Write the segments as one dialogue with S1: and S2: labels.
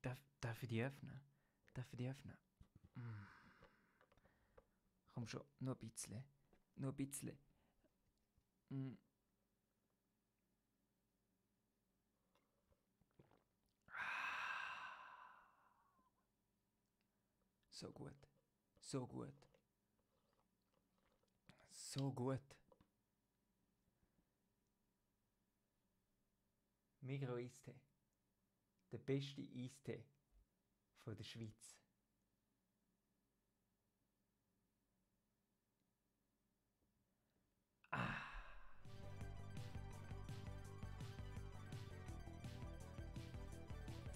S1: Darf ich die öffnen? Darf ich die öffnen? Mm. Komm schon, nur ein bisschen. Nur ein bisschen. Mm. So gut. So gut. So gut. Migros Eistee. Der beste Eistee von der Schweiz.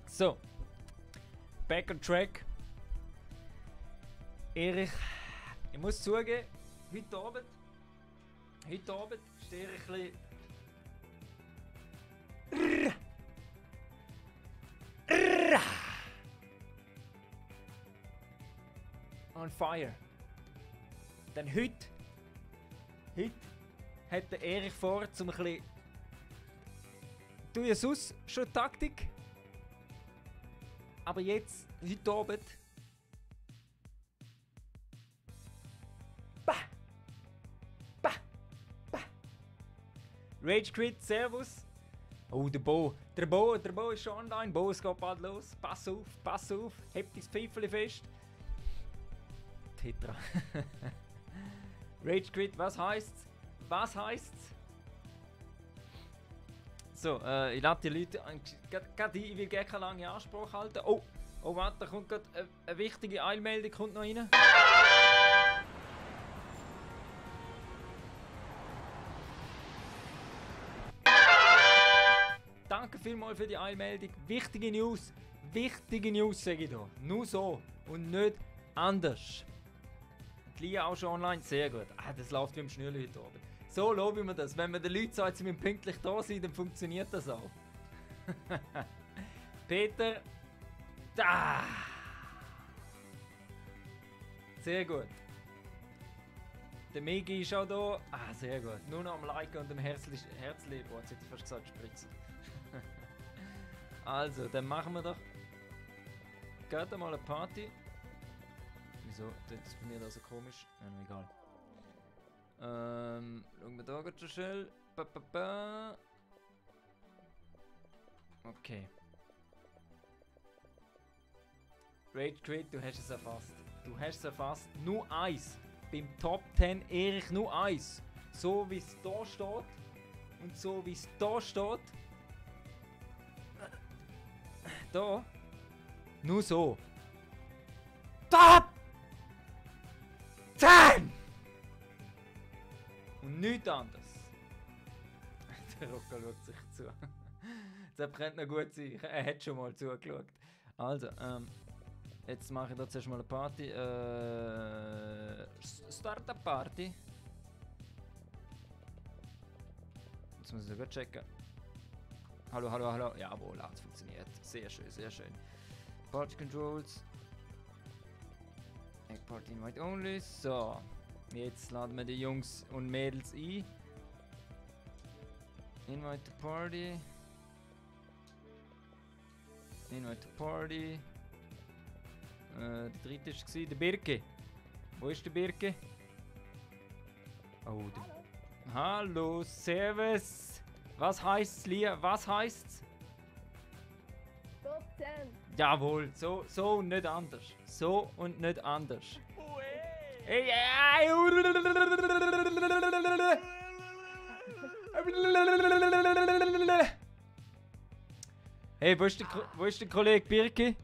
S1: So, back on track. Erich, ich muss zugeben, heute Abend stehe ich ein bisschen... on fire. Denn heute hat der Erich vor, zum ein bisschen... Du ja sonst schon Taktik. Aber jetzt, heute Abend... Rage Quit, Servus. Oh, der Bo ist schon online. Bo, es geht bald los. Pass auf. Hebt dein Pfeifchen fest. Tetra. Rage Quit, was heisst's? So, ich lade die Leute... Gerade ich will gerne keine lange Ansprache halten. Oh, warte, da kommt gerade eine wichtige Eilmeldung kommt noch rein. Danke vielmals für die Eilmeldung. Wichtige News sage ich da. Nur so und nicht anders. Die Lia auch schon online, sehr gut. Das läuft wie im Schnürli heute Abend. So lobe ich mir das. Wenn man den Leuten sagt, sie müssen pünktlich da sein, dann funktioniert das auch. Peter. Da. Sehr gut. Der Megi ist auch da. Sehr gut. Nur noch am Liken und dem Herzli. Boah, jetzt hätte ich fast gesagt, spritzen. Also, dann machen wir doch gerade mal eine Party. Wieso? Das ist bei mir da so komisch. Egal. Schauen wir da gerade schon schnell. Okay. Rage Quit, du hast es erfasst. Nur eins. Beim Top 10 Erich nur eins. So wie es da steht. Und so wie es da steht. Da. Nur so. Top 10! Und nichts anderes. Der Rocco schaut sich zu. Das könnte noch gut sein. Er hat schon mal zugeschaut. Also, jetzt mache ich da zuerst mal eine Party. Start-up Party. Jetzt muss ich gut checken. Hallo. Jawohl, hat funktioniert. Sehr schön. Party Controls. Egg Party Invite Only. So. Jetzt laden wir die Jungs und Mädels ein. Invite to Party. Der dritte war der Birke. Wo ist der Birke? Oh, Hallo, Servus. Was heisst's, Lia? Was heisst's?
S2: Top 10.
S1: Jawohl, so und nicht anders. Hey, hey, wo ist der Kollege Birki?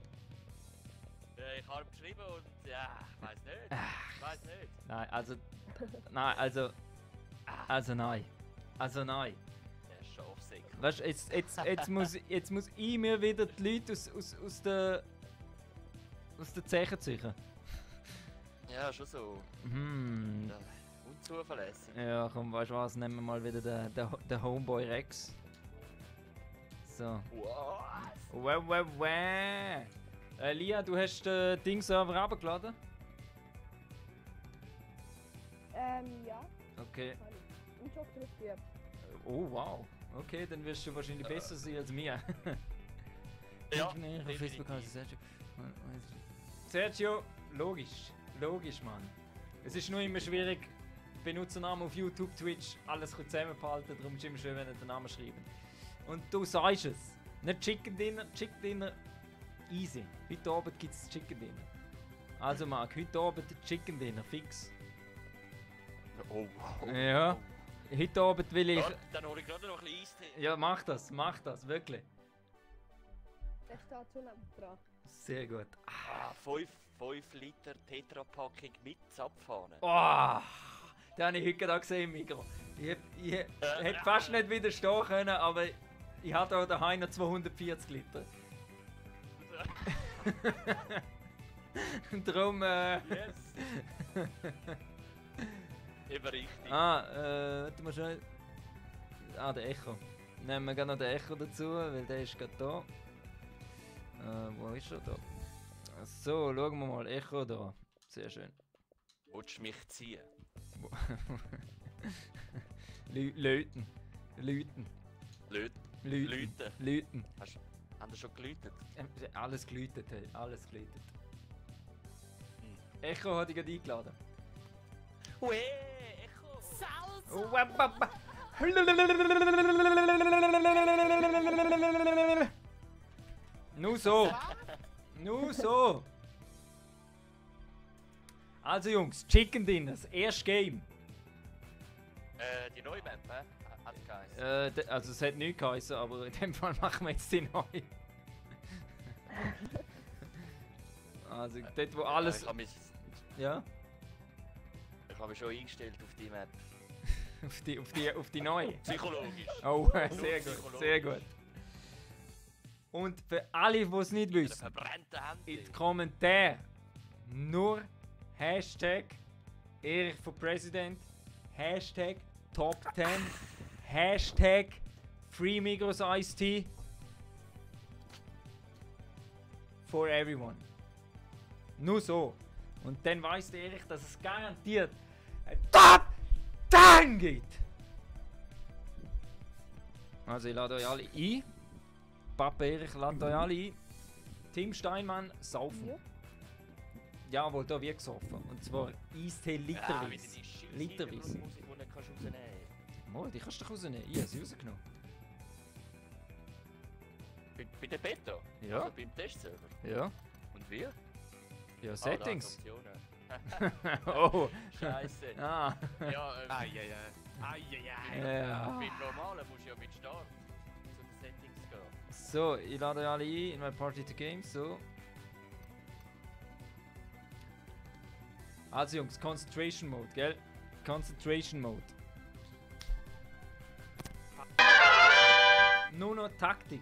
S3: Ich habe geschrieben und ja, ich weiß nicht.
S1: Nein, nein.
S3: Der ist schon offsick.
S1: Weißt du, jetzt muss ich mir wieder die Leute aus der Zeche ziehen.
S3: Ja, schon so. Ja, unzuverlässig.
S1: Ja, komm, weißt du was, nehmen wir mal wieder den Homeboy Rex. So.
S3: Was?
S1: Lia, du hast den Ding-Server runtergeladen?
S2: Ja.
S1: Okay.
S2: Im Job zurückgegeben.
S1: Oh, wow. Okay, dann wirst du wahrscheinlich besser sein als mir.
S3: Ja,
S1: Auf Facebook heißt
S3: definitiv.
S1: Sergio, logisch, Mann. Es ist nur immer schwierig, Benutzernamen auf YouTube, Twitch, alles zusammenbehalten, darum ist es immer schön, wenn ihr den Namen schreibt. Und du sagst es. Nicht Chicken Dinner, easy. Heute Abend gibt es Chicken Dinner. Also Marc, heute Abend Chicken Dinner, fix.
S3: Oh.
S1: Ja. Heute Abend will ich...
S3: Ja, dann hole ich gerade noch ein bisschen Eistee.
S1: Ja, mach das, wirklich.
S2: Der steht schon neben dran.
S1: Sehr gut.
S3: 5 Liter Tetra-Packing mit Zapfhahn.
S1: Oh, den habe ich heute gerade gesehen im Mikro. Ich hätte fast nicht widerstehen können, aber ich hatte auch daheim noch 240 Liter. Darum,
S3: Yes! Eben richtig.
S1: warte mal schnell. Der Echo. Nehmen wir gerne noch den Echo dazu, weil der ist gerade da. Wo ist er da? So, schauen wir mal. Echo da. Sehr schön.
S3: Willst du mich ziehen?
S1: Läuten.
S3: Läuten. Haben Sie schon geläutet?
S1: Alles geläutet, hey. Alles geläutet. Echo hat dich gerade eingeladen.
S3: Ue, Echo!
S1: Oh, wap, wap, wap. Nur so. Also Jungs, Chicken Dinners, erstes Game.
S3: Die neue Map, hat es geheißen.
S1: Also es hat nichts geheißen, aber in dem Fall machen wir jetzt die neue. Also dort wo alles... Ja?
S3: Ich habe mich schon eingestellt auf die Map.
S1: auf die neue.
S3: Psychologisch.
S1: Oh, sehr gut. Und für alle, die es nicht wissen,
S3: Verbrannte
S1: in
S3: Hände.
S1: den Kommentaren nur Hashtag Erich for President, Hashtag Top 10, Hashtag Free Migros Iced Tea for everyone. Nur so. Und dann weiss der Erich, dass es garantiert ein Top 10 gibt. Also ich lade euch alle ein. Papa Erich lädt euch alle ein. Tim Steinmann, saufen.
S2: Ja.
S1: Jawohl, da wird gesoffen. Und zwar Eistee literweise. Literweise.
S3: Musik, die du nicht rausnehmen kannst.
S1: Mal, die kannst du doch rausnehmen. Ich habe sie rausgenommen.
S3: Bei der Beta?
S1: Ja.
S3: Also beim Testserver?
S1: Ja.
S3: Und wir?
S1: Ja, Settings.
S3: Optionen.
S1: Oh.
S3: Scheiße.
S1: Ah.
S3: Ja,
S1: Ja.
S3: beim Normalen musst du ja mit Start zu den Settings gehen.
S1: So, ich lade euch alle ein in my Party to Game. So. Also Jungs, Concentration Mode, gell? Concentration Mode. Nur noch Taktik.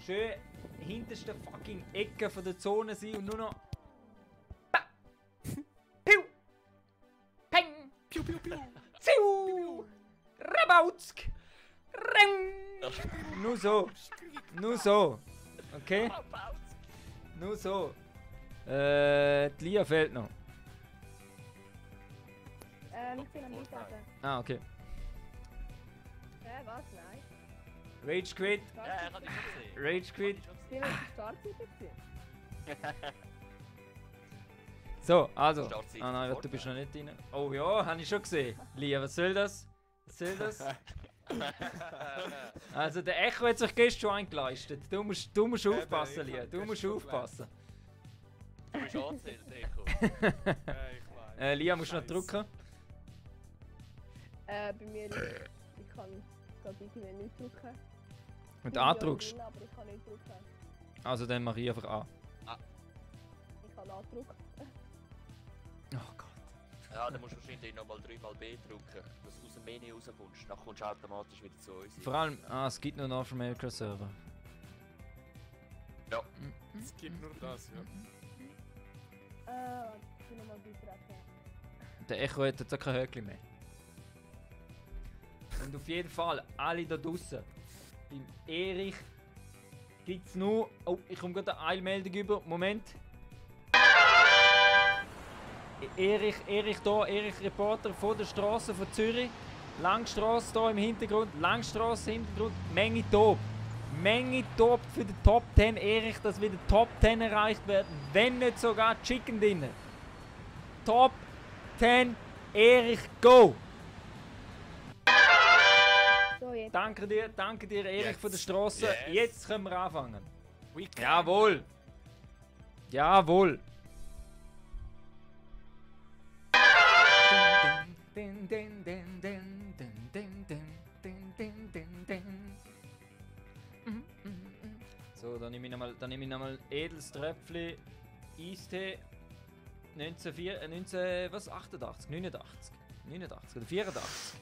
S1: Schön hinterste fucking Ecke von der Zone sein und nur noch... Piu! Peng! Piu, piu, piu! Ziu! Rabautsk! Reng! Nur so. Okay? Nur so. Die Lia fehlt noch.
S2: Ich bin am Mittagen.
S1: Ah, okay.
S2: Was? Nein.
S1: Rage Quit.
S3: Ja, ich habe dich schon gesehen.
S1: Rage Quit.
S2: Ich bin auf der Startseite.
S1: So, also.
S3: Startseite
S1: Ah nein,
S3: sofort,
S1: du bist noch nicht drin. Oh ja, habe ich schon gesehen. Lia, was soll das? Was soll das? Also der Echo hat sich gestern schon eingeleistet. Du musst aufpassen, Lia. Du musst aufpassen.
S3: Du bist angezählt, Echo.
S1: Lia, musst du noch drücken?
S2: Bei mir ist... Ich kann irgendwie nicht drücken.
S1: Wenn
S2: Ich
S1: du
S2: bin ja
S1: andrückst.
S2: drin, aber ich kann nicht drücken.
S1: Also dann mache ich einfach an.
S2: Ich kann andrücken.
S1: Oh Gott.
S3: Ja, dann musst du wahrscheinlich nochmal 3-mal B drücken, dass du aus dem Menü rauskommst. Dann kommst du automatisch wieder zu uns.
S1: Vor allem, es gibt nur North America Server.
S3: Ja.
S4: Es gibt nur das, ja.
S2: Ich bin nochmal beitreten.
S1: Der Echo hat jetzt auch kein Höckli mehr. Und auf jeden Fall, alle da draußen. Beim Erich gibt es nur... Oh, ich komme gerade eine Eilmeldung über. Moment. Erich Reporter von der Straße von Zürich. Langstrasse hier im Hintergrund. Langstrasse im Hintergrund. Menge Tob. Menge top für den Top 10. Erich, dass wieder Top 10 erreicht werden. Wenn nicht sogar Chicken Dinner. Top 10. Erich, go!
S2: So, jetzt.
S1: Danke dir Erich
S4: Jetzt.
S1: von der Straße.
S4: Yes.
S1: Jetzt können wir anfangen.
S4: We can.
S1: Jawohl! Jawohl! So, dann nehme ich nochmal edles Tröpfchen Eistee 1988, 89 oder 84.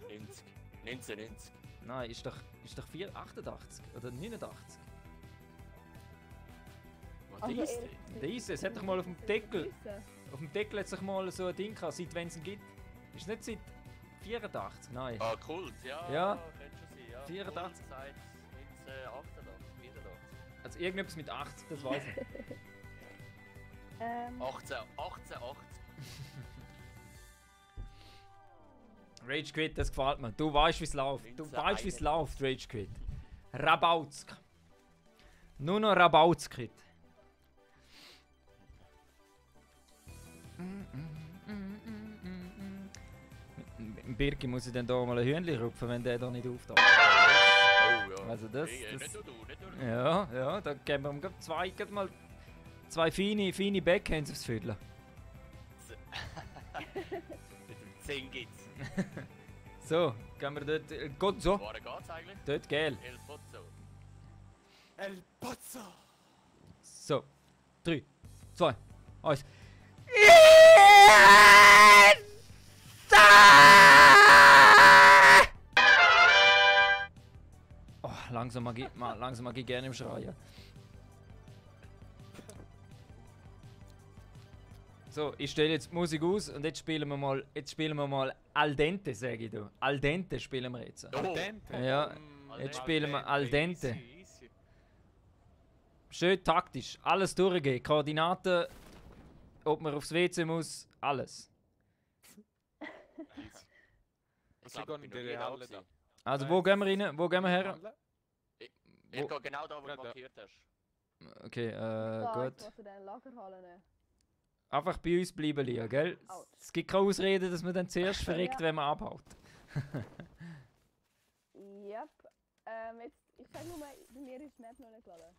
S3: 90. 1990.
S1: Nein, ist doch 88 oder 89.
S3: Was
S2: Also,
S3: ist
S2: Erich,
S3: denn?
S1: Der Eistee, es hat doch mal auf dem
S2: das
S1: Deckel.
S2: wissen.
S1: Auf dem Deckel hat sich mal so ein Ding gehabt, seit wenn es ihn gibt. Ist nicht seit 84, nein.
S3: Ah, Kult, ja.
S1: Ja.
S3: Könnte schon sein, ja.
S1: 84.
S3: Kult seit 1988, 84.
S1: Also irgendetwas mit 80, das weiß ich.
S3: 1880.
S1: Rage Quit, das gefällt mir. Du weißt, wie es läuft. Du weißt, wie es läuft, Rage Quit. Rabauzk. Nur noch Rabauzkit. Birki muss ich dann da mal ein Hühnchen rupfen, wenn der da nicht auftaucht.
S3: Oh ja.
S1: Also das-
S3: Nicht nur du, nicht nur du.
S1: Ja, da geben wir ihm gerade zwei feine Backhands aufs Viertel.
S3: Mit dem 10 gibt's.
S1: So, gehen wir dort. Gut, so.
S3: Woran geht's eigentlich?
S1: Dort, gel.
S3: El Pozzo.
S4: El Pozzo.
S1: So. 3, 2, 1. Oh, langsam mag ich gerne im Schreien. So, ich stelle jetzt die Musik aus und jetzt spielen wir mal Al Dente, sage ich da. Al Dente spielen wir jetzt.
S3: Oh.
S4: Dente.
S1: Ja,
S3: Al
S1: jetzt
S3: dente.
S1: spielen wir Al Dente.
S4: Easy, easy.
S1: Schön taktisch, alles durchgehen. Koordinaten, ob man aufs WC muss, alles.
S4: Easy.
S3: Ich
S4: Sie
S3: glaube,
S4: gehen
S3: ich
S4: in
S3: bin
S4: der
S3: noch nie da
S4: Halle da.
S3: gewesen.
S1: Also, wo gehen wir rein? Wo gehen wir her?
S3: Ich
S1: Wo-
S3: gehe genau da, wo du
S4: Ja, da.
S3: markiert hast.
S1: Okay,
S2: Da,
S1: gut.
S2: jetzt musst du dann Lagerhalle nehmen.
S1: Einfach bei uns bleiben liegen, gell?
S2: Out.
S1: Es gibt keine Ausrede, dass man dann zuerst verreckt,
S2: Ja.
S1: wenn man abhaut.
S2: Yep. Jetzt, ich sag nur mal, bei mir ist die Map noch nicht geladen.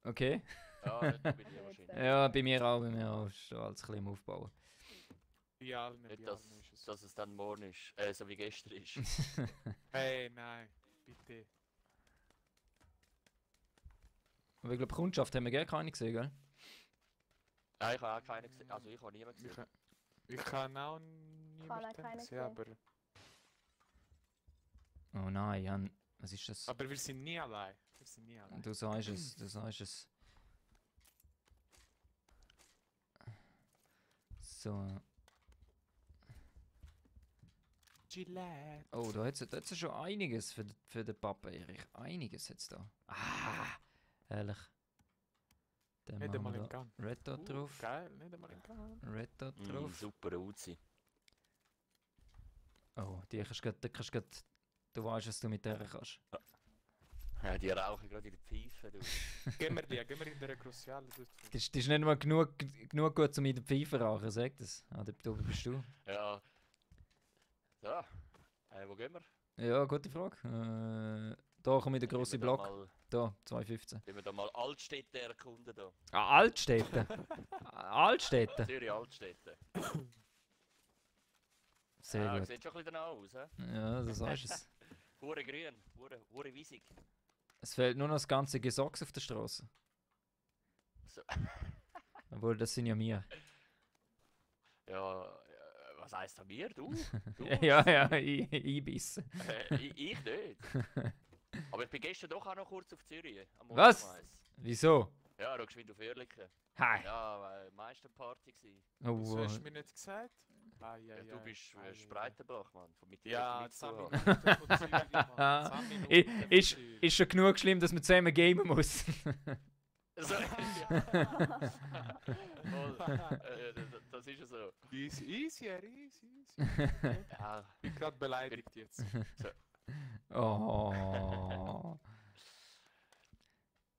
S1: Okay.
S3: Ja, nicht nur bei dir wahrscheinlich.
S1: Ja, bei mir auch. Ist schon alles ein bisschen am Aufbauen.
S4: Ja, nicht
S3: Nicht,
S4: ja,
S3: dass,
S4: ist es.
S3: dass es dann morgen ist. So wie gestern ist.
S4: Hey, nein, bitte.
S1: Aber ich glaube, Kundschaft haben wir gar keine gesehen, gell?
S3: Nein, ich habe auch keinen gesehen. Also ich habe niemanden
S4: Ich,
S3: gesehen.
S4: ich kann auch
S2: auch
S4: niemanden
S2: keinen
S4: gesehen, aber,
S1: Oh nein, Jan. Was ist das?
S4: aber wir sind nie allein. Wir sind nie allein.
S1: Du sagst es, du sagst es. So.
S4: Gillette.
S1: Oh, da hat es schon einiges für den Papa, Erich. Einiges hat es da. Ah, ehrlich. Dann
S4: Nicht
S1: machen
S4: einmal
S1: wir
S4: in
S1: da
S4: Gang.
S1: Red Dot drauf.
S4: Geil, nicht einmal in Gang.
S1: Red Dot drauf.
S3: Super Uzi.
S1: Oh, die kannst du grad, du weißt, was du mit der kannst.
S3: Ja, die rauchen gerade in der Pfeife. Du.
S4: Gehen wir in der Cruciale durch.
S1: Das ist nicht mal genug gut, um in der Pfeife zu rauchen, sag das. Ah, da bist du.
S3: Ja. So. Wo gehen wir?
S1: Ja, gute Frage. Da kommt der grosse Block.
S3: Mal,
S1: Da, 215.
S3: wenn wir da mal Altstädte erkunden. Da.
S1: Ah, Altstädte. Altstädte.
S3: Zürich Altstädte.
S1: Sehr
S3: Ja,
S1: gut.
S3: sieht schon ein bisschen danach aus. He?
S1: Ja, das sagst es.
S3: Hure grün, hure wiesig.
S1: Es fehlt nur noch das ganze Gesocks auf der Straße.
S3: So.
S1: Obwohl, das sind ja wir.
S3: Ja, was heisst das mir? Du? Du?
S1: Ja, einbissen.
S3: Ich nicht. Aber ich bin gestern doch auch noch kurz auf Zürich. Am
S1: Was?
S3: Morgen um 1.
S1: Wieso?
S3: Ja, da geschwind auf Ehrlichen.
S1: Hi.
S3: Ja, weil Meisterparty gsi.
S1: Oh,
S4: Was hast du mir nicht gesagt? Ah,
S3: Ja, du bist
S4: ah,
S3: Spreitenbach, Mann. Von mit dir
S4: Ja,
S3: nichts zu
S4: 10
S3: haben.
S4: Minuten von Zürich, Mann. 10 Minuten von
S1: Ist,
S4: Zürich.
S1: ist schon genug schlimm, dass man zusammen gamen muss.
S3: So, voll. Das ist ja so.
S4: Easy, easy, easy.
S3: Ja,
S4: Ich bin gerade beleidigt jetzt.
S1: Oh.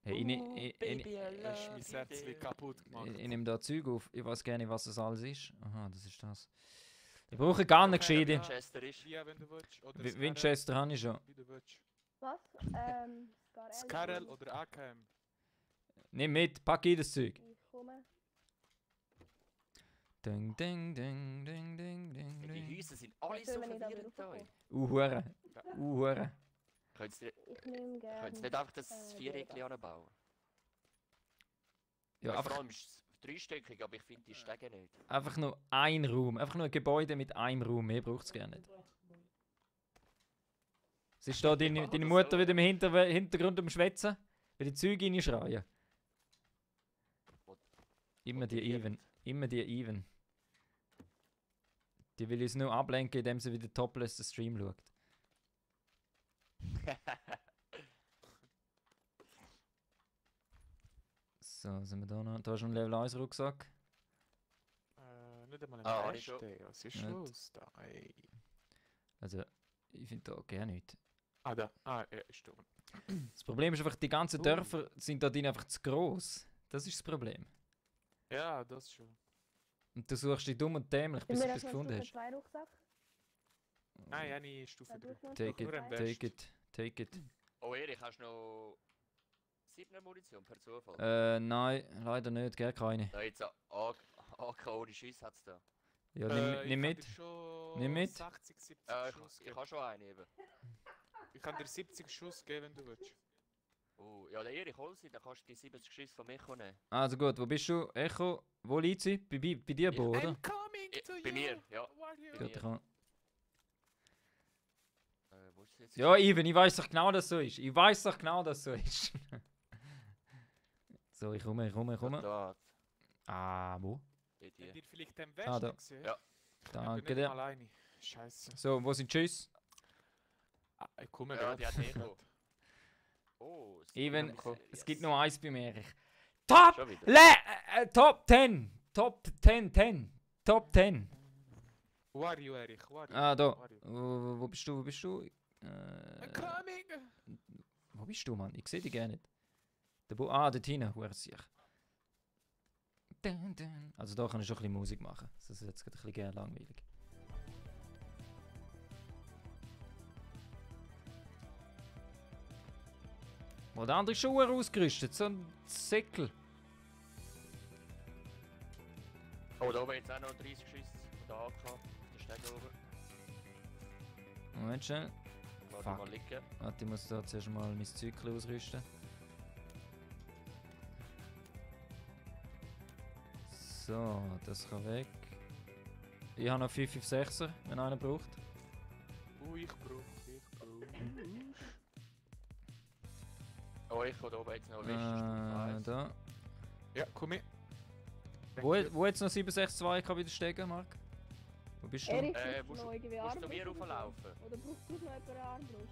S1: Hey,
S3: Baby, I
S4: Hast du
S3: love
S4: mein
S3: you,
S4: Herzchen
S3: dear.
S4: kaputt gemacht.
S1: ich nehme da Zeug auf. Ich weiß gar nicht, was das alles ist. Aha, das ist das. Ich brauche gar nicht
S4: Okay,
S1: gescheite.
S4: ja.
S3: Winchester ist.
S4: Wie, wenn du willst. Oder
S1: Winchester habe ich schon.
S4: Wie du willst.
S2: Was? Scarell.
S4: Scarel oder AKM.
S1: Nimm mit, pack jedes Zeug.
S2: Ich komme.
S1: Ding, ding, ding, ding, ding, ding,
S3: Die
S1: ding.
S3: Häuser sind alle so
S2: Schön, wenn ich da
S3: verwirrend
S2: wieder
S3: hier.
S2: raufkomme.
S1: Hure. Hure.
S3: Könnt ihr
S2: Ich nehme gerne.
S3: nicht einfach das Viereckchen
S2: Bilder.
S3: anbauen?
S1: Ja,
S3: Vor
S1: einfach,
S3: allem ist es dreistöckig, aber ich finde die Stege nicht.
S1: einfach nur ein Raum. Einfach nur ein Gebäude mit einem Raum. Mehr braucht es gar nicht. Es ist da deine
S3: oder
S1: Mutter
S3: so.
S1: wieder im Hintergrund am Schwätzen. Weil die Züge reinschreien. Immer die Even. Immer die Even. Die will uns nur ablenken, indem sie wieder topless den Stream schaut. So, sind wir da noch? Da ist ein Level 1 Rucksack.
S4: Nicht einmal im
S3: Ah, habe ich
S4: ersten. Was ist
S1: Nicht.
S4: los da? Ey.
S1: Also, ich finde da gar nichts.
S4: Ah, da. Ah, er ist dumm.
S1: Das Problem ist einfach, die ganzen Dörfer sind da drin einfach zu gross. Das ist das Problem.
S4: Ja, das schon.
S1: Und du suchst dich dumm und dämlich, bis
S2: Sind
S1: du
S2: wir
S1: etwas
S2: erstmal
S1: gefunden
S2: Stufe
S1: hast.
S2: 2 Rucksack?
S4: Nein, eine Stufe
S2: Da
S4: 3.
S2: tust du noch
S1: Take
S2: Stufe
S1: it,
S4: Nur am
S2: zwei.
S1: take it, take it.
S3: Oh Erich, hast du noch 7 Munition per Zufall?
S1: Nein, leider nicht, gar keine.
S3: Da jetzt AK ohne Schuss hat es da.
S1: Ja, nimm mit. Nimm mit.
S4: 60, 70 Schuss
S3: Ich
S4: geben.
S3: habe schon eine eben.
S4: Ich kann dir 70 Schuss geben, wenn du willst.
S3: Oh, ja, der Erich, hol sie, dann kannst du die 70 Schüsse von mir nehmen.
S1: Also gut, wo bist du? Echo, wo liegt sie? Bei dir, Bo, oder?
S4: I'm coming to
S3: Bei
S4: you.
S3: mir, ja.
S4: Where you-
S3: Bei
S1: Gut,
S3: mir.
S1: ich kann.
S3: Wo ist sie jetzt?
S1: Ja, Ivan, ich weiß doch genau, dass so ist. Ich weiß doch genau, dass so ist. So, ich komme.
S3: Da,
S1: Ah, wo?
S3: bei
S4: Habt
S3: dir.
S4: ihr vielleicht den
S1: Ah, da.
S4: Westen gesehen?
S3: Ja.
S4: Ich bin
S1: Danke
S4: nicht
S1: dir.
S4: mal eine. Scheiße.
S1: So, wo sind die Tschüss?
S4: Ah, ich komme
S3: Ja,
S4: gerade.
S3: die hat Echo. Oh, es
S1: Even,
S3: gibt
S1: es
S3: yes.
S1: gibt nur eins bei mir. Top!
S3: Schon wieder.
S1: Top 10! Top 10, 10! Top 10!
S4: Wo are you, Erich? Wo are you?
S1: Ah, da.
S4: Wo are you?
S1: Wo bist du? Wo bist du?
S4: I'm coming!
S1: Wo bist du, Mann? Ich sehe dich gar nicht. Dort hinten, hure sich. Also da kann ich schon ein bisschen Musik machen. Das ist jetzt gerade ein bisschen gerne langweilig. Wo der andere ist schon hure ausgerüstet, so ein Säckel.
S3: Oh, da oben jetzt auch noch 30 Schüsse von der AK. Auf der Stege oben.
S1: Moment schnell.
S3: Lass
S1: Fuck.
S3: die mal liegen.
S1: Warte, ich muss da zuerst mal mein Zeug ausrüsten. So, das kann weg. Ich habe noch 556er, wenn einer braucht.
S4: Ich brauche.
S3: Oh, ich komme da oben jetzt noch Westen.
S1: Da.
S4: Ja, komm mit.
S1: Wo jetzt noch 762 kann wieder steigen, Marc? Wo bist du?
S2: Erich,
S3: musst
S2: musst
S3: du-
S2: noch irgendwie
S3: Musst du
S2: Armbrust
S3: mir
S2: oder so?
S3: rauflaufen?
S2: Oder brauchst du noch jemanden eine Armbrust?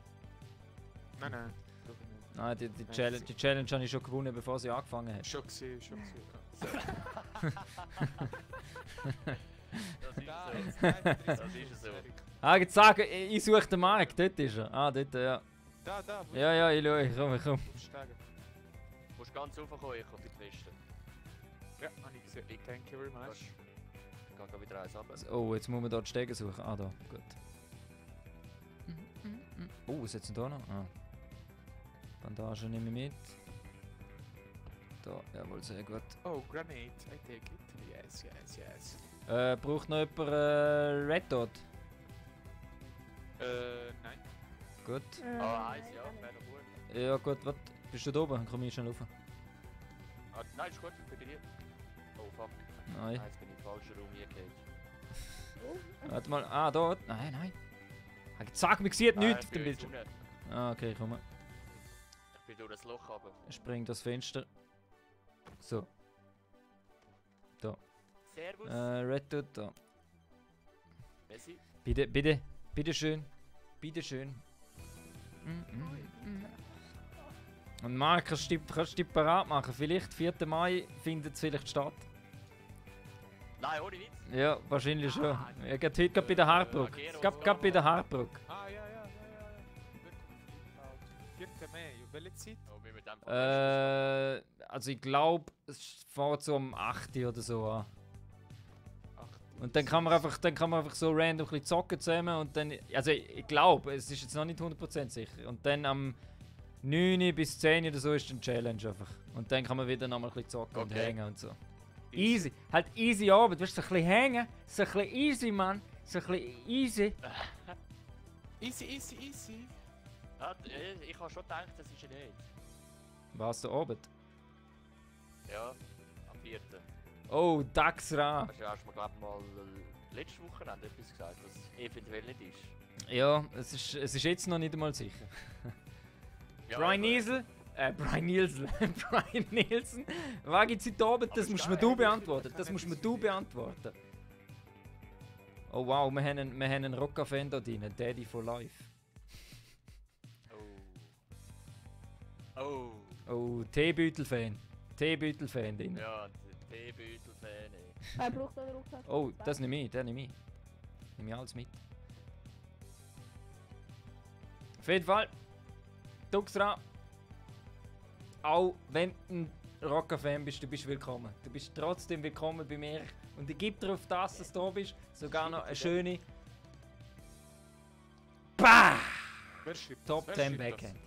S4: Nein, nein. brauche ich nicht.
S1: Nein, die Challenge habe ich schon gewonnen, bevor sie angefangen hat.
S4: Schon gesehen, schon gesehen.
S3: Das ist
S4: Da,
S3: so.
S4: jetzt 32
S3: Das ist so.
S4: Erich.
S1: Ah, jetzt sagen, ich suche den Marc, dort ist er. Ah, dort, ja.
S4: Da, wo
S1: Ja, ich schaue, komm.
S4: Steigen.
S3: Du musst ganz raufkommen, ich komme die Weste.
S4: Ja, habe ich gesehen. Thank you very much.
S3: Ich gehe wieder eins runter.
S1: Oh, jetzt muss man da die Stege suchen. Ah, da, gut. Oh, was ist denn da noch? Ah. Bandagen nehme ich mit. Da, jawohl, sehr gut.
S4: Oh, grenade. I take it. Yes, yes, yes.
S1: Braucht noch jemand Red Dot?
S4: Nein.
S1: Gut.
S3: Ah, eins,
S2: nein,
S3: ja,
S2: kann
S3: wäre
S2: nicht.
S3: noch gut.
S1: Ja, gut, warte. Bist du da oben? Dann komme ich schnell rauf.
S3: Ah, nein, ist gut, bei dir. Oh fuck.
S1: Nein.
S3: Jetzt bin ich im falschen Raum hier gegangen.
S1: Warte mal. Ah, da. Nein. Sag, mir sieht nichts auf dem Bildschirm. Ah, okay, ich komme.
S3: Ich bin durch das Loch runter.
S1: Ich spring das Fenster. So.
S3: Servus.
S1: Red Dot da.
S3: Messi.
S1: Bitte schön. Und Marc, kannst du dich bereit machen? Vielleicht 4. Mai findet es vielleicht statt.
S3: Nein, ohne Witz.
S1: Ja, wahrscheinlich schon. Ja, geht heute gerade bei der Hartbrück. Gerade bei der Hartbrück.
S4: Ah, ja. Welche Zeit?
S3: Oh, wie mit dem
S1: Also ich glaube, es fährt so um 8 Uhr oder so an. Und dann kann man einfach so random ein bisschen zocken zusammen und dann, also ich glaube, es ist jetzt noch nicht 100% sicher. Und dann am 9 bis 10 oder so ist dann Challenge einfach. Und dann kann man wieder nochmal ein bisschen zocken und
S3: Okay.
S1: hängen und so. Easy, halt easy Abend, weißt du, so ein bisschen hängen, so ein bisschen easy, Mann. So ein bisschen easy.
S4: Easy, easy, easy.
S3: Ja, ich habe schon gedacht, das ist ja nicht.
S1: Was, der Abend?
S3: Ja, am 4.
S1: Oh, Daxra.
S3: Also, hast du mir glaube mal letzte Wochenende etwas gesagt, was eventuell nicht ist.
S1: Ja, es ist jetzt noch nicht einmal sicher.
S3: Ja,
S1: Brian
S3: aber-
S1: Nielsen? Brian Nielsen. Brian Nielsen? Was gibt's heute Abend? Das
S3: Aber
S1: musst
S3: ist
S1: mir
S3: geil,
S1: du
S3: ich
S1: beantworten.
S4: kann
S1: Das musst mir
S4: etwas
S1: du
S4: für dich.
S1: beantworten. Oh wow, wir haben einen Rocka-Fan da drin. Daddy for Life.
S3: Oh.
S1: Oh, Teebeutel-Fan. Teebeutel-Fan drin.
S3: Ja, Teebeutel-Fan, ey.
S2: Braucht einen Rucksack?
S1: Oh, das nehme ich, den nehme ich. Nehme ich alles mit. Auf jeden Fall, Duxra, auch wenn du ein Rocker-Fan bist, du bist willkommen. Du bist trotzdem willkommen bei mir. Und ich gebe dir auf das, dass du da bist, sogar noch eine schöne Bah!
S4: Wer schreibt
S1: Top
S4: das?
S1: 10
S4: Wer schreibt das?
S1: Backhand.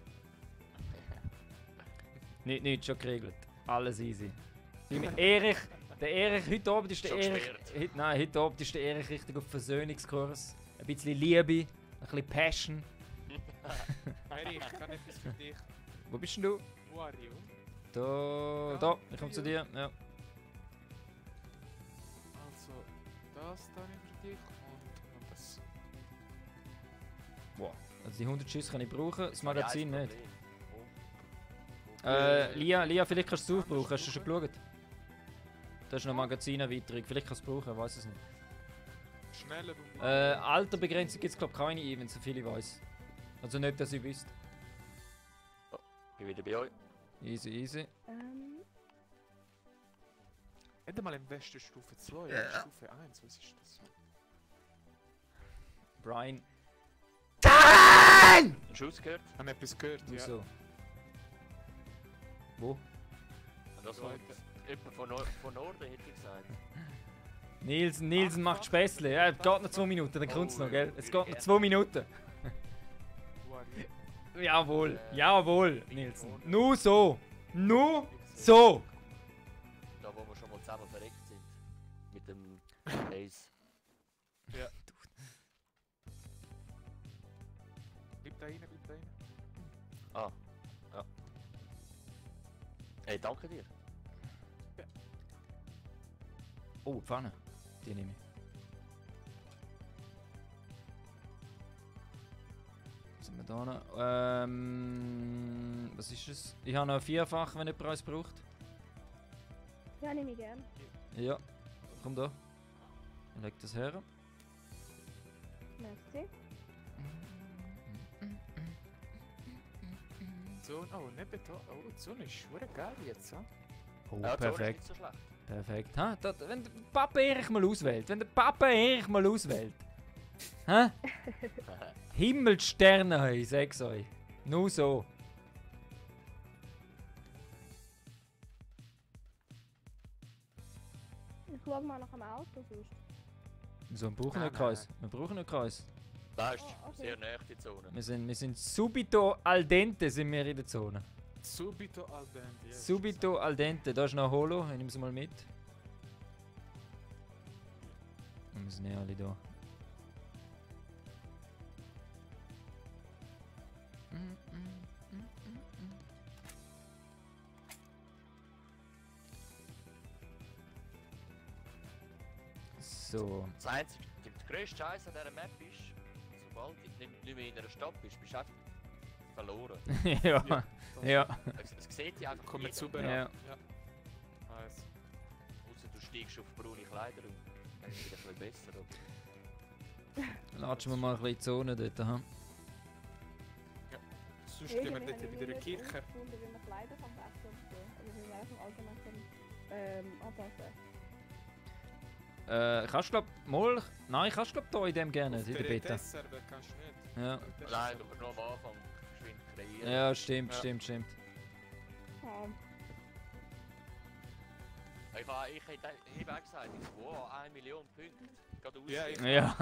S1: Nicht, schon geregelt. Alles easy. Erich, der Erich, heute Abend ist der
S3: Schon
S1: Erich.
S3: gesperrt.
S1: Heute Abend ist der Erich richtig auf Versöhnungskurs. Ein bisschen Liebe, ein bisschen Passion.
S4: Erich, ich kann etwas für dich.
S1: Wo bist denn du?
S4: Wo are you?
S1: Da, ich komme zu dir. Ja.
S4: Also, das da nehme ich für dich und noch das.
S1: Also die 100 Schüsse kann ich brauchen, das
S3: Habe ich
S1: Magazin
S3: ein
S1: nicht.
S3: Problem.
S1: Lia, vielleicht kannst du es brauchen. Hast du schon geschaut? Da ist noch Magazinerweiterung. Vielleicht kannst du es brauchen, ich weiß es nicht.
S4: Schneller und
S1: Alterbegrenzung gibt es glaube ich keine Events, so viel ich weiß. Also nicht, dass ich wüsste.
S3: Bin wieder bei euch.
S1: Easy, easy.
S4: Nicht einmal im Westen Stufe 2,
S1: Ja.
S4: Stufe 1, was ist das?
S1: Brian.
S3: Einen Schuss gehört.
S4: Haben etwas gehört?
S1: Du
S4: Ja.
S1: so. Wo?
S3: Und das war jemand von Norden, hätte ich gesagt.
S1: Nielsen macht Späßle. Ja, es geht noch 2 Minuten, dann kommt es noch, gell? Es geht noch 2 Minuten.
S4: Wo are you?
S1: Jawohl, jawohl, Nielsen. Nur so. Nur so.
S3: Da wo wir schon mal zusammen verreckt sind. Mit dem Ace.
S4: Ja. Bleib da rein, bleib da rein.
S3: Ah, ja. Hey, danke dir.
S1: Oh, Pfanne. Die nehme ich. Was sind wir da noch? Was ist es? Ich habe noch ein Vierfach, wenn jemand eins braucht.
S2: Ja, nehme ich gern.
S1: Ja, komm da. Ich leg das her.
S2: Merci.
S4: Zone, oh, neben da. Oh, die Zone ist schon geil jetzt, ha?
S1: Oh,
S3: Ja, die Zone ist
S1: perfekt.
S3: nicht so schlecht.
S1: Perfekt. Ha? Wenn der Papa Erich mal auswählt. Wenn der Papa Erich mal auswählt. Hä? Himmelssterne, ich sag's euch. Nur so.
S2: Ich schaue mal nach dem Auto sonst.
S1: Wieso, wir brauchen
S4: Nein,
S1: nicht Kreis. Wir brauchen nicht Kreis.
S3: Da ist
S2: Oh, okay.
S3: sehr nah die Zone.
S1: Wir sind subito al dente sind wir in der Zone.
S4: Subito al dente. yes.
S1: Subito al dente. Da ist noch Holo. Ich nehme sie mal mit. Und wir sind eh alle da. So.
S3: Das einzige, der grösste Scheiß an dieser Map ist, sobald du nicht mehr in einer Stadt bist, bist du einfach verloren.
S1: Ja. Ja.
S3: Es sieht dich einfach
S4: Kommen
S3: jeder.
S4: zu
S1: Ja.
S4: Ja. Nice.
S3: Ausser du steigst auf braune Kleider und dann ist es wieder ein bisschen besser. Oder?
S1: Latschen wir mal ein bisschen in die Zone dort. Ha?
S4: Sonst gehen wir
S2: Irgendwie
S4: dort
S2: habe ich
S4: wieder in die
S2: nicht
S4: Kirche.
S2: herausgefunden, wie man Kleider kann wechseln oder so. Also wie man einfach allgemein kann, anpassen.
S1: Kannst du glaub mal. Nein, kannst du glaub da in dem gerne,
S4: Auf
S1: in der Beta.
S4: Server kannst du nicht.
S1: Ja.
S3: Nein, aber nur am Anfang geschwind kreieren.
S1: Ja, stimmt,
S4: Ja.
S1: stimmt, stimmt.
S2: Ja.
S3: Ich habe auch gesagt, wow, 1 Million Punkte. Gerade aus.
S4: Ja, ich-
S1: Ja.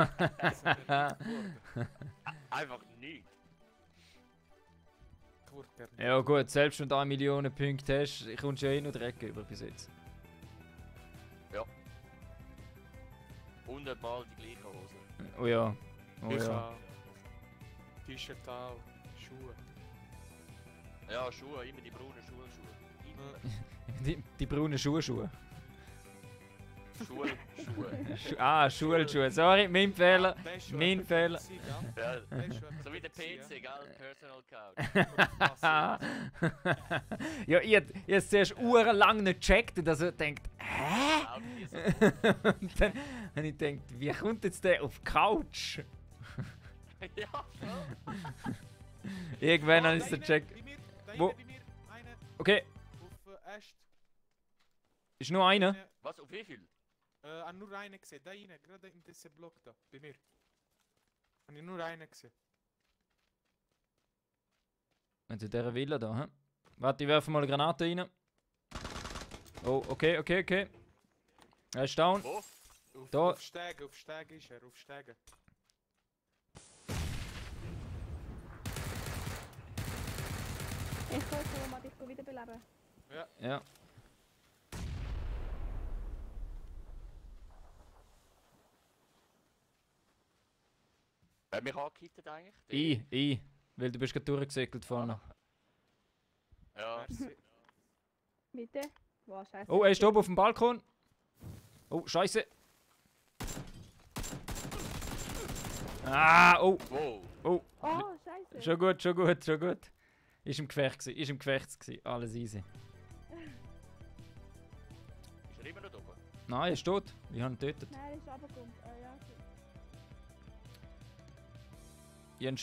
S3: Einfach nichts.
S4: Ich würde gerne.
S1: Ja gut, selbst wenn du 1 Million Punkte hast, kommst du ja eh noch Dreck über bis jetzt.
S3: Und nicht mal die gleiche Hose.
S1: Oh ja. Oh
S4: Ich
S1: ja.
S4: habe T-Shirt auch, Schuhe.
S3: Ja, Schuhe, immer die braunen Schulschuhe. Immer.
S1: Die braunen Schuhe.
S3: Schulschuhe.
S1: Schulschuhe. Sorry, mein Fehler.
S4: Der ist schon
S1: Mein
S4: etwas
S1: Fehler.
S4: gewesen, gell?
S3: Ja,
S4: Der ist schon etwas
S3: so wie der
S4: gewesen,
S3: PC,
S4: ja.
S3: gell? Personal Couch.
S1: Ja, ich hab es zuerst lang nicht gecheckt und also denkt, hä?
S3: Auch nie so.
S1: Und dann habe ich gedacht, wie kommt jetzt der auf die Couch?
S3: Ja, schon.
S1: Irgendwann
S4: Ah,
S1: habe ich es
S4: da
S1: gecheckt.
S4: hinten, bei mir,
S1: Wo?
S4: bei mir, einer
S1: Okay,
S4: auf Est.
S1: ist nur einer.
S3: Was, auf wie viel?
S4: Nur einen gesehen, da rein, gerade in diesem Block da, bei mir. Habe ich nur einen gesehen.
S1: Und in dieser Villa da, hä? Warte, ich werfe mal eine Granate rein. Oh, okay. Er ist down.
S3: Wo?
S1: Da.
S4: Auf Stegen ist er, auf Stegen.
S2: Ich kann jetzt mal dich wiederbeleben.
S1: Ja.
S3: Wer mich angekittet eigentlich?
S1: Ich. Weil du bist gerade durchgesäckelt vorne.
S3: Ja.
S4: Merci.
S2: Mitte. Wow, scheiße.
S1: Oh, er ist oben auf dem Balkon. Oh, scheiße. Ah, oh.
S3: Wow.
S2: Oh, scheiße.
S1: Schon gut. Ist im Gefecht gewesen. Alles easy.
S3: Ist er immer noch oben?
S1: Nein, er ist tot. Ich habe ihn getötet.
S2: Nein, er ist runtergekommen. Ja, okay.
S1: Ich habe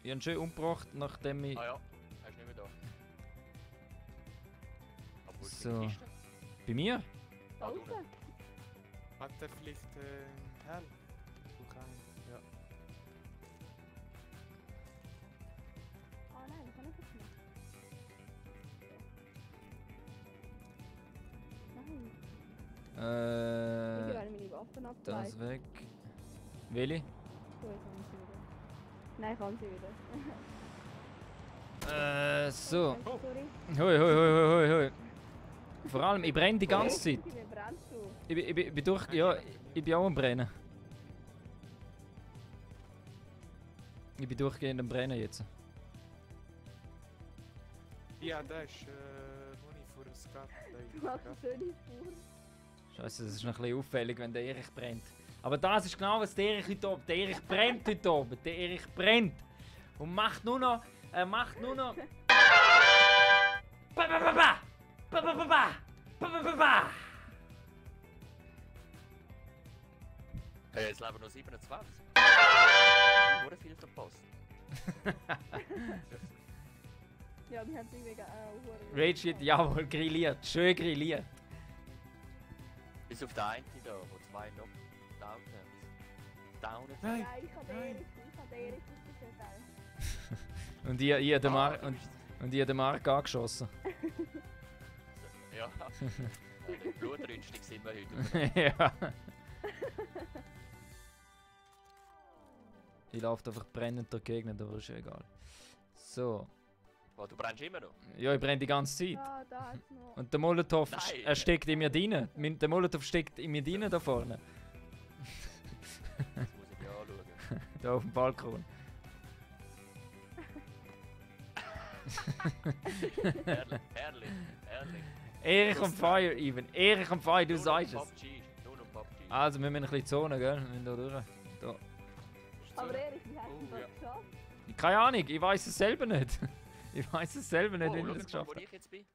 S1: ihn schön umgebracht, nachdem ich...
S3: Ah ja, er ist nicht mehr da. Aber wo ist
S1: So.
S3: die Kiste?
S1: Bei mir?
S2: Da
S3: Ah, du
S2: unten.
S4: Hat er vielleicht Hell? Du kannst, ja.
S2: Ah nein, das kann ich jetzt nicht. Nein. Ich werde meine Waffen abgleiten.
S1: Das weg. Welche?
S2: So, jetzt kann ich sie wieder. Nein, ich kann sie wieder.
S1: So.
S2: Oh, sorry.
S1: Hoi. Vor allem, ich brenne die ganze Zeit.
S2: Wie brennst du?
S1: Ich bin durch... Ja, ich bin auch am Brennen. Ich bin durchgehend am Brennen jetzt.
S4: Ja, da ist Moni vor dem Skat.
S2: Du machst eine schöne Spur.
S1: Scheiße, das ist noch ein bisschen auffällig, wenn der Erich brennt. Aber das ist genau was der Erich heute oben. Der Erich brennt heute oben. Der Erich brennt. Und macht nur noch... Er macht nur noch... Ba, ba, ba, ba. Ba, ba, ba, ba. Ba, ba, ba, ba.
S3: Hey, jetzt leben noch 27. Wurde viel verpasst.
S2: Ja, wir haben sie wegen
S1: Rage wird jawohl grilliert. Schön grilliert.
S3: Bis auf den einen da, wo zwei noch down haben. Down.
S4: Nein,
S2: Ja, ich habe den
S4: nein.
S2: Erich ausgestellt.
S1: Und ich habe den Mark angeschossen.
S3: Ja. Blutrünstig sind wir heute.
S1: Ja. Ich laufe einfach brennend durch die Gegend, aber ist ja egal. So.
S3: Oh, du brennst immer noch?
S1: Ja, ich brenne die ganze Zeit.
S2: Ja, da hat es noch.
S1: Und der Molotow,
S3: Nein.
S1: er steckt in mir drin. Der Molotow steckt in mir drin da vorne.
S3: Das muss ich dir anschauen.
S1: Da auf dem Balkon.
S3: Herrlich.
S1: Erich am Fire, Even. Erich am Fire, du sagst es.
S3: PUBG. Nur noch PUBG.
S1: Also, wir müssen ein bisschen Zone, gell? Wir müssen da durch. Da.
S2: Aber Erich, wie hast du
S4: Oh,
S2: das
S4: ja.
S2: geschafft?
S1: Keine Ahnung, ich weiß es selber nicht. Ich weiß es selber nicht,
S3: Oh,
S1: wie
S3: schau
S1: ich es
S3: mal,
S1: geschafft
S3: wo
S1: habe.
S3: ich jetzt bin.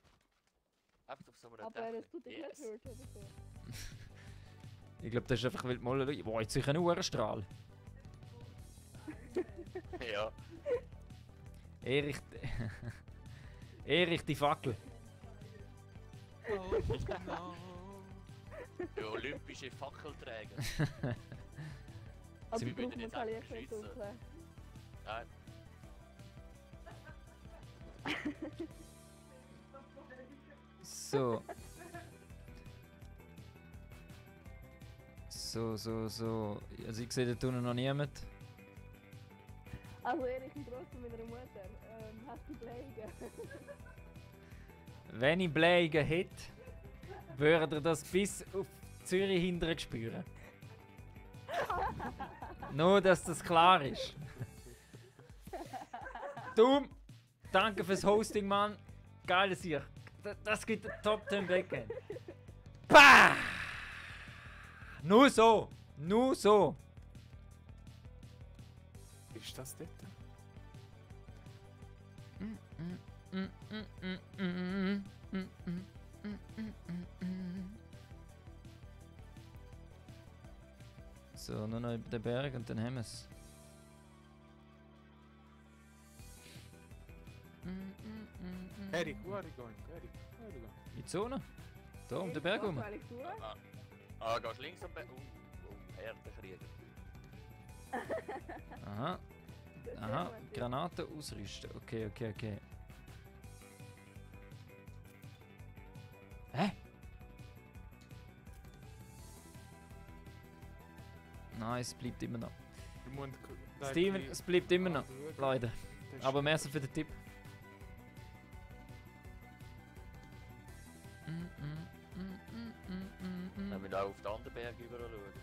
S3: Einfach auf so einem
S2: Aber
S3: Dach.
S2: es tut dich
S3: Yes.
S2: nicht hurt oder so.
S1: Ich glaube, das ist einfach, weil die Molle... Boah, jetzt sicher ein Uhrenstrahl.
S3: Ja.
S1: Erich... Erich, die Fackel.
S4: Oh, no.
S3: Der olympische Fackelträger.
S2: Aber
S1: Sie
S2: du brauchst
S3: würden
S2: mir
S3: jetzt
S2: keine
S3: einfach
S2: Licht
S3: schiessen.
S2: dunkeln.
S3: Nein.
S1: So. So. Also ich sehe da unten noch niemand.
S2: Also Erik, im Groß von meiner Mutter, hast du Blähungen?
S1: Wenn ich Blähungen hätte, würdet ihr das bis auf Zürich hinterher spüren. Nur, dass das klar ist. Du, danke fürs Hosting, Mann. Geiles Sieg. Das gibt ein Top 10 Backend. Bah! Nur so. Nur so.
S4: Ist das dort?
S1: So, nur noch über den Berg und dann haben wir es.
S4: Erik, where are you going? Erik, where are you going?
S1: In die Zone? Da um den Berg rum.
S2: Was soll ich tun?
S3: Gehst links am Berg. Herdenkrieger.
S1: Aha. Aha, Granaten ausrüsten. Okay. Hä? Nein, es bleibt immer noch.
S4: Du musst
S1: Steven, es bleibt immer noch. Leute. Aber merci für den Tipp.
S3: Wenn wir da auf den anderen Berg überall schauen.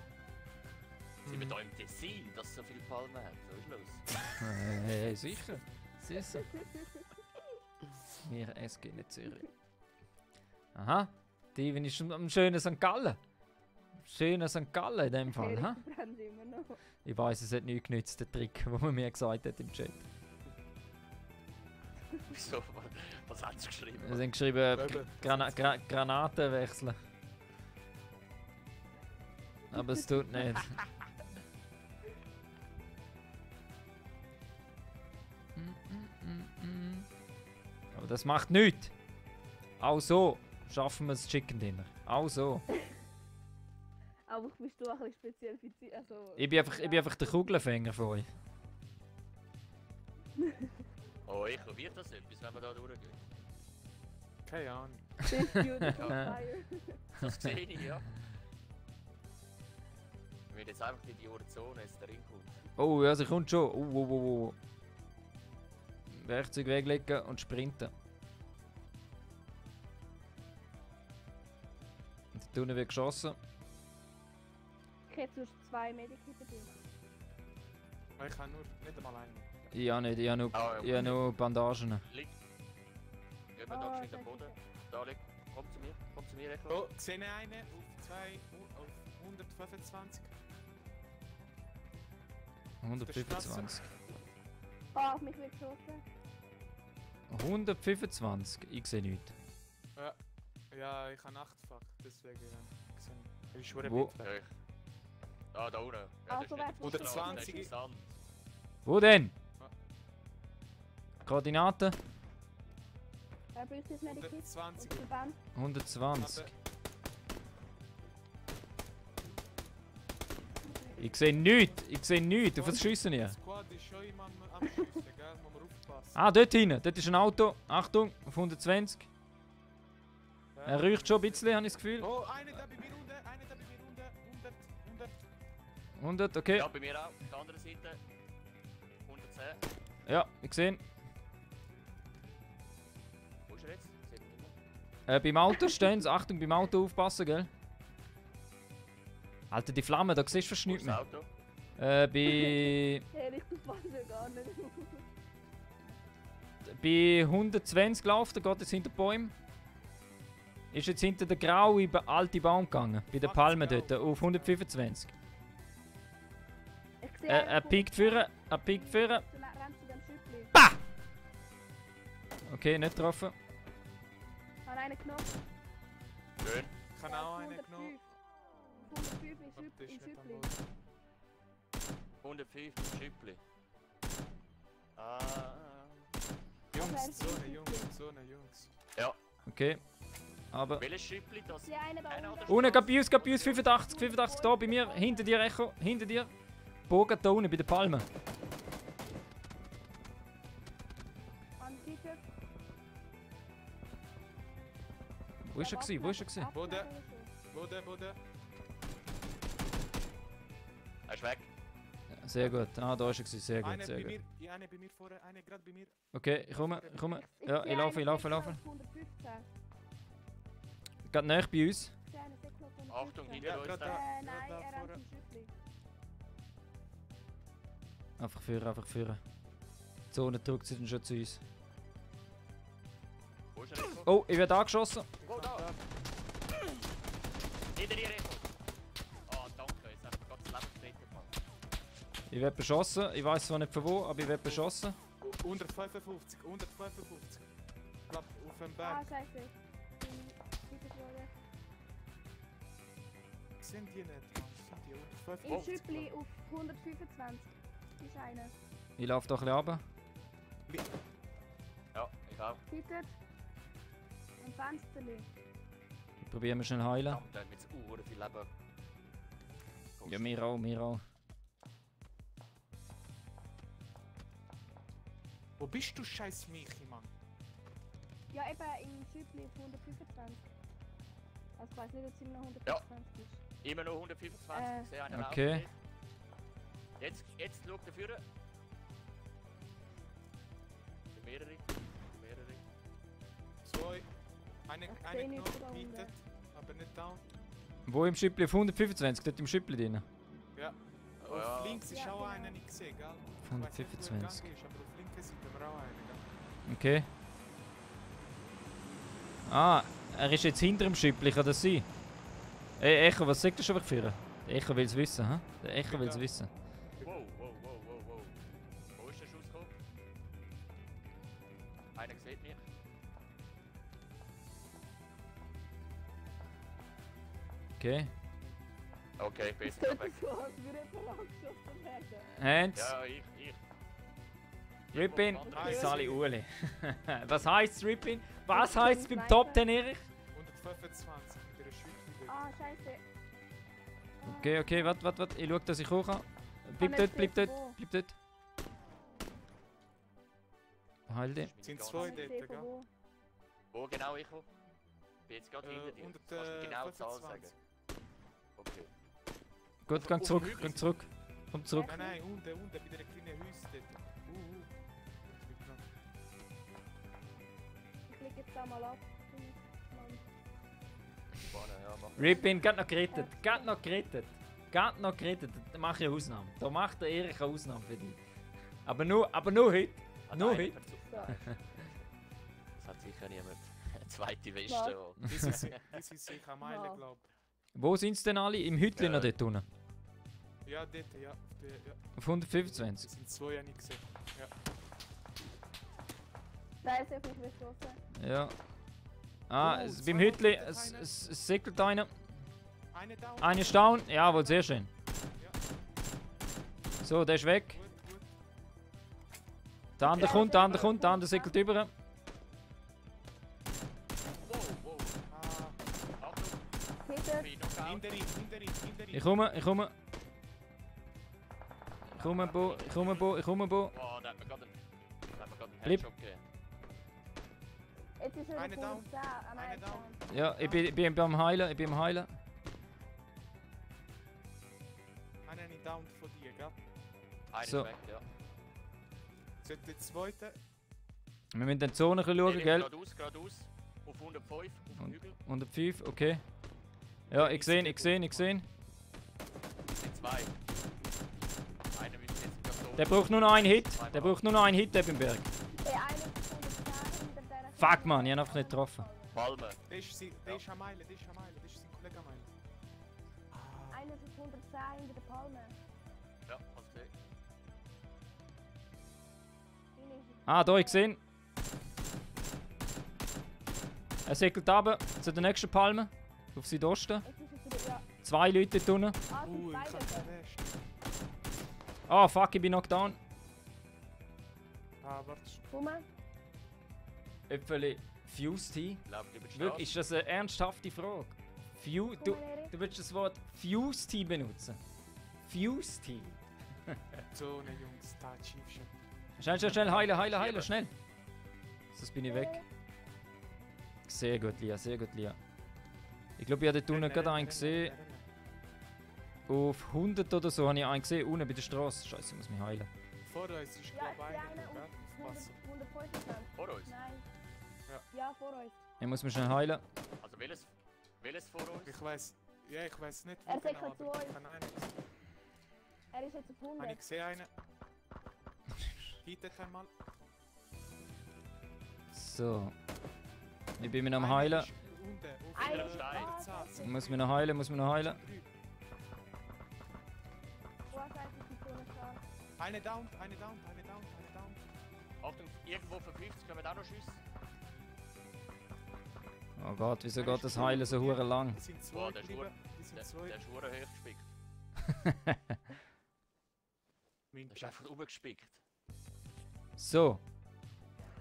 S3: Sind wir da im Tessin, dass es so viele Palmen hat? So ist los.
S1: Hey, sicher. Sicher. Wir SG nicht Zürich. Aha. Steven ist am schönen St. Gallen. Schöner St. Gallen in dem Fall,
S2: Erik,
S1: ha?
S2: du brennst immer noch.
S1: Ich weiss, es hat nichts genützt, der Trick, den man mir gesagt hat im Chat.
S3: Wieso? Was hat es geschrieben?
S1: Wir haben geschrieben, Granaten wechseln. Aber es tut nicht. Aber das macht nichts. Auch so schaffen wir das Chicken Dinner. Auch so.
S2: Aber bist du auch ein bisschen speziell. Also,
S1: Ich bin einfach der Kugelfänger von euch.
S3: Oh, ich probiere das etwas, wenn wir da durchgehen.
S4: Keine Ahnung.
S2: Bist du the fire?
S3: Das sehe ich, ja. Ich will jetzt einfach in die Zone jetzt drin kommt.
S1: Oh, ja, sie kommt schon. Oh. Werkzeug weglegen und sprinten. Und da unten wird geschossen.
S2: Ich hätte sonst 2 Medikits dabei.
S4: Ich habe nur nicht einmal einen.
S1: Ich habe nicht, ich habe nur Bandagen.
S3: Liegt. Gehen wir da
S2: Oh,
S3: geschwind am Boden. Da liegt. Komm zu mir, Echo.
S4: Oh, sehe eine auf 125.
S1: 125.
S2: Auf mich wird geschossen.
S1: 125? Ich sehe nichts.
S4: Ja, ich habe Nachtfach, deswegen gesehen. Er ist schon
S1: Wo?
S4: weit weg.
S3: Ah, da unten. Ja,
S2: Also,
S3: das ist nicht
S2: wer-
S3: der Straße, das
S4: 120.
S3: ist im Sand.
S1: Wo denn?
S4: Ah.
S1: Koordinaten?
S2: Brauchst du das Medikit?
S4: 120.
S2: Und Verband?
S1: 120. Ich sehe nichts. Auf was schiessen ihr?
S4: Der Squad ist schon immer am Schiessen, gell? Muss man aufpassen.
S1: Ah, dort hinten. Dort ist ein Auto. Achtung, auf 120. Er riecht schon ein bisschen, habe ich das Gefühl.
S4: Oh, einer da bei mir unten,
S1: 100, okay.
S3: Ja, bei mir auch. Auf der anderen Seite. 110.
S1: Ja, ich sehe ihn.
S3: Wo ist er jetzt? Sieht man nicht mehr.
S1: Beim Auto stehen sie. Achtung, beim Auto aufpassen, gell? Alter, die Flamme, da siehst du fast
S3: Wo
S1: nichts
S3: ist das
S1: mehr.
S3: Auto?
S1: Bei
S2: Erik, du passt ja gar nicht.
S1: bei 120 gelaufen, da geht jetzt hinter den Bäumen. Ist jetzt hinter der graue alte Baum gegangen. Bei der Palme dort, auf 125.
S2: Ich sehe
S1: Er piekt führen,
S2: Du rennst zu dem Schüppli.
S1: Okay, nicht getroffen.
S2: Habe einen genommen.
S3: Schön.
S4: Ich habe auch einen genommen.
S2: 105
S4: Aber
S2: im
S4: das ist nicht am
S2: Schüppli.
S4: Boden.
S3: 105 im Schüppli. Ah.
S4: Jungs, Jungs.
S3: Ja.
S1: Okay. Aber.
S3: Welches Schüppli das?
S2: Die eine da
S3: Einer
S2: unten.
S3: oder-
S1: Unten, Gabius, 85 da bei mir. Hinter dir, Echo. Hinter dir. Bogen da unten bei der Palme.
S2: An die Seite.
S1: Wo ist er gewesen? Wo ist er gewesen?
S4: Boden. Boden.
S3: Er ist weg.
S1: Sehr gut. Ah, da ist er gewesen. Sehr gut,
S4: Einer
S1: sehr
S4: bei
S1: gut.
S4: mir, ja, einer bei mir vorne, einer gerade bei mir.
S1: Okay, ich komme. Ja, ich laufe.
S2: 115.
S1: Geht näher bei uns.
S2: Ich sehe einen Säckler auf 115.
S3: Achtung, hinter
S4: Ja,
S3: uns
S4: gerade
S3: da.
S4: da.
S2: Nein,
S4: da
S2: er
S4: vorne.
S2: rennt zum Schüppli.
S1: Einfach führen. Die Zone drückt sich dann schon zu uns.
S3: Wo ist er, Rico?
S1: Oh, ich werde angeschossen.
S3: Wo da? Hinter dir, Rico. Oh, danke. Jetzt habe ich ganz Leben gerettet, Mann.
S1: Ich werde beschossen. Ich weiß zwar nicht von wo, aber ich werde beschossen.
S4: 155. Ich glaube, auf dem
S2: Ah,
S4: Berg.
S2: scheiße. Bitte wurde.
S4: Sind die nicht, Mann? Sind die
S2: Im
S4: 155?
S2: Schüppli auf 125. Ist einer.
S1: Ich laufe doch ein bisschen runter.
S3: Ja, ich auch.
S2: Bitte. Am Fensterli.
S1: Ich probiere mich schnell heilen.
S3: Verdammt, der hat mit so viel Leben.
S1: Ja, mir auch.
S4: Wo bist du, scheiß Michi, Mann?
S2: Ja, eben im Schüppli auf 125. Also ich weiß nicht, ob es immer noch 125 ist.
S3: Immer noch 125. Ich sehe einen
S1: Okay.
S3: laufen. Jetzt schaut er führen. Mehrere.
S4: Zwei. Eine
S2: Ich seh
S4: eine
S2: nichts
S4: Knochen
S2: da unten.
S4: bietet, aber nicht down.
S1: Wo im Schüppli auf 125? Dort im Schüppli drin.
S4: Ja.
S3: Oh,
S4: Auf
S3: ja.
S4: links ist
S2: Ja,
S4: auch
S2: genau.
S4: einer nicht gesehen, gell? Ich weiss nicht, wo er
S1: 125.
S4: gegangen ist, aber auf linker Seite haben wir auch einen, gell?
S1: Okay. Ah, er ist jetzt hinter dem Schüppli, kann das sein? Ey, Echo, was sagt er schon für? Der Echo will es wissen, hä? Der Echo will es
S4: Ja.
S1: wissen.
S3: Wow. Wo ist der Schuss gekommen? Einer sieht mich.
S1: Okay.
S3: Okay, ich bin
S2: Es
S3: jetzt
S2: tut
S3: weg.
S2: so, als würde jemand angeschossen werden.
S1: Hands.
S3: Ja, ich.
S1: Rippin.
S3: Irgendwo
S1: Sali Uli. Was heisst Rippin? Was heisst beim Top 10 Erich?
S4: 125 mit der Schüttel.
S2: Ah, scheiße.
S1: Okay, warte. Ich schau, dass ich hoch kann. Bleib
S2: nicht
S1: dort.
S2: sehen, wo.
S1: Bleib dort. Heil dich.
S4: Sind
S2: Ich
S4: zwei
S2: kann nicht
S4: dort,
S2: sehen, von
S4: gell?
S2: wo.
S3: Wo genau ich komme? Bin jetzt gerade hinter dir.
S4: Unter
S3: Kannst du mir genau die Zahl
S4: 25.
S3: sagen? Okay.
S1: Gut,
S3: Auf
S1: gang
S3: dem
S1: zurück.
S3: Hügel
S1: Gang zurück. Komm zurück.
S4: Nein, unten, bei der kleinen Haus dort.
S2: Ich leg jetzt da mal ab.
S3: Vorne, ja, mach.
S1: Rippin, gerade noch gerettet. Da mache ich eine Ausnahme. Da macht der Erich eine Ausnahme für dich. Aber nur heute. Nur
S3: Einer
S1: heute.
S3: versucht.
S2: So.
S3: Das hat sicher niemand. Eine zweite Weste.
S2: Was?
S3: oh.
S4: Das ist sicher eine Meile,
S2: Ja.
S4: glaube
S1: Wo sind sie denn alle? Im Hütli noch dort unten?
S4: ich. Ja, dort, ja. Ja.
S1: Auf 125.
S4: Das sind zwei, ja nicht gesehen. Ja.
S2: Da ist auf mich geschossen.
S1: Ja. Ah,
S4: Oh,
S1: es,
S4: zwei
S1: beim Hütli,
S4: Leute,
S1: es,
S4: einer.
S1: es segelt einer.
S4: Eine down.
S1: Eine ist down. Jawohl, sehr schön.
S4: Ja.
S1: So, der ist weg.
S4: Gut.
S1: Der andere kommt, der andere segelt über.
S3: Wow.
S4: Ah,
S3: Achtung.
S2: Peter,
S3: Bin noch out.
S4: hinter ihm.
S1: Ich komme. Ich komme, Bo.
S3: Oh, da hat mir gerade einen
S1: Bleib.
S3: Headshot gegeben.
S2: jetzt ist er auf
S4: Eine down.
S2: 110. Ah, nein,
S4: Eine down.
S1: Ja, ich bin beim Heilen.
S4: Einer nicht down von dir, gell?
S3: Einer
S1: So.
S3: ist weg, ja.
S4: Sollte der zweite.
S1: Wir müssen die Zone schauen, gell?
S3: Geradeaus. Auf 105, auf dem
S1: Und-
S3: Hügel.
S1: 105, okay. Ja, ich sehe.
S3: Es sind zwei. Einer müsste jetzt gerade so.
S1: Der braucht nur noch einen Hit. Der braucht nur noch einen Hit, der beim Berg.
S2: Der eine ist 110 hinter der.
S1: Fuck, Mann, ich hab einfach nicht getroffen.
S3: Palme.
S4: Der ist eine Meile, das ist sein Kollege Meile. Ah,
S2: Einer ist auf 110 hinter der Palme.
S3: Ja, hast gesehen.
S2: Ihn ist-
S1: Ah, da, ich sehe. Er segelt runter zu der nächsten Palme. Auf Südosten.
S2: Jetzt ist es wieder. Ja.
S1: 2 Leute dort unten.
S2: Ah, es sind
S4: ich
S2: beide.
S4: hab verwäscht.
S1: Ah, fuck, ich bin knocked down.
S4: Ah, warte.
S2: Komm.
S1: Äpfeli, Fuse Tea?
S3: Läuft über die Straße.
S1: Wirklich, ist das eine ernsthafte Frage? Du willst das Wort Fuse Tea benutzen? Fuse Tea?
S4: So, ne Jungs, da schief schon.
S1: Schnell, heilen, schnell. Sonst bin ich weg. Sehr gut, Lia, sehr gut, Lia. Ich glaube, ich habe dort unten gerade einen gesehen. Auf 100 oder so habe ich einen gesehen, unten bei der Straße. Scheiße, ich muss mich heilen.
S4: Vor uns ist,
S2: Ja,
S4: glaube ich, einer, gell? Aufpassen.
S2: 125.
S3: Vor uns?
S2: Nein.
S4: Ja.
S2: Ja, vor uns.
S1: Ich muss mich schnell heilen.
S3: Also welches vor uns?
S4: Ich weiß nicht,
S2: Er
S4: wo
S2: sagt
S4: genau,
S2: zu
S4: aber ich
S2: uns.
S4: kann einen sehen.
S2: Er ist jetzt auf
S4: Habe
S2: 100.
S4: ich gesehen, einen. Hittet einmal.
S1: So. Ich bin mir noch am
S4: Einer
S1: heilen.
S4: ist unten, auf
S2: Einer
S4: der
S3: Stein.
S4: Zahn.
S1: Ich muss mich noch heilen, muss mich noch heilen.
S2: Vorseite ist so eine Straße.
S4: Eine down.
S3: Achtung, irgendwo von 50 kommen auch noch Schüsse.
S1: Oh Gott, wieso geht das Heilen so hure lang?
S4: Die sind zwei
S3: Boah, der ist
S4: geblieben.
S3: hure-
S4: Die sind
S3: Der
S4: zwei.
S3: ist hure hoch gespickt.
S4: Mein
S3: Der ist einfach umgespickt.
S1: So.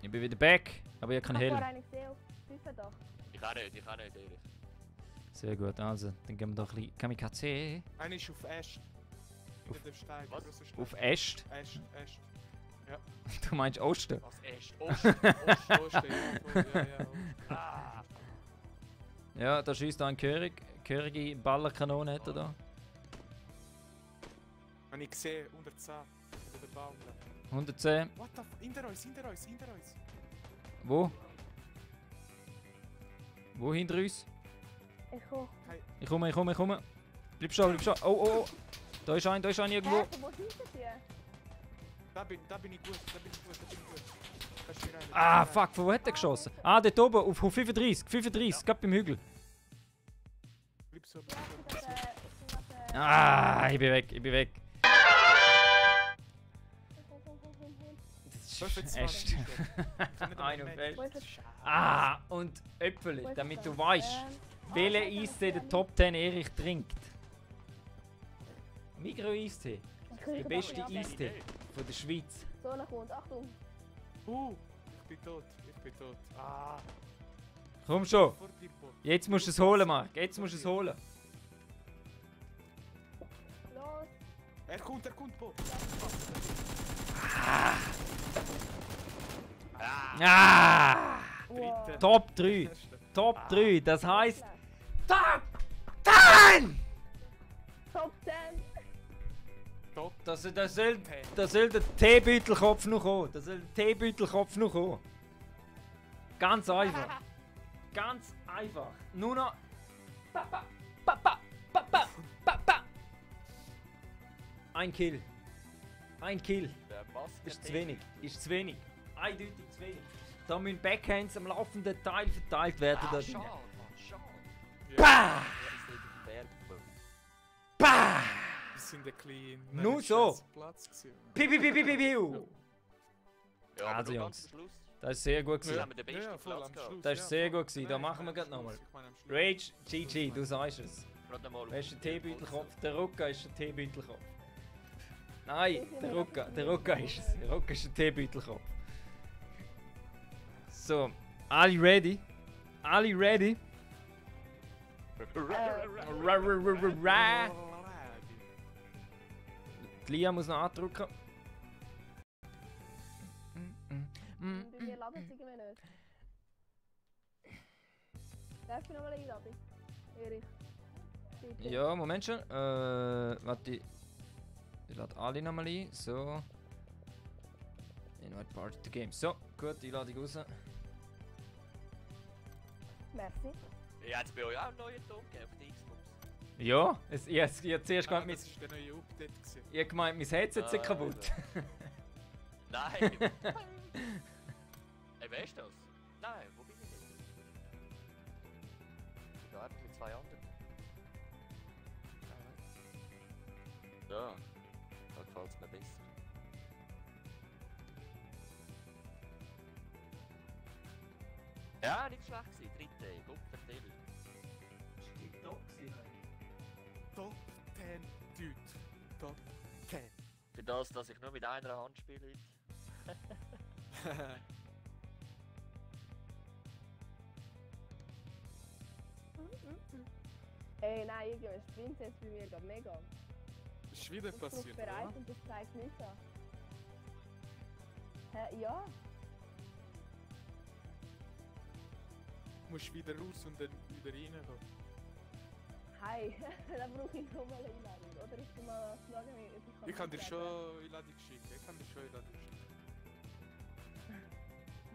S1: Ich bin wieder back, aber ich habe keinen
S2: Ich habe
S1: Helm.
S2: einen gesehen auf 85.
S3: Ich kann nicht, ehrlich.
S1: Sehr gut, also, dann gehen wir doch ein bisschen Kamikaze.
S4: Einer ist auf Ash. Hinter dem Stein, der
S3: Was?
S4: grosse Stein.
S1: Auf Est.
S4: Ash.
S1: Du meinst Osten?
S3: Was echt? Osten.
S4: Osten, ja.
S3: Ah!
S1: Ja, da schießt ein Körig. Körige Ballerkanone hat er da.
S4: Habe ich gesehen, 110. Hinter dem Baum. da.
S1: 110.
S4: What the f... Hinter uns.
S1: Wo? Wo hinter uns?
S2: Ich komme.
S1: Ich komme. Bleib stehen. Oh. Da ist ein irgendwo.
S2: Hä, wo schießen sie?
S4: Da bin ich gut. Da ist wieder einer.
S1: Ah, fuck, von wo hat er geschossen? Ah, dort oben, auf 35, gerade beim Hügel.
S4: Bleib so.
S2: Ja, ich bin
S1: Ah, ich bin weg. Das ist
S4: 25
S1: echt.
S4: ist er.
S1: Ein auf Feld.
S2: Wo ist es?
S1: Ah, und Äpfel,
S2: Wo ist
S1: damit
S2: es
S1: du
S2: denn?
S1: weißt, welchen Eistee der Top 10 Erich trinkt. Mikro-Eistee, der beste Eistee von der Schweiz.
S2: So, nach uns. Achtung.
S4: Ich bin tot. Ah,
S1: Komm schon,
S4: vor dir, Bo.
S1: jetzt musst du es holen, Marc. Jetzt musst du es holen.
S2: Los.
S4: Er kommt, Bo.
S1: Ah!
S2: Wow.
S1: Top 3. Top 3, das heisst Top 10!
S2: Top 10.
S1: Das soll der Teebeutelkopf noch kommen. Ganz einfach. Nur noch. Ein Kill.
S3: Der Maske
S1: Ist zu wenig. Eindeutig zu wenig. Da müssen Backhands am laufenden Teil verteilt werden. Da drin.
S3: Schade, Mann, schade.
S1: Bah!
S3: Ja, ist nicht auf dem Berg.
S1: Bah!
S4: Wir sind ein bisschen...
S1: Nur so.
S4: Platz gewesen.
S1: Piu.
S3: Ja, aber
S1: Also,
S3: nur
S1: Jungs.
S3: ganz am Schluss.
S1: Das ist sehr gut
S3: Wir
S1: gewesen.
S3: haben den besten
S4: voll
S3: Platz
S4: am
S3: gehabt.
S4: Schluss.
S1: Das ist
S4: ja,
S1: sehr
S4: voll.
S1: gut gewesen. Da
S4: Nein,
S1: machen wir
S4: ich
S1: grad
S4: meine am
S1: nochmal.
S4: Schluss, ich meine am Schluss.
S1: Rage, GG, du sagst es.
S3: Gerade mal
S1: Wer ist der Teebeutelkopf? Der Rucka ist der Teebeutelkopf. Nein, der Rucka ist es. Der Rucka ist der Teebeutelkopf. So, alle ready? Die Lia muss noch andrücken.
S2: Bei mir laden sie irgendwie nicht. Darf ich nochmal einladen? Erich. Bitte.
S1: Ja, Moment schon. Warte. Ich lade alle nochmal ein. So. Invite Party to Game. So, gut, Einladung raus.
S2: Merci.
S3: Ja, jetzt bei euch auch einen neuen Ton gegeben auf die Xbox.
S1: Ja, ich hab zuerst
S4: Ah,
S1: gemeint,
S4: das ist der neue Update gewesen.
S1: ich hab gemeint, mein Headset sei
S3: Ah,
S1: kaputt.
S3: Nein! Ey, wer ist das? Nein, wo bin ich denn? Ich bin da einfach mit zwei anderen. Ja, da gefällt es mir besser. Ja, nicht schlecht gewesen. Dritte, Gupfertil.
S4: Top 10, Dude. Top 10.
S3: Für das, dass ich nur mit einer Hand spiele heute.
S2: Ey, nein, irgendwann springt jetzt bei mir gerade mega.
S4: Ist wieder
S2: Ich bin
S4: passiert,
S2: bereit
S4: oder?
S2: und das zeigt nicht an. Hä, ja?
S4: Du musst wieder raus und dann wieder rein.
S2: Nein, da brauche ich nochmal eine Einladung. Oder ich kann mal schauen, ob
S4: Ich kann dir
S2: mitladen.
S4: schon Einladung schicken.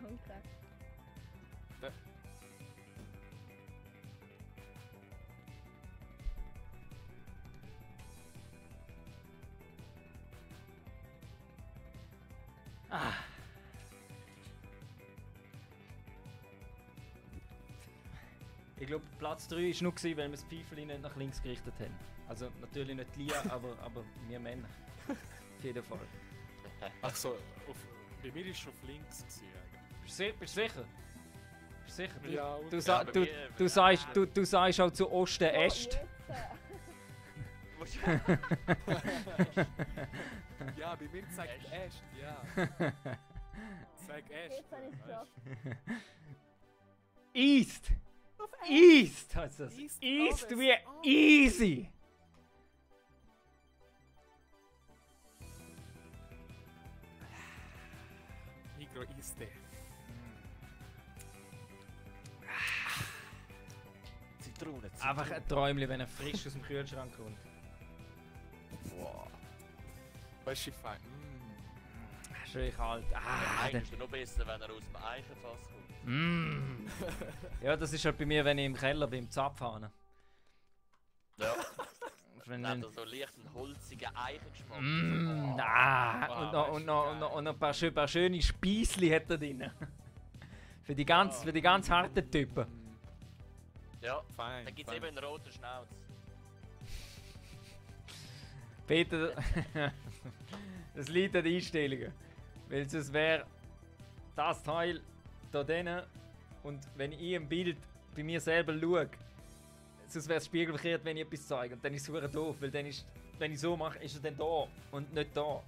S2: Okay.
S1: Ah. Ich glaube, Platz 3 war nur, weil wir das Pfeifchen nicht nach links gerichtet haben. Also natürlich nicht Lia, aber wir Männer. Auf jeden Fall.
S4: Ach so, bei mir war es auf links. Gewesen,
S1: Bist du sicher? Bist du sicher?
S4: Ja,
S1: Du,
S4: und-
S1: sa
S3: bei
S1: du,
S3: mir-
S1: du, sagst, du sagst auch zu Osten Est.
S4: Ja, bei mir zeigt
S3: Echt?
S4: Est, ja. Zeig Est.
S2: Jetzt habe ich es geschafft.
S1: East!
S2: Auf
S1: East heißt das!
S4: East
S1: East
S4: Ovest.
S1: wie
S4: Oh.
S1: easy!
S4: Migro Iste.
S3: Zitrone.
S1: Einfach ein Träumchen, wenn er frisch aus dem Kühlschrank kommt.
S3: Wow.
S4: Weißt du, fein.
S1: Schön kalt.
S3: Eigentlich ist es noch besser, wenn er aus dem Eichenfass kommt.
S1: Ja, das ist halt bei mir, wenn ich im Keller bin, im Zapfhahn.
S3: Ja.
S1: Wenn,
S3: Dann hat er so leicht einen holzigen Eichengeschmack.
S1: und noch ein paar schöne Speisli hat er drin. für die ganz harten Typen.
S3: Ja,
S4: Fein.
S3: dann gibt es eben einen roten Schnauz.
S1: Peter, das liegt an den Einstellungen. Weil sonst wäre das Teil da drinnen und wenn ich im Bild bei mir selber schaue, sonst wäre es spiegelverkehrt, wenn ich etwas zeige. Und dann ist es verdammt doof, weil dann ist, wenn ich so mache, ist er dann da und nicht da.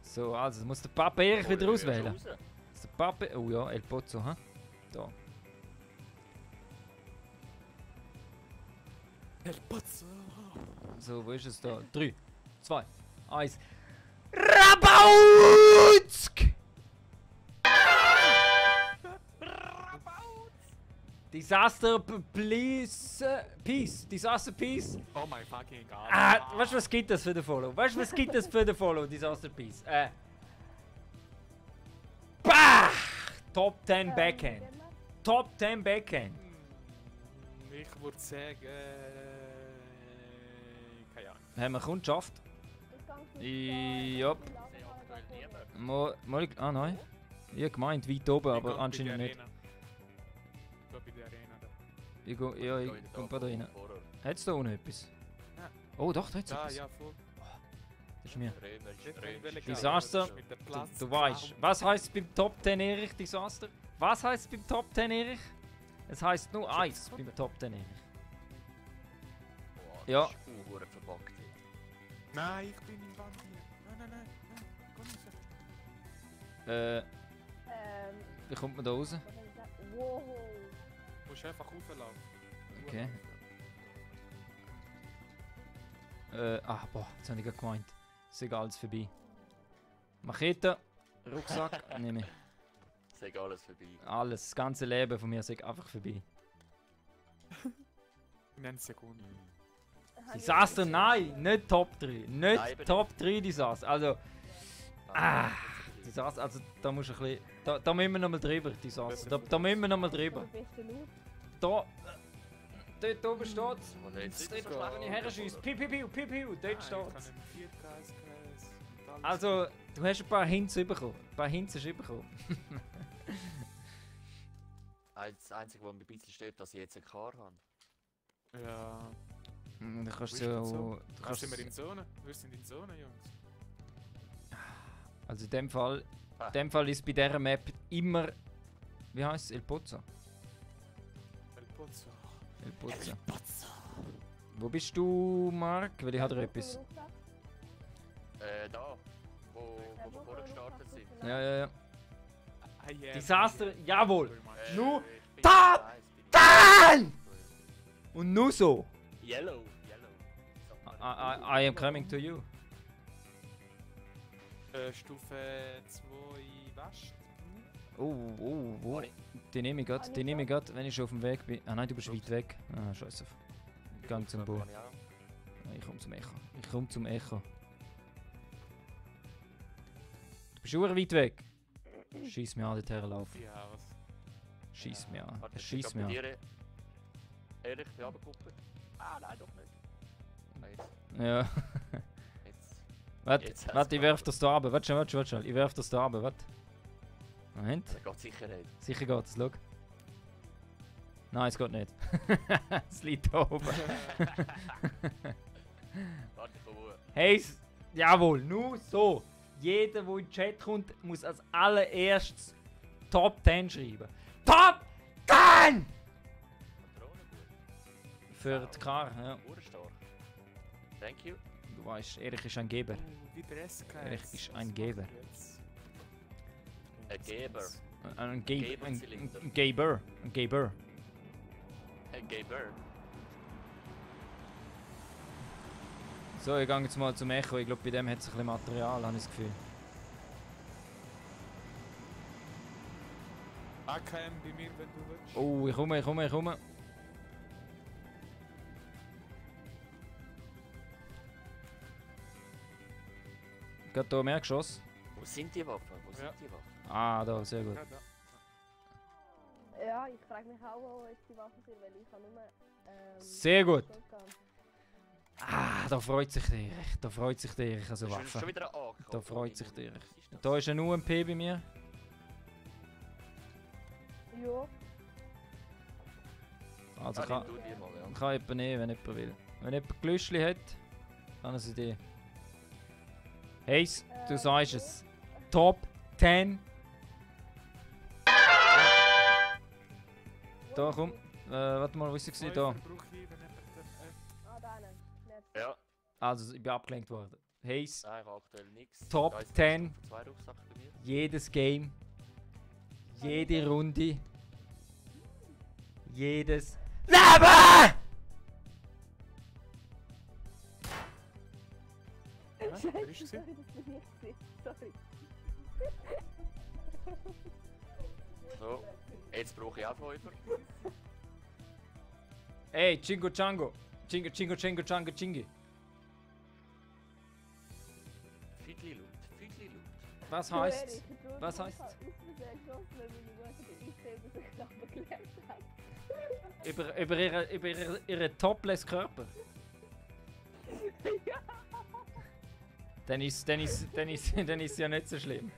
S1: So, also muss der Papa Erich wieder
S3: Oh,
S1: auswählen.
S3: raus.
S1: Der Papa. Oh ja, El Pozzo, ha? Da.
S4: El Pozzo.
S1: So, wo ist es da? 3, 2, 1. Rabautsk! Disaster please. Peace. Disaster Peace.
S4: Oh my fucking god.
S1: Weißt du, was gibt das für den Follow? Weißt du, was gibt das für den Follow? Disaster Peace. Bah! Top 10 Backhand. Top 10 Backhand.
S4: Ich würde sagen. Keine Ahnung.
S1: Haben wir Kundschaft? Ja. Mal, nein. Ich hab gemeint, weit oben, aber anscheinend nicht.
S4: Ich gehe bei der Arena da.
S1: Ich komm bei da rein. Hat's da unten etwas?
S4: Ja.
S1: Oh doch, da hat's
S4: Ja,
S1: etwas.
S4: ja, voll.
S1: Das ist mir.
S4: Römisch.
S1: Disaster. Du weißt. Was heisst beim Top 10 Erich Disaster? Was heisst beim Top 10 Erich? Es heisst nur eins beim Top 10 Erich. Ja.
S3: Das ist verbockt.
S4: Nein, ich bin im Wand hier. Nein. Komm nicht so.
S1: Wie kommt man da raus?
S2: Wow.
S4: Du musst einfach rauflaufen.
S1: Okay. Boah, jetzt hab ich gerade gemeint. Ist egal, alles vorbei. Machete, Rucksack, nehme ich.
S3: Ist alles vorbei.
S1: Alles, das ganze Leben von mir ist einfach vorbei.
S4: In 1 Sekunde.
S1: Disaster, nein, nicht Top 3. Nicht
S3: Nein, eben
S1: Top 3 Disaster. Also, Disaster, also da musst du ein bisschen. Da müssen wir nochmal drüber, Disaster. Da müssen wir nochmal drüber. Da. Dort oben steht's.
S3: Und jetzt
S1: Dort kann ich herschiessen. Piu, piu, piu, piu, piu. Dort steht's.
S4: Also.
S1: Also, du hast ein paar Hints bekommen. Ein paar Hints hast du bekommen.
S3: das Einzige, was mir ein bisschen steht, dass ich jetzt eine Car habe.
S4: Ja.
S1: Du kannst
S4: Wo ist das so?
S1: so. Du
S4: Sind
S1: kannst,
S4: wir in Zone? Wir sind in Zone, Jungs.
S1: also in dem Fall ist bei dieser Map immer. Wie heisst es? El Pozzo.
S4: El Pozzo.
S1: El Pozzo.
S4: Pozzo.
S1: Wo bist du, Mark? Weil ich habe da etwas.
S3: Da. Wo wir vorher gestartet sind.
S1: Ja.
S4: I
S1: Disaster, jawohl. Nu,
S3: ich bin
S1: Top
S3: nice, bin ich-
S1: Dann! Und nur so.
S3: Yellow.
S1: I am coming to you.
S4: Stufe 2 West.
S1: Oh. Die nehme ich grad, wenn ich schon auf dem Weg bin. Ah nein, du bist weit weg. Ah, scheiße. Ich gehe zum Bo. Ich komme zum Echo. Du bist schon weit weg. Schieß mir an, dort herlaufen.
S4: Ja, was?
S1: Schieß mir an.
S3: Warte,
S1: Schieß
S3: ich
S1: mir an.
S3: probiere. Ehrlich, ich bin runtergeguckt. Ah, nein, doch nicht. Ah,
S1: Ja.
S3: Jetzt. Jetzt hat's
S1: Warte, ich werf das da runter. Warte schnell. Ich werf das da runter, warte. Moment.
S3: Da geht sicher nicht.
S1: Sicher geht es, schau. Nein, es geht nicht. Es liegt da oben.
S3: Warte, komm hoch.
S1: Hey, jawohl, nur so. Jeder, der in den Chat kommt, muss als allererstes Top 10 schreiben. Top 10!
S3: Patronen gut.
S1: Für die Kar, ja.
S3: Urstark. Thank you.
S1: Du weißt, Erich ist ein Geber.
S4: Wie der SKS.
S1: Erich ist ein Geber.
S3: Ein Geber.
S1: Ein
S3: Geberzylinder.
S1: Geber. Ein Geber.
S3: Ein Geber.
S1: So, ich gehe jetzt mal zum Echo. Ich glaube, bei dem hat es ein bisschen Material, habe ich das Gefühl.
S4: AKM bei mir, wenn du willst.
S1: Oh, ich komme. Gerade hier mehr geschossen.
S3: Wo sind die Waffen?
S4: Ja.
S1: Ah, da, sehr gut.
S4: Ja, da.
S2: Ja, ich frage mich auch, wo jetzt die Waffen sind, weil ich habe nur...
S1: Sehr gut.
S2: Shotgun.
S1: Ah, da freut sich der Erich. Da freut sich der Erich an so
S3: Schon
S1: Waffen.
S3: wieder angekommen.
S1: Da freut sich der Erich.
S3: Was ist das?
S1: Da ist ein UMP bei mir.
S2: Ja.
S1: Also
S3: Ah,
S1: kann
S3: nimm du die mal, ja.
S1: jemand nehmen, wenn jemand will. Wenn jemand Glüschli hat, kann er sie die. Heys, du sagst es. Top 10. Da, komm. Warte mal, wo ist sie? Da.
S2: Ah, da einen.
S3: Ja,
S1: Also, ich bin abgelenkt worden. Heys,
S3: nein, ich habe aktuell nichts.
S1: Top
S3: Da ist
S1: 10.
S3: Stufe 2 Rucksack bei mir.
S1: Jedes Game. Jede Runde. Jedes Leben!
S4: Wer ist sie?
S2: Sorry, das bin ich gewesen. Sorry.
S3: So, jetzt brauche ich auch 5.
S1: Ey, Chingo Chango. Chingo Chango.
S3: Fiedli Loot.
S1: Was
S2: Du,
S1: heißt?
S2: Erich, du,
S1: Was
S2: ich
S1: heisst's?
S2: habe aus Versehen geschossen, weil meine Mutter den Einzählen so knapp gelernt hat.
S1: Über ihren topless Körper.
S2: Ja.
S1: Dann ist ja nicht so schlimm.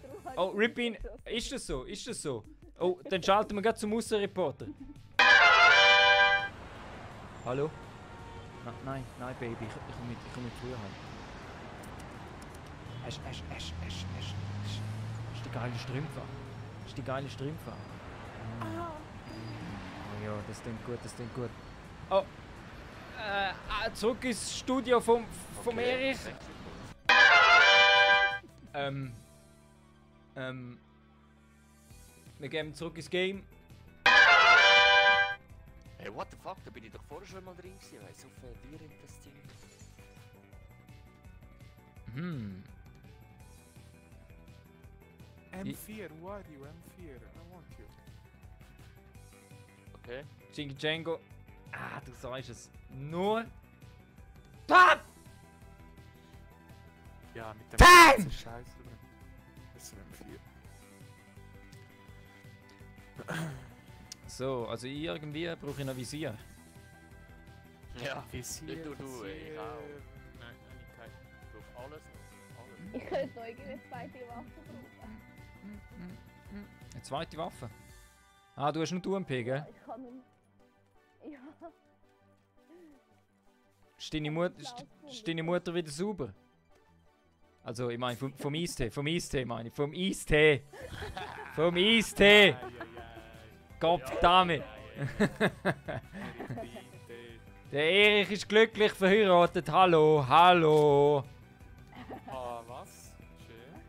S2: Darum habe
S1: Oh,
S2: ich
S1: Ripin,
S2: geschossen.
S1: ist das so? Oh, dann schalten wir gleich zum Aussenreporter. Hallo? Nein, Baby, ich komm mit früher heim. Hast die geile Strümpfe?
S2: Ah,
S1: Oh ja, das klingt gut. Oh, zurück ins Studio vom Erich. Wir gehen zurück ins Game.
S3: Hey, what the fuck? Da bin ich doch vorher schon mal drin gewesen. Weiss, so verwirrend das Ding.
S4: M4, who are you? M4, I want you.
S3: Okay.
S1: Jingle Django. Ah, du sagst es. Nur. Top!
S4: Ja, mit dem
S1: Bam!
S4: ganzen Scheiß. Das ist M4.
S1: So, also irgendwie brauche ich ein Visier.
S3: Ja.
S4: Visier,
S3: Du, ey, ich auch.
S4: Nein, ich kann.
S3: Ich brauche alles noch. Alles.
S2: Ich könnte noch eine zweite Waffe brauchen.
S1: Eine zweite Waffe. Ah, du hast nur die UMP, gell?
S2: Ich kann ihn. Ja.
S1: Ist deine Mutter wieder sauber? Also, ich meine vom Eistee, meine ich. Vom Eistee! Gottverdammt! Der Erich ist glücklich verheiratet. Hallo!
S4: Ah, was? Schön.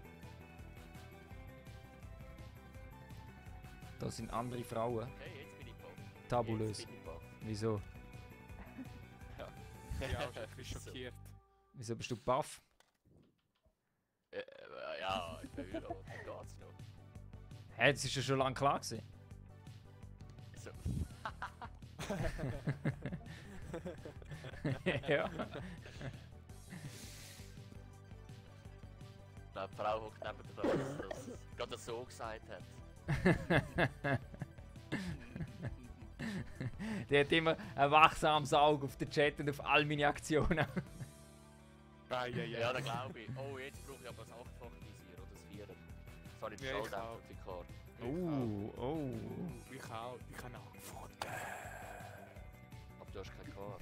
S1: Da sind andere Frauen.
S3: Okay, jetzt bin ich baff.
S1: Tabulös.
S3: Jetzt bin ich baff.
S1: Wieso?
S4: bin auch schon ein bisschen schockiert.
S1: Wieso bist du baff?
S3: Ja, ich bin wieder, dann geht's noch.
S1: Hä, das ist ja schon lange klar gewesen.
S3: So.
S1: Ja.
S3: Die Frau hockt neben der Dose, dass es gerade so gesagt hat.
S1: Die hat immer ein wachsames Auge auf den Chat und auf all meine Aktionen.
S3: Ja, das glaube ich. Oh, jetzt brauche ich aber das 8-fache Visier oder das 4er. Sorry, das
S4: Ja, ich
S3: Schalldämpfer-Vikar.
S1: Oh.
S4: Ich auch. Ich kann angefangen.
S3: Aber du hast kein Car.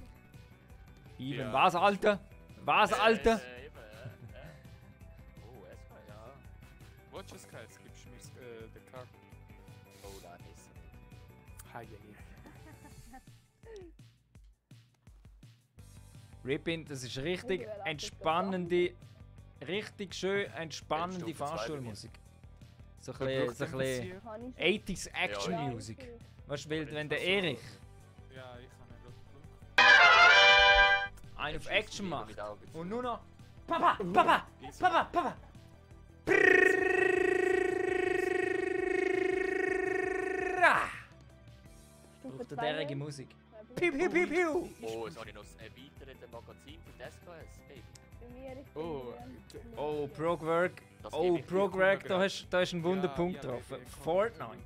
S1: Even,
S4: Ja.
S1: was, Alter? Was, Alter?
S3: Eben, Oh, es war ja.
S4: Watch es, Guys. Gibst du mir den Car?
S3: Oh, nein, ist nicht.
S4: Hi.
S1: Rippin, das ist richtig entspannende, richtig schön entspannende
S3: Stufe zwei
S1: Fahrstuhlmusik. So ein
S4: Wer
S1: bisschen,
S4: braucht denn das
S2: Habe ich schon.
S1: 80s Action
S3: Ja.
S1: Music. Weißt du, weil wenn der Erich
S4: hier? Ja, ich kann nicht.
S1: einen auf
S3: Jetzt
S1: Action
S3: schießt
S1: macht
S3: die Liebe mit Augen zu.
S1: und nur noch Papa!
S2: Stufe
S1: Braucht
S2: 2
S1: er derige
S2: nehmen?
S1: Musik.
S2: Ja,
S1: Piu, piu, piu, piu!
S3: Oh, jetzt habe ich noch ein erweitertes Magazin für das SKS, Baby.
S2: Bei mir, ich
S4: Oh,
S2: bin
S1: Oh, Progwork.
S3: Das
S1: Oh,
S3: gebe ich dir.
S1: Progwork, da hast du einen
S4: Ja,
S1: Wunderpunkt
S4: ja,
S1: getroffen.
S4: Baby, komm.
S1: Fortnite.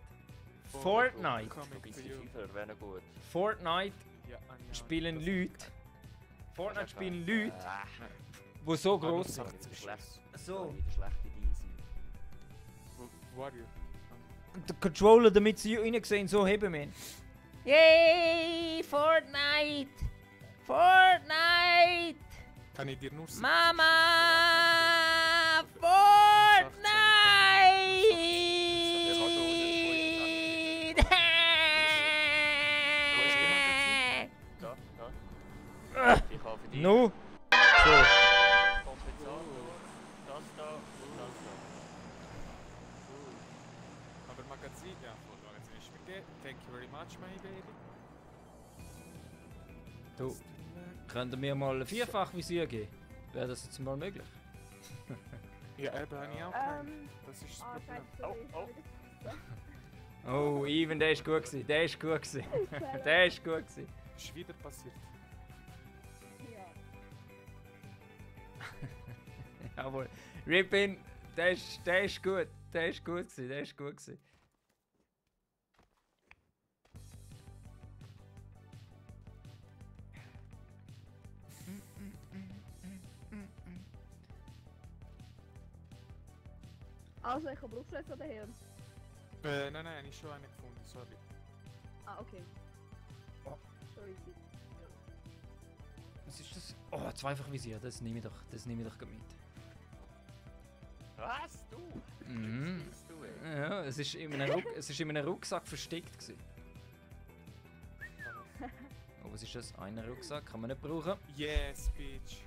S1: Fortnite.
S3: Du bist die FIFA, wäre noch gut.
S1: Fortnite
S4: Ja, Anja,
S1: spielen
S4: das-
S1: Leute. Fortnite spielen Leute,
S3: Ah,
S1: die so
S4: Ah,
S1: groß
S4: das
S1: sind.
S4: sagt-
S3: wieder schlecht.
S1: So.
S3: Wieder schlechte Dienste.
S4: Warrior.
S1: Und der Controller, damit sie reinsehen, so heben wir ihn. Yay! Fortnite! Fortnite!
S4: Kann ich dir nur sagen?
S1: Mama! Fortnite!
S3: Da, da. Ich habe für dich.
S1: Nu! So.
S3: Kompensator. Das da und das da.
S4: Aber Magazin, ja, voll Magazin ist mir gegeben. Thank you very much, my baby.
S1: Du, könnt ihr mir mal ein Vierfach-Visier geben? Wäre das jetzt mal möglich?
S4: Ja, eben, habe ich auch keinen. Das ist das Problem.
S2: scheiße.
S1: Oh, Ivan, der ist gut gewesen. Der ist gut gewesen. Der ist gut gewesen.
S4: Ist wieder passiert.
S2: Ja.
S1: Jawohl. Rippin, der ist gut. Der ist gut gewesen. Der ist gut gewesen.
S2: Also, ich habe Brustschweiß oder Hirn?
S4: Nein, ich schon einen gefunden, sorry.
S2: Ah, okay.
S1: Oh.
S2: Sorry.
S1: Was ist das? Oh, Zweifach-Visier. Das nehme ich doch gleich mit.
S3: Was? Du?
S1: Mhm.
S3: Was du, ey?
S1: Ja, es ist in einem Rucksack versteckt gewesen. Oh, was ist das? Ein Rucksack, kann man nicht brauchen.
S4: Yes, bitch.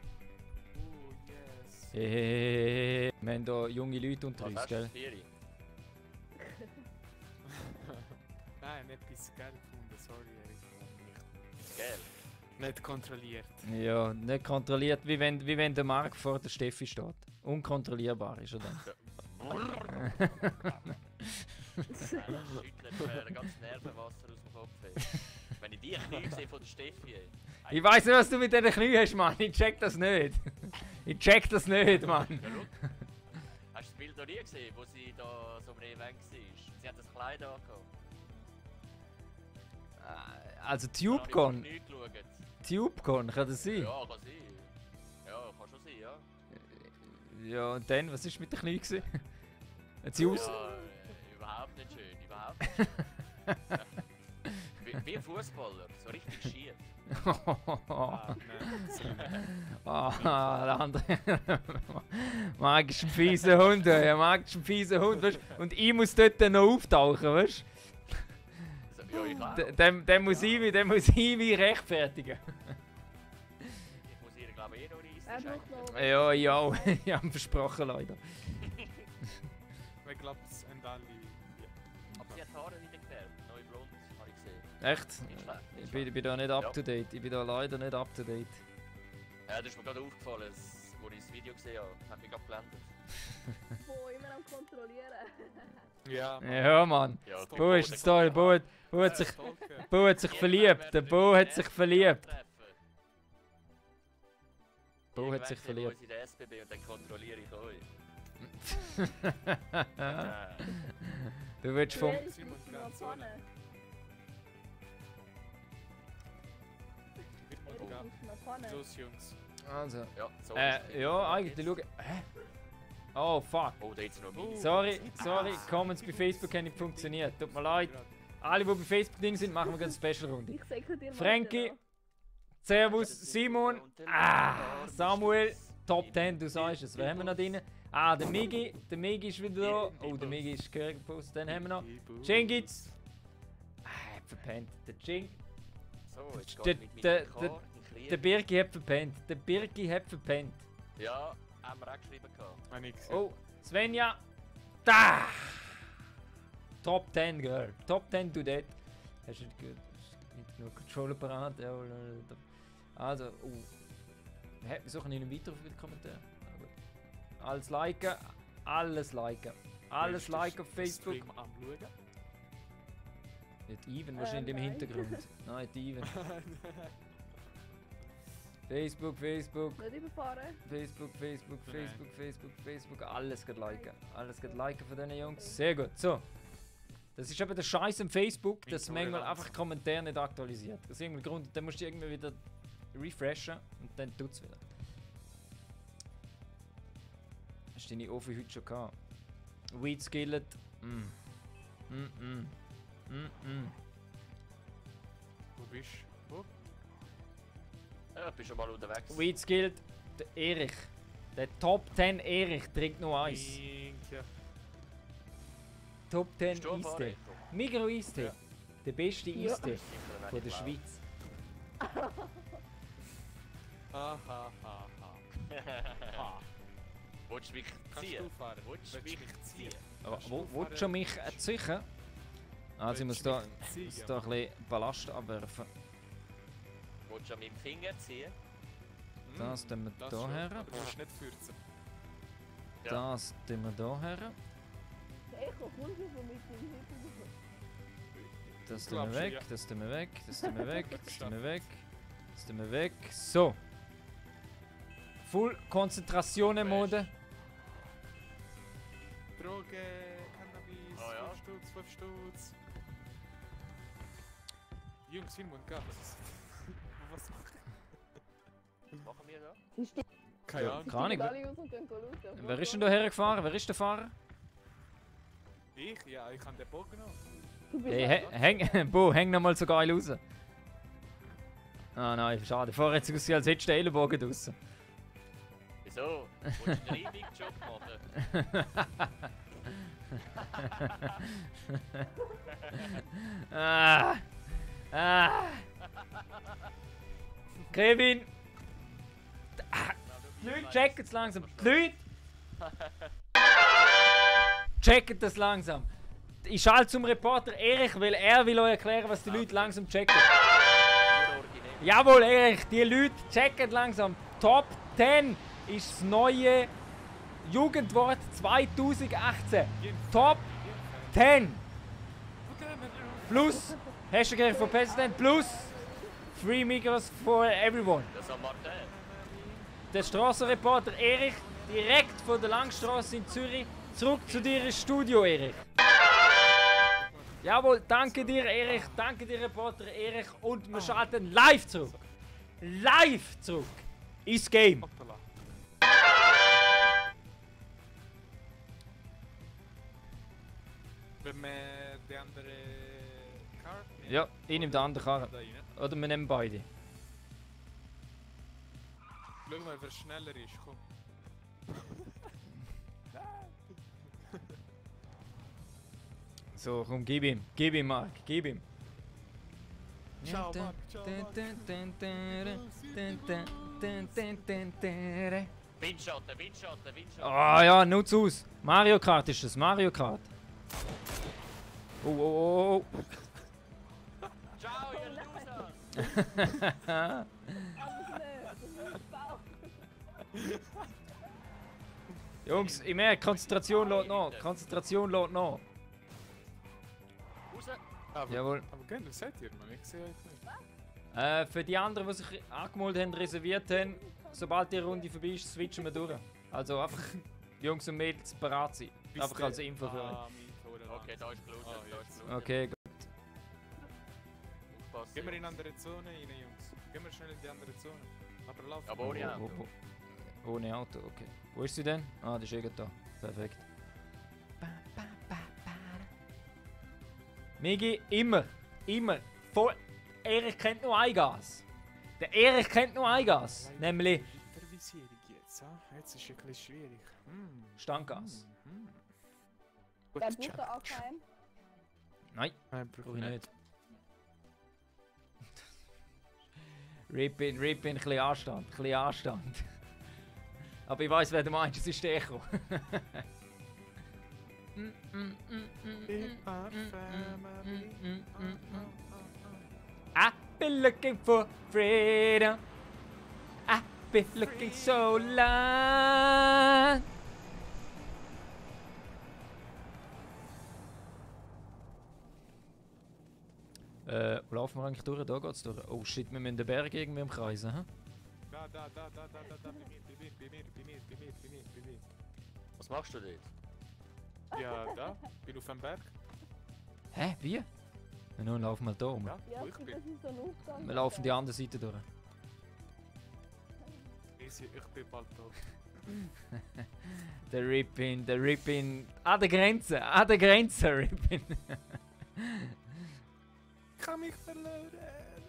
S4: Oh, yes.
S1: Hey, wir haben hier junge Leute unter
S3: Was
S1: uns,
S3: hast du
S1: gell?
S3: für Vieri?
S4: Nein, etwas geil gefunden, sorry, Erik.
S3: Gell?
S4: Nicht kontrolliert.
S1: Ja, nicht kontrolliert, wie wenn der Marc vor der Steffi steht. Unkontrollierbar ist er dann.
S3: Schüttelt mir ganz Nervenwasser aus dem Kopf. Ey. Wenn ich die Knie sehe von der Steffi, ey.
S1: Ich weiß nicht, was du mit diesen Knien hast, Mann. Ich check das nicht. Ich check das nicht, Mann.
S3: Ja, schau. Hast du das Bild noch nie gesehen, wo sie da so am Event war? Sie hat das Kleid angehabt.
S1: Also
S3: Da habe ich auf
S1: TubeCon.
S3: die Knie geschaut.
S1: TubeCon, kann das sein?
S3: Ja, kann sein. Ja, kann schon sein, ja.
S1: Ja, und dann, was ist mit den Knien gewesen? Hat sie aus...
S3: Ja, überhaupt nicht schön, überhaupt nicht schön. Wie ein Fußballer, so richtig schief.
S4: Ah, nein.
S1: Ah, der andere. Marc ist ein fieser Hund, ja. Marc ist ein fieser Hund, weißt du? Und ich muss dort dann noch auftauchen, weißt
S3: Also, ja, ich auch.
S1: du? Dann muss ich mich rechtfertigen.
S3: Ich muss ihr, glaube ich, eh noch
S2: Er
S3: reissen.
S2: braucht noch.
S1: Ja, ich auch. Ich habe versprochen, leider.
S4: Ich glaube, es sind alle. Ja.
S3: Aber sie hat die Haare wieder gefärbt, neu blond, habe ich gesehen.
S1: Echt?
S3: Nicht schlecht, nicht
S1: Ich bin da nicht up to date. Ich bin da leider nicht up to date.
S3: Ja, das ist mir gerade aufgefallen, als ich das Video gesehen habe. Hab ich gerade geblendet.
S2: Wo immer am Kontrollieren.
S4: Ja, Mann.
S1: Ja, Mann.
S3: Ja,
S4: Stop.
S1: Bo ist jetzt da. Bo hat sich,
S4: Stalker.
S1: Bo hat sich verliebt. Der Bo hat sich verliebt. Bo hat sich verliebt.
S3: Ich in der SBB und dann kontrolliere ich euch.
S1: Du willst vom...
S2: Wer ist
S4: Simon,
S2: noch
S4: ganz
S2: vorne?
S4: Wird
S2: Wer
S4: mal
S2: ist noch vorne?
S4: Los, Jungs.
S1: Also...
S3: Ja, so
S1: Ja, eigentlich schau... Hä? Oh, fuck.
S3: Oh, da jetzt noch Mini.
S1: Sorry, Comments bei Facebook haben nicht funktioniert. Tut mir leid. Alle, die bei Facebook drin sind, machen wir eine Special-Runde.
S2: Ich sekundiere mal.
S1: Frankie, Servus, Simon, Samuel, Top 10, du sagst es. Wer haben wir noch drin? Der Migi ist wieder da. Oh, der Migi ist gepostet. Dann haben wir noch Cengiz. Hat verpennt. Der Ceng.
S3: So, jetzt
S1: Der-
S3: geht mit
S1: der-
S3: meinem Car in Krieg.
S1: Der Birki hat verpennt. Der Birki hat verpennt.
S3: Ja, haben wir auch geschrieben gehabt.
S4: Habe ich gesehen.
S1: Oh, Svenja. Da! Top 10, Girl. Top 10 to that. Hast du nicht gehört? Hast nicht genug Controller parat? Ja, also, wir suchen nicht weiter auf den Kommentar. Ah, gut. Alles liken, alles liken. Alles
S4: Ist
S1: liken
S4: das
S1: auf Facebook.
S4: Stream am Schauen?
S1: Nicht Even, wahrscheinlich im
S2: nein.
S1: Hintergrund. Nein, nicht Even. Facebook, Facebook.
S2: Nicht überfahren.
S1: Facebook, Facebook,
S4: Nein.
S1: Facebook, Facebook, Facebook, alles geht liken. Alles geht liken von diesen Jungs. Sehr gut. So. Das ist eben der Scheiß am Facebook, dass manchmal
S4: Intoleranz.
S1: einfach Kommentare nicht aktualisiert. Aus irgendeinem Grund. Dann musst du irgendwie wieder refreshen und dann tut es wieder. Hast du deine Ofen heute schon gehabt? Weed Skillet.
S4: Wo bist du? Wo?
S3: Ja, bist schon mal unterwegs.
S1: Weed Skillet. Der Erich. Der Top 10 Erich trinkt nur eins.
S4: Minke.
S1: Top 10
S3: Bist du am
S1: Eistee.
S3: Fahrrad?
S1: Migros Eistee.
S4: Ja.
S1: Der beste
S2: Ja.
S1: Eistee
S3: Sicher, wenn
S1: von
S3: ich
S1: der
S3: glaube.
S1: Schweiz.
S4: Ha, ha, ha, ha.
S3: Willst du mich
S4: Kannst
S3: ziehen?
S4: du fahren?
S3: Willst du
S4: Willst
S3: mich
S4: du mich
S3: ziehen?
S1: Aber
S4: Kannst
S1: wo
S4: du
S1: willst du mich ziehen? Also ich muss
S4: Willst du
S1: da,
S4: mich ziehen?
S1: muss da ein bisschen Ballast abwerfen.
S3: Willst du an meinem Finger ziehen?
S1: Das tun wir
S4: Das
S1: da
S4: schon,
S1: her.
S4: aber du musst nicht fürzen.
S3: Ja.
S1: Das tun wir da her.
S2: Der Echo, kommst du so mit dem Hintergrund?
S1: Das
S4: Ich
S1: tun wir
S4: glaub schon,
S1: weg,
S4: ja.
S1: das tun wir weg, das tun wir weg, das tun wir weg, das tun wir weg. So. Full Konzentration Mode.
S4: Drogen, Cannabis,
S3: Oh ja.
S4: 5 Stutz, 5 Stutz. Jungs, Simon, gell? Was
S3: machen wir da?
S2: Sie stehen
S4: Keine Ahnung.
S1: Keine Ahnung.
S2: alle raus und gehen schauen.
S1: Wer ist denn da hergefahren? Wer ist der Fahrer?
S4: Ich? Ja, ich habe den Bogen noch.
S2: Du bist
S1: Hey, häng, Bo, häng noch mal so geil raus. Ah nein, schade. Vorher hat es ausgesehen, als hättest du den Ellenbogen draussen.
S3: Wieso? Willst du einen Reibig-Job machen?
S1: Ah. Kevin! Die Leute checken es langsam. Die Leute checken das langsam. Ich schalte zum Reporter Erich, weil er will euch erklären, was die Leute langsam checken.
S3: Nur originell.
S1: Jawohl, Erich, die Leute checken langsam. Top 10 ist das neue Jugendwort 2018. Top 10 plus Hashtag for President plus Free Migros for everyone.
S3: Das ist Martin.
S1: Der Strassenreporter Erich, direkt von der Langstrasse in Zürich, zurück zu dir ins Studio, Erich. Jawohl, danke dir, Erich, danke dir, Reporter Erich, und wir schalten live zurück. Live zurück ins Game.
S4: Hoppala. Wenn man die andere Card nimmt.
S1: Ja, ich nehme den anderen Karren.
S4: Da rein.
S1: Oder wir nehmen beide.
S4: Schau mal, wer schneller ist. Komm.
S1: So, komm, gib ihm, Marc, gib ihm.
S4: Ciao, Marc, ciao, Marc.
S3: Windschatten, Windschatten, Windschatten.
S1: Ah ja, nutz aus. Mario Kart ist das, Mario Kart. Oh, oh, oh,
S3: Ciao, ihr Loser!
S1: oh.
S2: Aber nicht, das ist faul.
S1: Jungs, ich merke, Konzentration lädt noch. Konzentration lädt noch.
S3: Raus!
S4: Aber,
S1: Jawohl.
S4: aber gell, was seht ihr, Mann? Ich sehe euch nicht.
S1: Für die anderen, die sich angemeldet haben, reserviert haben, sobald die Runde vorbei ist, switchen wir durch. Also einfach Jungs und Mädels parat sein. Einfach als Info für euch.
S3: Okay, da ist gelootet,
S4: Ah,
S3: da
S4: jetzt.
S3: ist gelootet.
S1: Okay, gut.
S3: Aufpassen.
S4: Gehen wir in eine andere Zone rein, Jungs. Gehen wir schnell in die andere Zone. Aber laufen.
S3: Aber ohne Auto.
S1: Ohne Auto, okay. Wo ist sie denn? Ah, die ist irgendwo da. Perfekt. Migi, immer, voll. Erich kennt nur ein Gas. Der Erich kennt nur ein Gas. Nämlich
S4: Intervisierung jetzt, ha? Jetzt ist es ein bisschen schwierig.
S1: Standgas.
S4: Gut,
S2: Der
S4: check.
S2: Butter AKM.
S1: Nein,
S4: Nein,
S1: brauche ich nicht. Rippin, ein bisschen Anstand. Aber ich weiss, wer du meinst, es ist der Echo. I've been looking for freedom. I've been looking so long. Wo laufen wir eigentlich durch? Da geht's durch. Oh shit, wir müssen den Berg irgendwie umkreisen, hä?
S4: Da, bei mir.
S3: Was machst du dort?
S4: Ja, da, bin auf dem Berg.
S1: Hä? Wie? Ja, nun laufen wir da um.
S4: Ja,
S2: Ja,
S4: wo ich
S2: das
S4: bin.
S2: ist so ein Aufgang.
S1: Wir laufen die andere Seite durch.
S4: Ich bin bald tot.
S1: Der Rippin. An der Grenze, Rippin.
S4: Ich kann mich verlieren,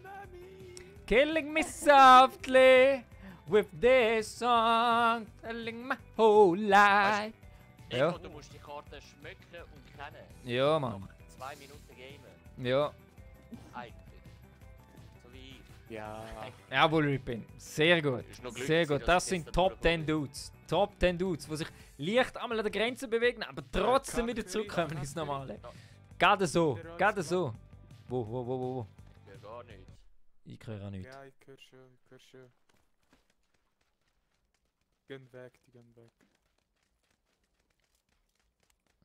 S4: Nani.
S1: Killing me softly with this song, telling my whole life. Ja.
S3: Eko, du musst die Karte schmecken und kennen.
S1: Ja, Mann.
S3: Nach 2 Minuten gamen.
S1: Ja.
S3: Eigentlich. So wie ich.
S4: Ja.
S1: Jawohl, Rippin. Sehr gut.
S3: Ist noch Glück
S1: Sehr
S3: gewesen,
S1: gut.
S3: dass
S1: Das
S3: ich
S1: sind
S3: gestern
S1: Top 10
S3: durchgekommen
S1: Dudes. Top 10 Dudes, die sich leicht einmal an der Grenze bewegen, aber trotzdem wieder
S4: Kategorie,
S1: zurückkommen ins Normale.
S3: Ja,
S1: Gerade so. Gerade so. Wo?
S3: ja, gar nicht.
S1: Ich höre auch nichts.
S4: Ja, ich höre schon. Gehen weg, die gehen weg.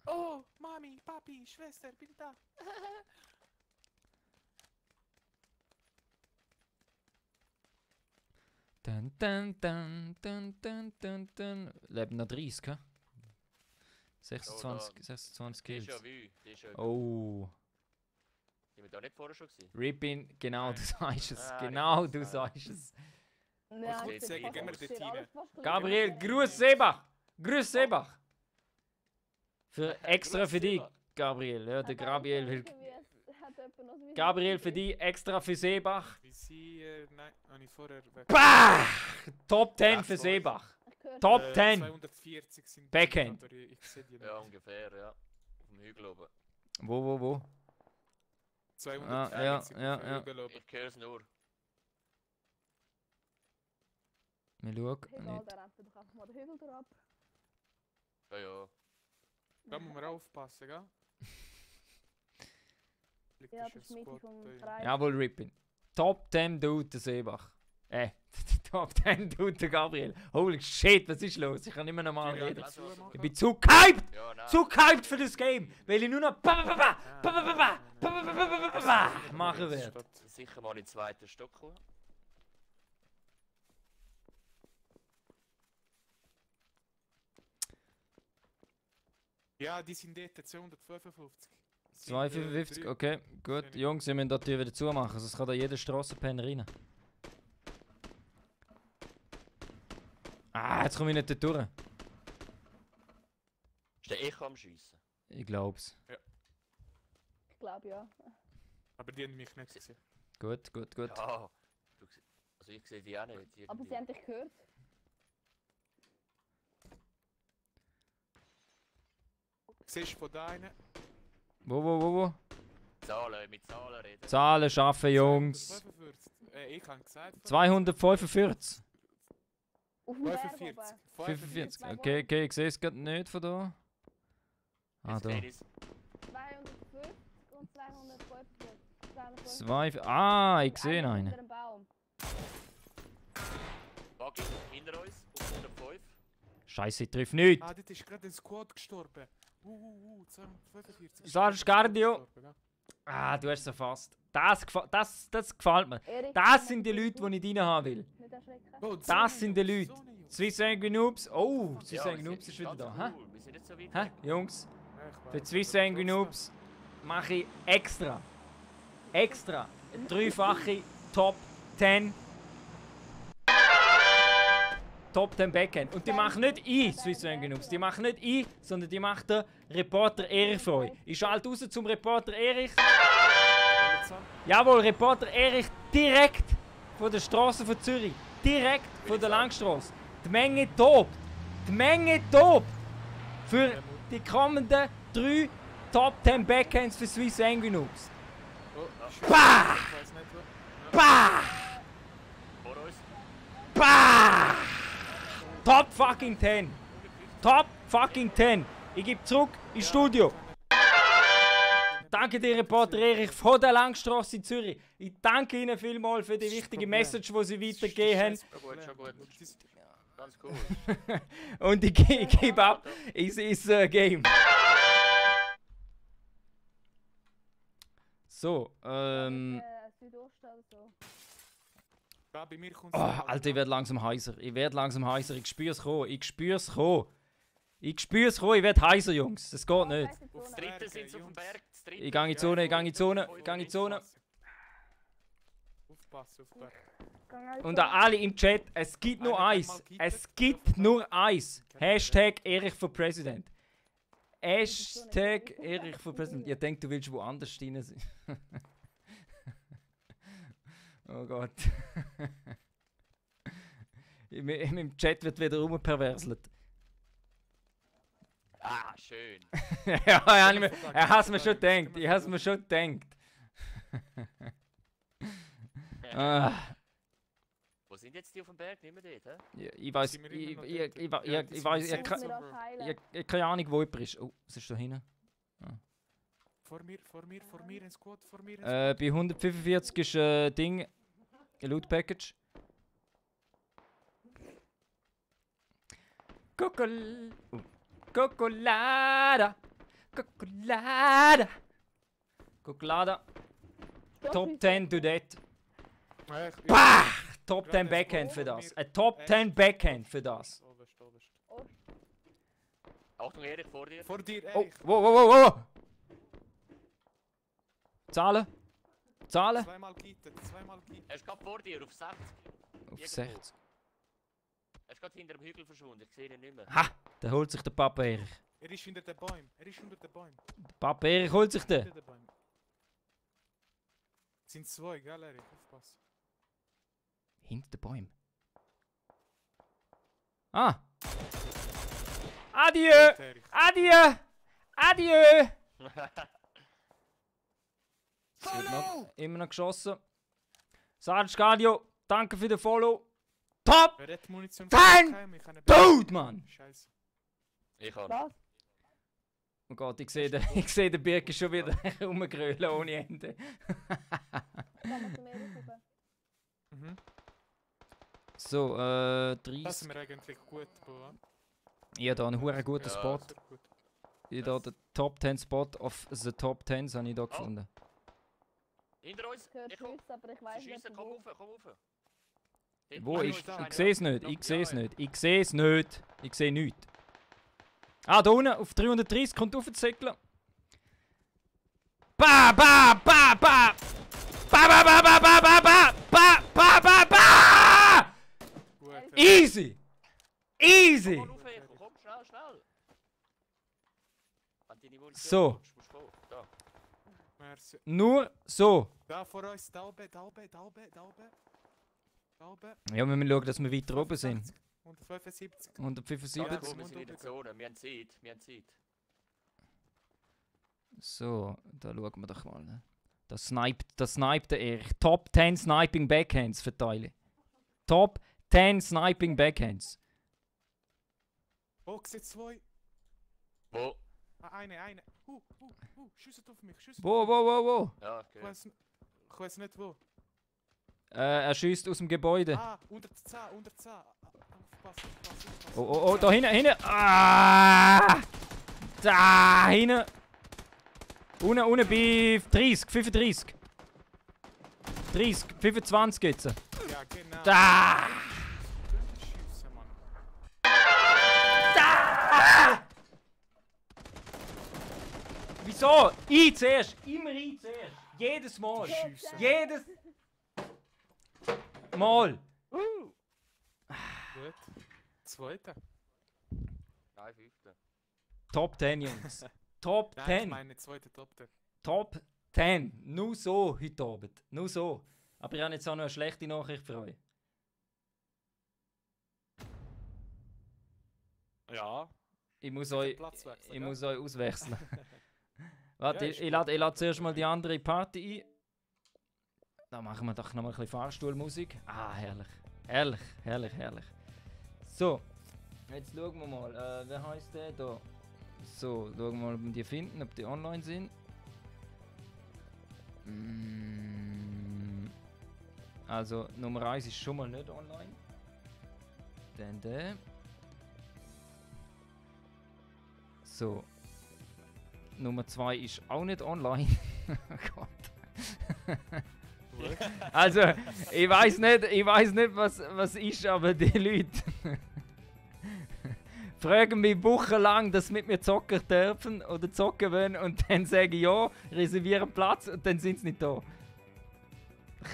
S4: Oh, Mami, Papi, Schwester, bin da.
S1: Dun. Leben noch 30, hä? 26
S3: Die ist ja
S1: Kills.
S3: wie. Die ist ja
S1: Oh.
S3: Sind wir da nicht vorher schon gewesen?
S1: Rippin, genau, du sagst es.
S3: Ah,
S1: Genau,
S3: ich
S1: du
S3: weiß
S1: sagst es.
S2: Ja,
S3: Okay,
S2: das
S3: sagen,
S2: ist
S3: gehen wir
S2: fast-
S4: dort rein.
S2: alles fast gleich.
S1: Gabriel, grüß Sebach! Grüß Sebach! Für extra
S3: Grüß
S1: für dich,
S3: Sebach.
S1: Gabriel. Ja, der Gabriel will.
S2: Hat jemand noch so wie-
S1: Gabriel für dich, extra für Sebach.
S4: Visier, nein, habe ich vorher weg.
S1: Bah! Top 10
S3: Ja,
S1: für
S3: sorry.
S1: Sebach.
S2: Ich höre-
S1: Top 10.
S4: 240 sind die,
S1: Backhand.
S4: aber ich sehe die nicht.
S3: Ja, ungefähr, ja. Auf dem Hügel oben.
S1: Wo?
S4: 240
S1: ja.
S4: auf dem Hügel oben.
S3: Ich höre es nur.
S1: Wir schauen.
S2: Egal,
S1: Nicht.
S2: der rennt doch einfach mal den Hügel drauf.
S3: Ja.
S4: Da muss man aufpassen, gell? Liegt
S2: Ja,
S4: ein
S2: das ist Mitte
S4: Spot
S2: vom
S4: da.
S2: Kreis.
S1: Jawohl, Rippin. Top 10 Dude, der Sebach. Top 10 Dude, der Gabriel. Holy shit, was ist los? Ich kann nicht mehr normal
S4: Ja,
S1: reden.
S4: das zumachen.
S1: Ich bin zu gehypt!
S3: Ja, nein.
S1: Zu gehypt für das Game! Weil ich nur noch machen werde.
S3: Sicher mal in den zweiten Stock kommen.
S4: Ja, die sind dort 255.
S1: 255, okay, gut. Jungs, wir müssen die Tür wieder zumachen, sonst kann da jeder Strassenpenner rein. Ah, jetzt komme ich nicht dort durch.
S3: Ist der Echo am Schiessen?
S1: Ich glaub's.
S2: Ich glaube ja.
S4: Aber die haben mich nicht gesehen.
S1: Gut.
S3: Ja. Also ich sehe die auch nicht.
S2: Aber
S3: irgendwie.
S2: sie haben dich gehört.
S4: Siehst du von da einen?
S1: Wo?
S3: Zahlen, mit Zahlen reden.
S1: Zahlen schaffen, Jungs.
S4: 245. Ich habe gesagt.
S1: 245.
S2: Auf dem Berg
S4: 45.
S2: oben.
S1: 45. Okay, ich sehe es gerade nicht von da. Ah,
S3: Jetzt
S1: da.
S3: sehe ich's.
S2: 250 und 245.
S1: 2. Ah, ich sehe einen.
S2: Unter dem Baum.
S3: Buggy hinter uns, auf 105.
S1: Scheiße, ich triff nicht.
S4: Ah, dort ist gerade ein Squad gestorben. 245.
S1: Sarge Cardio.
S4: Gestorben, ja.
S1: Ah, du hast es erfasst. Das gefällt mir.
S2: Erik,
S1: Das sind die Leute, die ich drin haben will.
S2: Nicht erschrecken.
S4: Oh,
S1: Das sind die Leute.
S4: Sonne, Jungs.
S1: Swiss Angry Noobs. Oh, Swiss
S3: Ja,
S1: Angry Noobs ist wieder
S3: ganz
S1: da. Hä?
S3: cool. Wir sind nicht so weit
S1: Hä?
S3: weg.
S1: Jungs,
S4: Ja, ich
S1: für
S4: weiß,
S1: Swiss
S4: aber
S1: Angry
S4: trotzdem.
S1: Noobs mache ich extra. Extra. Eine dreifache Top 10. Top 10 Backend. Und die machen nicht ich, Swiss Angry Noobs. Die machen nicht ich, sondern die macht der Reporter Erich für euch. Ich schalte raus zum Reporter Erich. Jawohl, Reporter Erich direkt von der Straße von Zürich. Direkt von der Langstrasse. Die Menge tobt. Die Menge tobt. Für die kommenden 3 Top 10 Backends für Swiss Angry Noobs.
S4: Oh, shit.
S1: Bah!
S4: Ich weiß nicht, wo.
S1: Bah!
S3: Vor uns.
S1: Bah! Top fucking 10. Top fucking 10. Ich gebe zurück ins Studio. Danke dir, Reporter Erich von der Langstrasse in Zürich. Ich danke Ihnen vielmals für die wichtige Message, die Sie weitergegeben haben.
S3: Schon gut. Ganz cool.
S1: Und ich gebe ab ins Game. So,
S2: Südosten oder so.
S4: Ja, bei mir kommt
S1: Oh, Alter, ich werde langsam heiser. Ich spür's kommen. Ich werde heiser, Jungs. Das geht nicht.
S3: Das dritte sind sie auf dem Berg. Das dritte.
S1: Ich gehe in die Zone, ich gehe in die Zone, ich gehe in die Zone.
S4: Aufpassen, aufpassen.
S1: Und an alle im Chat, es gibt nur eins. Es gibt nur eins. Hashtag Erich für Präsident. Hashtag Erich für Präsident. Ihr denkt, du willst woanders rein sein. Oh Gott. Im Chat wird wieder rumperverselt.
S3: Ah, schön.
S1: Ja, er hat es mir schon gedacht. Ich habe es mir schon gedacht. Ah,
S3: Wo sind jetzt die auf dem Berg? Nicht mehr dort, hä?
S1: ich weiß,
S4: Sind wir immer noch
S1: ich
S4: dort? Ja, die
S1: weiß,
S4: sind
S1: ich
S4: jetzt
S1: kann-
S2: Mir auch heilen.
S1: ich habe keine Ahnung, wo jemand ist. Oh, was ist da hinten?
S4: Vor mir, ein Squad, vor mir.
S1: Bei 145 ist ein Ding, ein Loot Package. Cocolada. Cocolada. Top 10 to that. Bah! Top 10 Backhand für das. Ein Top 10 Backhand für das.
S4: Oberst.
S3: Achtung, Erik, vor dir.
S4: Vor dir,
S1: Oh,
S4: Erich.
S1: wow. Zahlen. Zahlen.
S4: Zweimal gitten.
S3: Er ist gerade vor dir, auf 60.
S1: Auf
S3: Irgendwo.
S1: 60.
S3: Er ist gerade hinter dem Hügel verschwunden, ich sehe ihn nicht mehr.
S1: Ha! Der holt sich der Papa Erich.
S4: Er ist hinter den Bäumen.
S1: Der Papa Erich holt sich den.
S4: Hinter den Bäumen. Es sind zwei, gell, Erich? Aufpassen.
S1: Hinter den Bäumen. Ah! Adieu!
S4: Gut, Erich.
S1: Adieu! Adieu! Es wird noch, immer noch geschossen. Sarge Cardio, danke für den Follow. Top!
S4: Wer hat Munition
S1: Fang!
S4: geheim? Ich kann nicht-
S1: Dude, Mann!
S4: Scheiße.
S3: Ich kann.
S2: Was?
S1: Oh Gott, ich sehe den Birke schon wieder rumgrölen ohne Ende.
S2: Kann man zum Erik rauf?
S4: Mhm.
S1: So,
S4: Das
S1: 30.
S4: sind wir eigentlich gut, Bo.
S1: Ich habe hier einen huere guten
S3: Ja,
S1: Spot.
S4: Sehr gut.
S1: Ich habe hier den Top 10 Spot of the Top 10 habe ich hier gefunden.
S3: Hinter uns.
S2: Ich höre
S3: Ich komm.
S2: Schüsse, aber ich
S3: Sie
S2: weiß nicht
S3: schiessen, komm
S2: wo.
S3: rauf, komm rauf. Hinten
S1: Wo?
S3: hinter
S1: Ich
S3: uns ist einer,
S1: sehe es
S3: ja.
S1: nicht, ich
S3: Ja,
S1: sehe es
S3: ja.
S1: nicht, ich sehe es nicht. Ich sehe nichts. Ah, da unten auf 330 kommt aufzuzäckeln. Ba, ba, ba, ba! Ba, ba, ba, ba, ba, ba, ba! Ba, ba, ba, ba!
S4: Gut,
S1: Easy! Easy!
S3: Komm rauf, Echo, komm, schnell. Wenn deine Munition
S1: So.
S3: brauchst, musst du kommen. Da.
S4: Merci.
S1: Nur so.
S4: Da vor uns, da oben.
S1: Ja, wir müssen schauen, dass wir weiter oben sind.
S4: 175.
S1: 175.
S3: Ja, komm, wir sind in der Zone, wir haben Zeit.
S1: So, da schauen wir doch mal. Ne? Das sniped der Erich. Top 10 Sniping Backhands verteilen. Top 10 Sniping Backhands.
S4: Oh, ich sehe zwei.
S3: Wo?
S4: Ah, eine. Schiessen auf mich,
S1: Wo?
S3: Ja,
S4: Ich
S3: okay.
S4: weiß nicht wo.
S1: Er schießt aus dem Gebäude.
S4: Ah, unter 10. aufpassen.
S1: Oh, da hinten. Ah! Da hinten. Unten bei 30, 35. 30, 25 jetzt.
S4: Ja, genau.
S1: Da!
S4: Schiessen, Mann.
S1: Wieso? Ich zuerst. Immer ich zuerst. Jedes Mal.
S4: Schiessen.
S1: Jedes Mal.
S4: Gut. Zweiter.
S3: Nein, 5.
S1: Top 10, Jungs. Top
S4: Nein,
S1: 10.
S4: ich meine zweite Top 10.
S1: Top 10. Nur so heute Abend. Nur so. Aber ich habe jetzt auch noch eine schlechte Nachricht für euch.
S4: Ja.
S1: Ich muss euch
S4: Platzwechsel.
S1: auswechseln. Warte,
S4: Ja, ist
S1: ich lade zuerst mal die andere Party ein. Da machen wir doch noch mal ein bisschen Fahrstuhlmusik. Ah, herrlich. Herrlich, herrlich, herrlich. So, jetzt schauen wir mal. Wer heißt der da? So, schauen wir mal, ob wir die finden, ob die online sind. Also, Nummer 1 ist schon mal nicht online. Dann der. So. Nummer 2 ist auch nicht online. Oh Gott. Also, ich weiß nicht, was ist, aber die Leute fragen mich wochenlang, dass sie mit mir zocken dürfen oder zocken wollen und dann sagen ja, reservieren Platz und dann sind sie nicht da.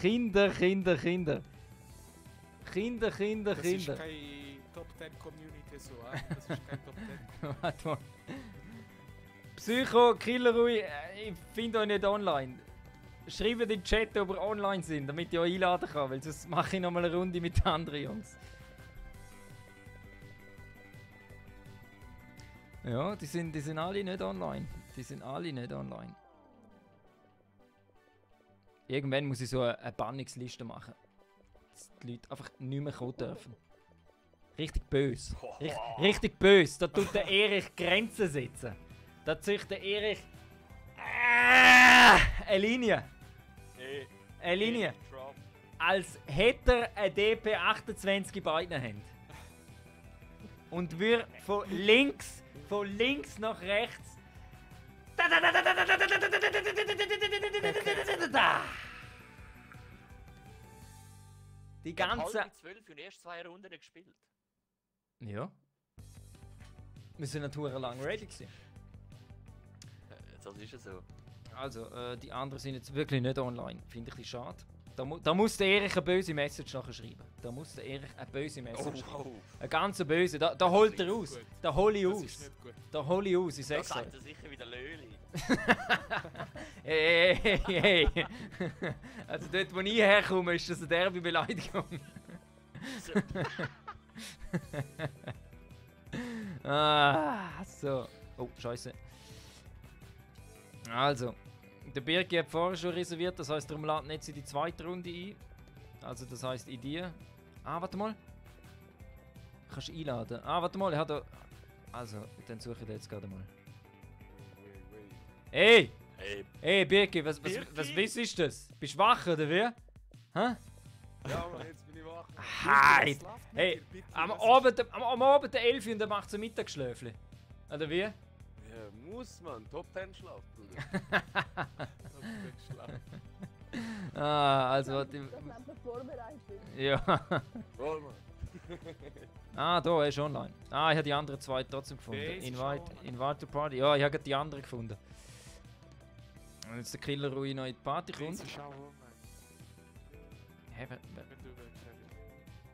S1: Kinder.
S4: Das ist keine Top 10 Community so, das ist kein Top 10.
S1: Warte mal. Psycho, Killerui, ich finde euch nicht online. Schreibt in den Chat, ob ihr online sind, damit ich euch einladen kann, weil sonst mache ich nochmal eine Runde mit den anderen Jungs. Ja, die sind alle nicht online. Die sind alle nicht online. Irgendwann muss ich so eine Bannungsliste machen. Dass die Leute einfach nicht mehr kommen dürfen. Richtig böse. Richtig böse. Da tut der Erich Grenzen setzen. Da zieht der Erich eine Linie. Eine Linie. Als hätte er eine DP28 in beiden Händen. Und wir von links nach rechts. Die ganze.
S3: Halb 12 und erst 2 Runden gespielt.
S1: Ja. Wir sind natürlich lang ready gewesen.
S3: Das ist ja so.
S1: Also, die anderen sind jetzt wirklich nicht online. Finde ich ein bisschen schade. Da muss der Erich eine böse Message nachher schreiben. Da muss der Erich eine böse Message schreiben. Eine ganz böse. Da holt er aus. Da hole ich
S4: Das
S1: aus.
S4: ist nicht gut.
S1: Da hole ich aus, ich
S3: Da
S1: sag's
S3: sagt
S1: euch.
S3: er sicher wieder Löli.
S1: Hey. Also dort, wo ich herkomme, ist das eine derbe Beleidigung. So. Oh, scheiße. Also, der Birgi hat vorher schon reserviert, das heisst, darum laden jetzt in die zweite Runde ein. Also, das heisst in die. Ah, warte mal. Kannst du einladen? Ah, warte mal, ich habe da. Also, dann suche ich den jetzt gerade mal. Hey! Hey, Birgi, was ist das? Bist du wach oder wie? Hä?
S5: Ja, Mann, jetzt bin ich wach.
S1: Heid! Hey, am Abend der 11 und dann macht so Mittagsschläfli. Oder wie?
S5: Ja, muss man. Top 10 Schlaf, Bruder.
S1: Ah, also.
S2: Vorbereitet.
S1: Ja.
S5: Voll, Mann.
S1: Ah, da, er ist online. Ah, ich habe die anderen zwei trotzdem gefunden.
S4: Der ist
S1: Invite to Party. Ja, ich habe die anderen gefunden. Und jetzt der Killer Rui noch in die Party kommt. Hä,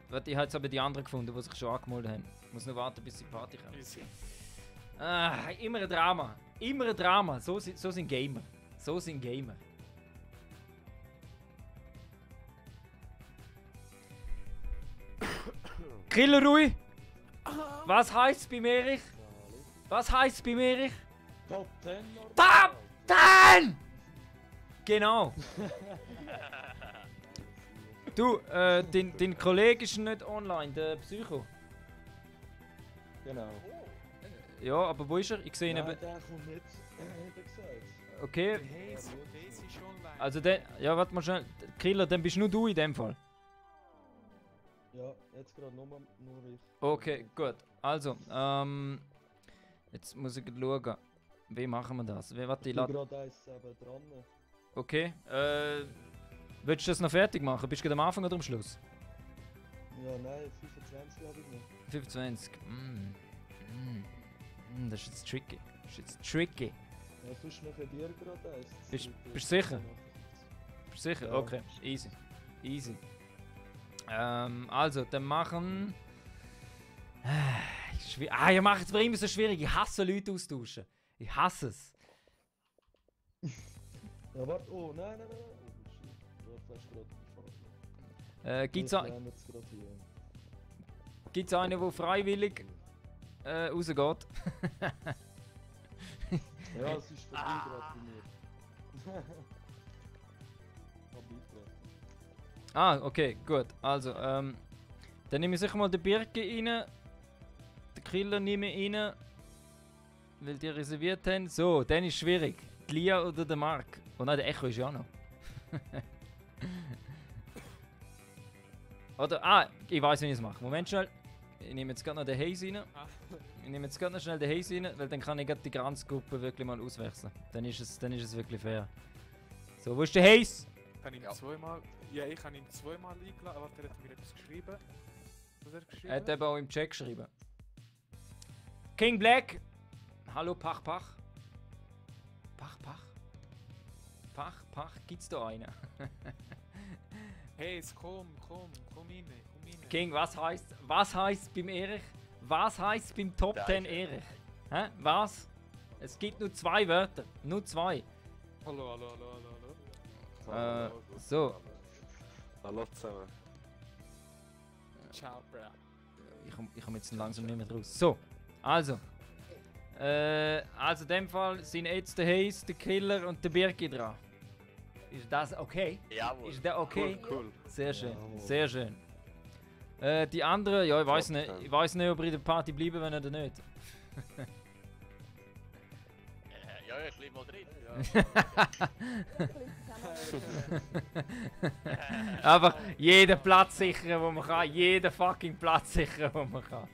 S1: warte, ich habe jetzt aber die anderen gefunden, die sich schon angemeldet haben. Ich muss nur warten, bis die Party kommt. Ah, immer ein Drama. Immer ein Drama. So sind Gamer. So sind Gamer. Killer Rui! Was heisst's bei Erich? Was heisst's bei Erich?
S5: Top 10
S1: Top 10! Genau. Du, dein Kollege ist nicht online, der Psycho.
S5: Genau.
S1: Ja, aber wo ist er? Ich sehe ihn eben.
S5: Der kommt nicht, hat er gesagt.
S1: Okay,
S4: Haze ist online.
S1: also der. Ja, warte mal schnell. Killer, dann bist nur du in dem Fall.
S5: Ja, jetzt gerade nur ich.
S1: Okay, gut. Also, jetzt muss ich schauen. Wie machen wir das? Wie, warte,
S5: Ich
S1: ich
S5: bin
S1: lade.
S5: gerade eins eben dran.
S1: Okay. Willst du das noch fertig machen? Bist du gerade am Anfang oder am Schluss?
S5: Ja, nein, 25 habe ich noch.
S1: 25. Das ist jetzt tricky. Das ist jetzt tricky.
S5: Ja, sonst noch für dir gerade eins.
S1: Bist du sicher?
S5: 58.
S1: Bist du sicher?
S5: Ja.
S1: Okay, easy. Easy. Also, dann machen. Ihr macht es mir immer so schwierig. Ich hasse Leute austauschen. Ich hasse es.
S5: Ja, warte, oh, nein. Oh, shit. Ja, fast gerade gefahren.
S1: Gibt's
S5: Wir nehmen jetzt gerade hier.
S1: einen, der freiwillig rausgeht?
S5: Ja, es ist vorbei gerade bei mir. Hab ich
S1: Ah, okay, gut. Also, dann nehme ich sicher mal den Birke rein. Den Killer nehme ich rein. Weil die reserviert haben. So, dann ist schwierig. Die Lia oder der Mark. Oh nein, der Echo ist ja auch noch. Oder, ich weiß, wie ich es mache. Moment schnell. Ich nehme jetzt gerade noch den Haze rein. Ich nehme jetzt gerade noch schnell den Haze rein, weil dann kann ich gerade die ganze Gruppe wirklich mal auswechseln. Dann ist es wirklich fair. So, wo ist der Haze?
S4: Kann ihm
S3: Ja.
S4: zweimal. Ja, ich habe ihn zweimal eingeladen. Warte, er hat mir etwas geschrieben. Was hat er geschrieben?
S1: Er hat eben auch im Chat geschrieben. King Black. Hallo Pach Pach. Pach Pach. Pach Pach, gibt's da einen?
S4: Hey, komm rein.
S1: King, was heißt beim Erich? Was heißt beim Top 10 Erich? Hä? Was? Es gibt nur 2 Wörter. Nur 2.
S4: Hallo.
S1: So.
S5: Hallo zusammen.
S4: Ciao, bro.
S1: Ich komm jetzt langsam nicht mehr raus. So, also. Also in dem Fall sind jetzt der Haze, der Killer und der Birki dran. Ist das okay?
S3: Jawohl.
S1: Ist der okay?
S5: Cool.
S1: Sehr schön,
S5: Jawohl.
S1: sehr schön. Die anderen, ja, ich weiß
S5: Top
S1: nicht.
S5: 10.
S1: Ich weiß nicht, ob ich in der Party bleiben wenn oder nicht.
S3: Ja, ich bleib mal drin.
S1: Einfach jeden Platz sichern, wo man kann. Jeden fucking Platz sichern, wo man kann.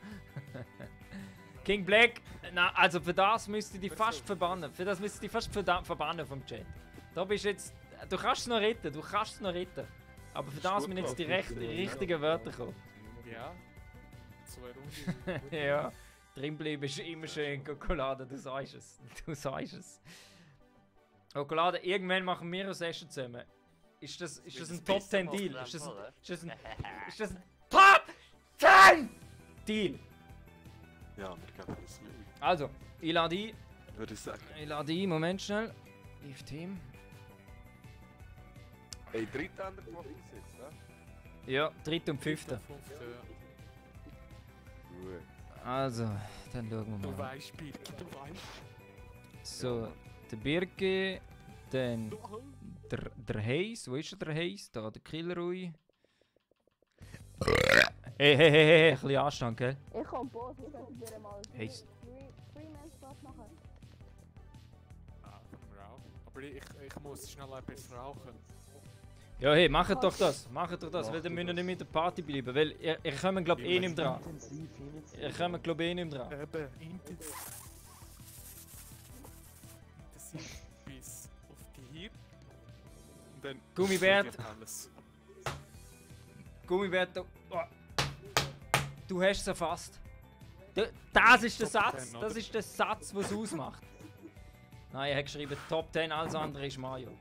S1: King Black, na, also für das müsste ich dich fast verbannen. Für das müsste ich dich fast verbannen vom Chat. Da bist jetzt. Du kannst es noch retten, Aber für das müssen jetzt die richtigen Wörter kommen.
S4: Ja. 2 Runden.
S1: Ja, drinbleiben ist immer schön, Schokolade, du sagst es. Schokolade, irgendwann machen wir eine Session zusammen. Ist das ein Top 10 Deal? Ist das ein Top 10 Deal?
S5: Ja, wir geben das mit.
S1: Also, ich lade ein.
S5: Würde ich sagen.
S1: Moment schnell. If Team.
S5: Ey, dritte an der Woche jetzt, ne?
S1: Ja, 3. und 5.
S4: Gut.
S1: Also, dann schauen wir
S4: Du
S1: mal.
S4: weißt, Birki, du weißt.
S1: So, der Birke, dann der Haze. Wo ist der Haze? Da, der Killerui. Hey, ein bisschen Anstand, gell?
S2: Ich komm Boss, wir können dir mal
S1: Hey.
S2: Three-Man-Spot machen.
S4: Ah, können wir auch. Aber ich muss schnell etwas rauchen.
S1: Ja, hey, macht doch das, weil dann müsst ihr nicht mit der Party bleiben, weil ihr kommt glaub eh nicht mehr dran.
S5: Intensiv,
S1: Ihr kommt glaub eh nicht mehr dran.
S4: Eben, intensiv. Intensiv bis auf die hier. Und dann.
S1: Gummibert.
S4: geht alles.
S1: Gummibert, du hast es erfasst. Das ist der
S4: Top
S1: Satz,
S4: 10,
S1: das
S4: oder?
S1: ist der Satz, was es ausmacht. Nein, er hat geschrieben Top 10, alles andere ist Mario.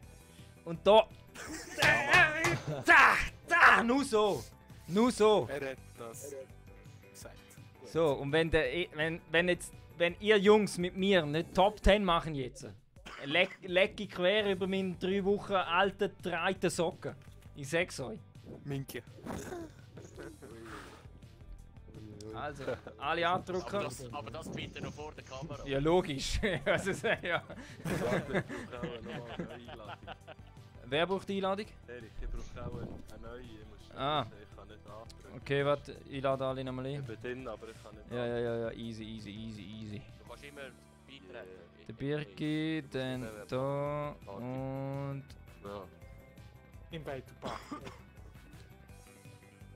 S1: Und da... nur so.
S4: Er hat das gesagt.
S1: So, und wenn ihr Jungs mit mir nicht Top 10 machen jetzt, leck ich quer über meinen 3 Wochen alten, dreiten Socken. Ich sag's euch.
S4: Minke.
S1: Also, alle andrücken.
S3: Aber das bitte noch vor der Kamera.
S1: Ja, logisch. Also, ja. Wer braucht die Einladung?
S5: Ehrlich, ich brauche auch eine neue. Ich muss
S1: Ah.
S5: ich kann nicht anbringen.
S1: Okay, warte, ich lade alle nochmal ein.
S5: Ich bin drin, aber ich kann nicht
S1: Ja, easy.
S3: Du kannst immer beitreten.
S1: Der Birki, dann da und...
S5: Ja.
S4: Im Bett, Bach.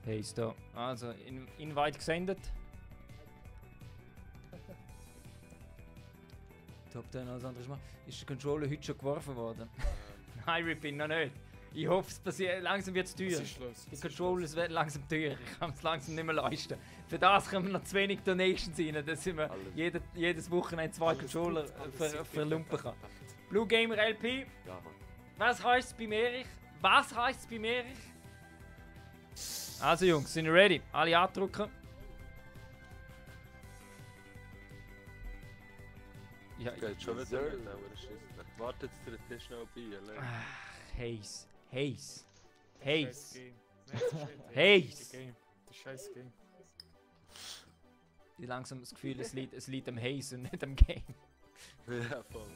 S1: Haze da. Also, Invite gesendet. Top 10, alles andere ist mal. Ist der Controller heute schon geworfen worden? Nein, Ripin, noch nicht. Ich hoffe, es passiert. Langsam wird es teuer.
S4: Was ist los?
S1: Die Controllers werden langsam teuer. Ich kann es langsam nicht mehr leisten. Für das können wir noch zu wenig Donations rein, dass ich mir jedes Wochenende 2 Controller verlumpen kann. Blue Gamer LP,
S5: Ja, Mann.
S1: was heisst es beim Erich? Was heisst es beim Erich? Also Jungs, sind ihr ready? Alle andrücken. Ja,
S5: Geht schon wieder nicht, aber Schiss. Wartet dir den schnell bei, allein.
S1: Haze.
S4: Scheiß
S1: Haze.
S4: Game. Nein, das ist nicht
S1: Haze.
S4: Game. Das scheiß Game.
S1: Ich habe langsam das Gefühl, es liegt am Haze und nicht am Game.
S5: Ja, voll.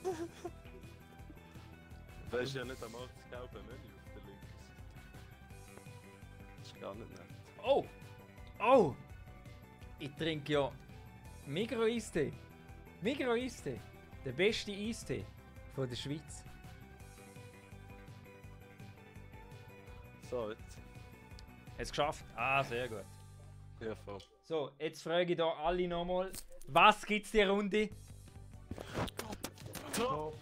S5: Weisst ja nicht einmal das gelbe Menü auf der linken Seite. Das ist gar nicht nett.
S1: Oh! Oh! Ich trinke ja Migros-Eistee. Migros-Eistee. Der beste Eistee von der Schweiz.
S5: So, jetzt.
S1: Hast du geschafft? Ah, sehr gut.
S5: Ja, voll.
S1: So, jetzt frage ich da alle nochmal, was gibt's die Runde?
S5: Top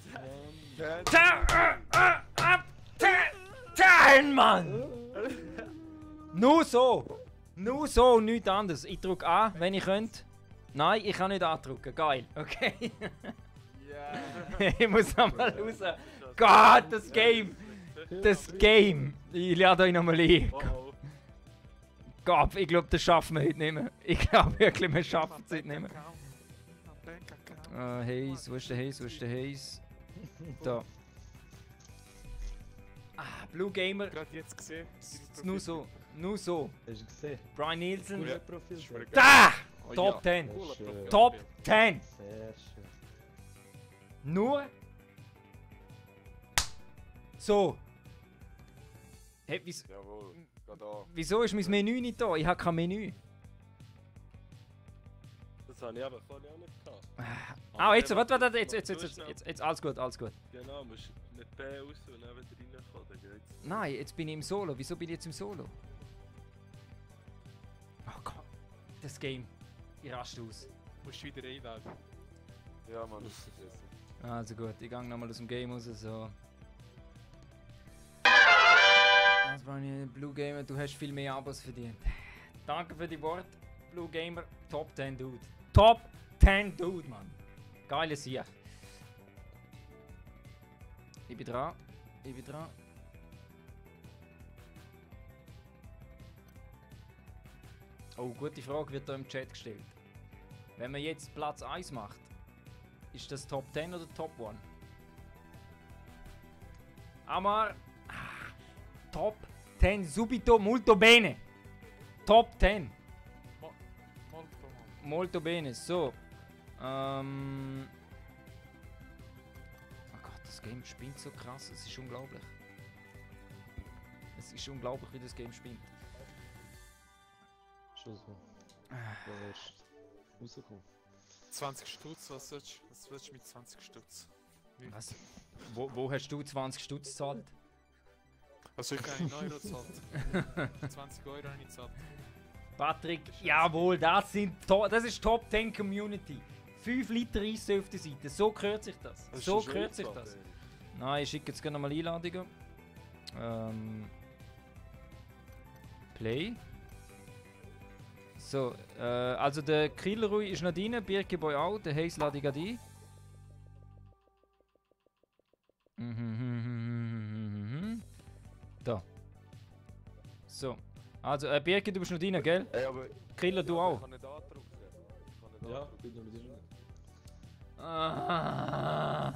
S1: 10, Mann! Nur so! Nur so und nichts anderes. Ich drücke an, wenn ich könnte. Nein, ich kann nicht andrücken. Geil, okay.
S4: Ja.
S1: Ich muss einmal raus. Gott, das Game! Das Game! Ich lade euch nochmal ein.
S5: Oh, oh.
S1: Gott, ich glaube, das schaffen wir heute nicht mehr. Ich glaube wirklich, wir schaffen es heute nicht mehr. Haze, wo ist der Haze? Wo ist der Haze? Da. Ah, Blue Gamer.
S4: Gerade jetzt gesehen.
S1: Nur so. Nur so.
S5: Hast du gesehen?
S1: Brian Nielsen.
S5: Cooler Profil.
S1: Da!
S3: Oh,
S1: Top 10.
S5: Cooler Profil.
S1: Top 10.
S5: Sehr schön.
S1: Nur. So. Hey,
S5: Jawohl, gerade da.
S1: wieso ist mein Menü nicht da? Ich habe kein Menü.
S5: Das habe ich aber vorhin auch nicht gehabt.
S1: Ah, jetzt, warte, jetzt, alles gut, alles gut.
S5: Genau, musst mit B aus und dann wieder reinkommen, dann geht's.
S1: Nein, jetzt bin ich im Solo. Wieso bin ich jetzt im Solo? Oh Gott. Das Game. Ich raste aus.
S4: Musst du wieder einladen.
S5: Ja, Mann, das ist vergessen.
S1: Also gut, ich gehe nochmal aus dem Game raus, so. Das war nicht Blue Gamer, du hast viel mehr Abos verdient. Danke für die Worte, Blue Gamer. Top 10 Dude. Top 10 Dude, Mann. Geiles Sieg. Ich bin dran. Ich bin dran. Oh, gute Frage wird da im Chat gestellt. Wenn man jetzt Platz 1 macht, ist das Top 10 oder Top 1? Amar. Top 10 subito molto bene. Top 10. Molto bene. So. Oh Gott, das Game spinnt so krass. Es ist unglaublich. Es ist unglaublich, wie das Game spinnt.
S5: Schon so. Wo erst rausgekommen.
S4: 20 Stutz, was willst du mit 20 Stutz?
S1: Was? Wo hast du 20 Stutz gezahlt?
S4: Also ich habe 1 Euro gezahlt. 20 Euro habe ich gezahlt.
S1: Patrick, jawohl, das ist Top 10 Community. 5 Liter Eis auf der Seite. So gehört sich das.
S5: Hast
S1: So
S5: du schon
S1: gehört sich
S5: eingezahlt,
S1: das.
S5: ey?
S1: Nein, ich schicke jetzt gerne nochmal Einladungen. Play. So, also der Killerui ist noch drin, Birkeboy auch, der Haze lade ich gerade ein. Da. So. Also, Birke, du bist noch drin, gell?
S5: Ey, aber
S1: Killer, du auch.
S5: ich kann nicht andrucken. Ich kann nicht
S6: Ja,
S5: andrucken.
S6: bin ich wieder drin.
S1: Ah.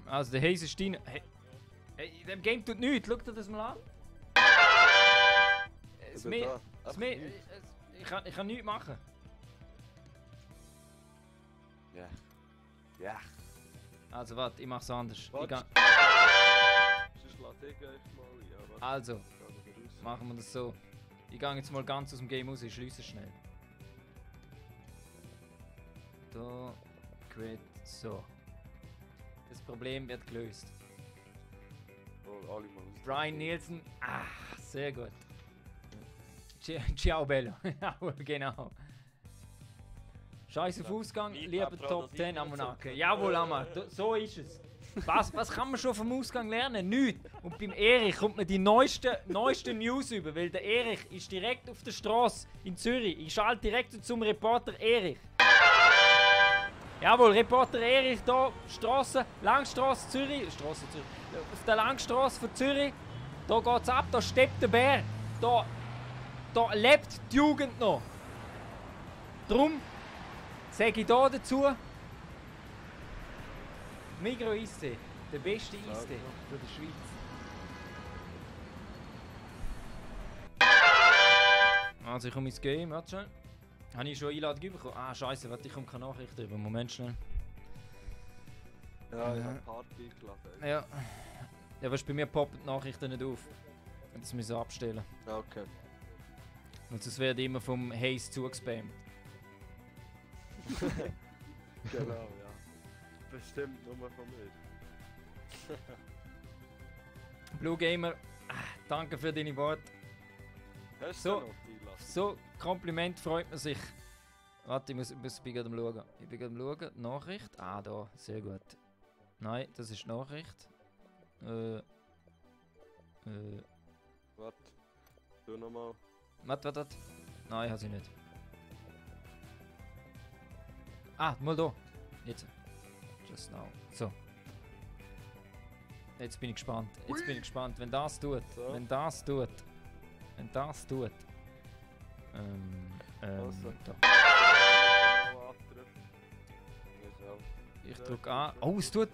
S1: Also, der Haze ist drin. Hey, dem Game tut nichts, schau dir das mal an. Es
S5: bin
S1: mehr,
S5: da.
S1: es
S5: Einfach
S1: mehr,
S5: nichts.
S1: ich kann nichts machen.
S5: Ja. Ja.
S1: Also, warte, ich mach's anders. Ich
S5: Warte.
S1: ga,
S5: Sonst lasse ich gleich mal ein. Ja, warte.
S1: also,
S5: Geh wieder raus.
S1: machen wir das so. Ich gehe jetzt mal ganz aus dem Game raus, ich schließe es schnell. Da, quit, so. Das Problem wird gelöst.
S5: Oh, alle mal aus.
S1: Brian Nielsen. Ah, sehr gut. Ciao Bello. Ja, genau. Scheiß auf Ausgang,
S3: Nicht
S1: lieber
S3: abtragen,
S1: Top
S3: dass ich
S1: 10
S3: nicht
S1: Amonaken.
S3: so-
S1: Jawohl, Amar, so ist es. Was kann man schon vom Ausgang lernen? Nichts. Und beim Erich kommt man die neuesten News über, weil der Erich ist direkt auf der Straße in Zürich. Ich schalte direkt zum Reporter Erich. Jawohl, Reporter Erich hier, Straße, Langstrasse Zürich. Straße Zürich. Auf der Langstrasse von Zürich. Da geht's ab, da steppt der Bär. Da lebt die Jugend noch. Drum sage ich hier dazu, Migros Eistee, der beste Eistee für die Schweiz. Also ich komme ins Game, warte schnell. Habe ich schon Einladung bekommen? Ah scheiße, warte, ich komme keine Nachrichten über. Moment schnell.
S5: Ja, ich habe Party eingeladen.
S1: Ja. Ja, weißt, bei mir poppen die Nachrichten nicht auf. Das müssen wir abstellen.
S5: Ja, okay.
S1: Und sonst werden immer vom Haze zugespammt.
S5: Genau, ja. Bestimmt nur von mir.
S1: Blue Gamer, danke für deine Worte.
S5: Hast
S1: So.
S5: du noch die Einladung?
S1: So, Kompliment freut man sich. Warte, ich bin gerade am Schauen. Ich bin gerade am Schauen. Nachricht. Ah, da, sehr gut. Nein, das ist Nachricht.
S5: Warte. Du nochmal.
S1: Warte. Nein, hat sie nicht. Ah, mal da. Jetzt. Just now. So. Jetzt bin ich gespannt. Wenn das tut.
S5: So.
S1: Wenn das tut.
S5: Also.
S1: Da.
S5: Mal andrücken.
S1: Ich drücke an. Oh, es tut.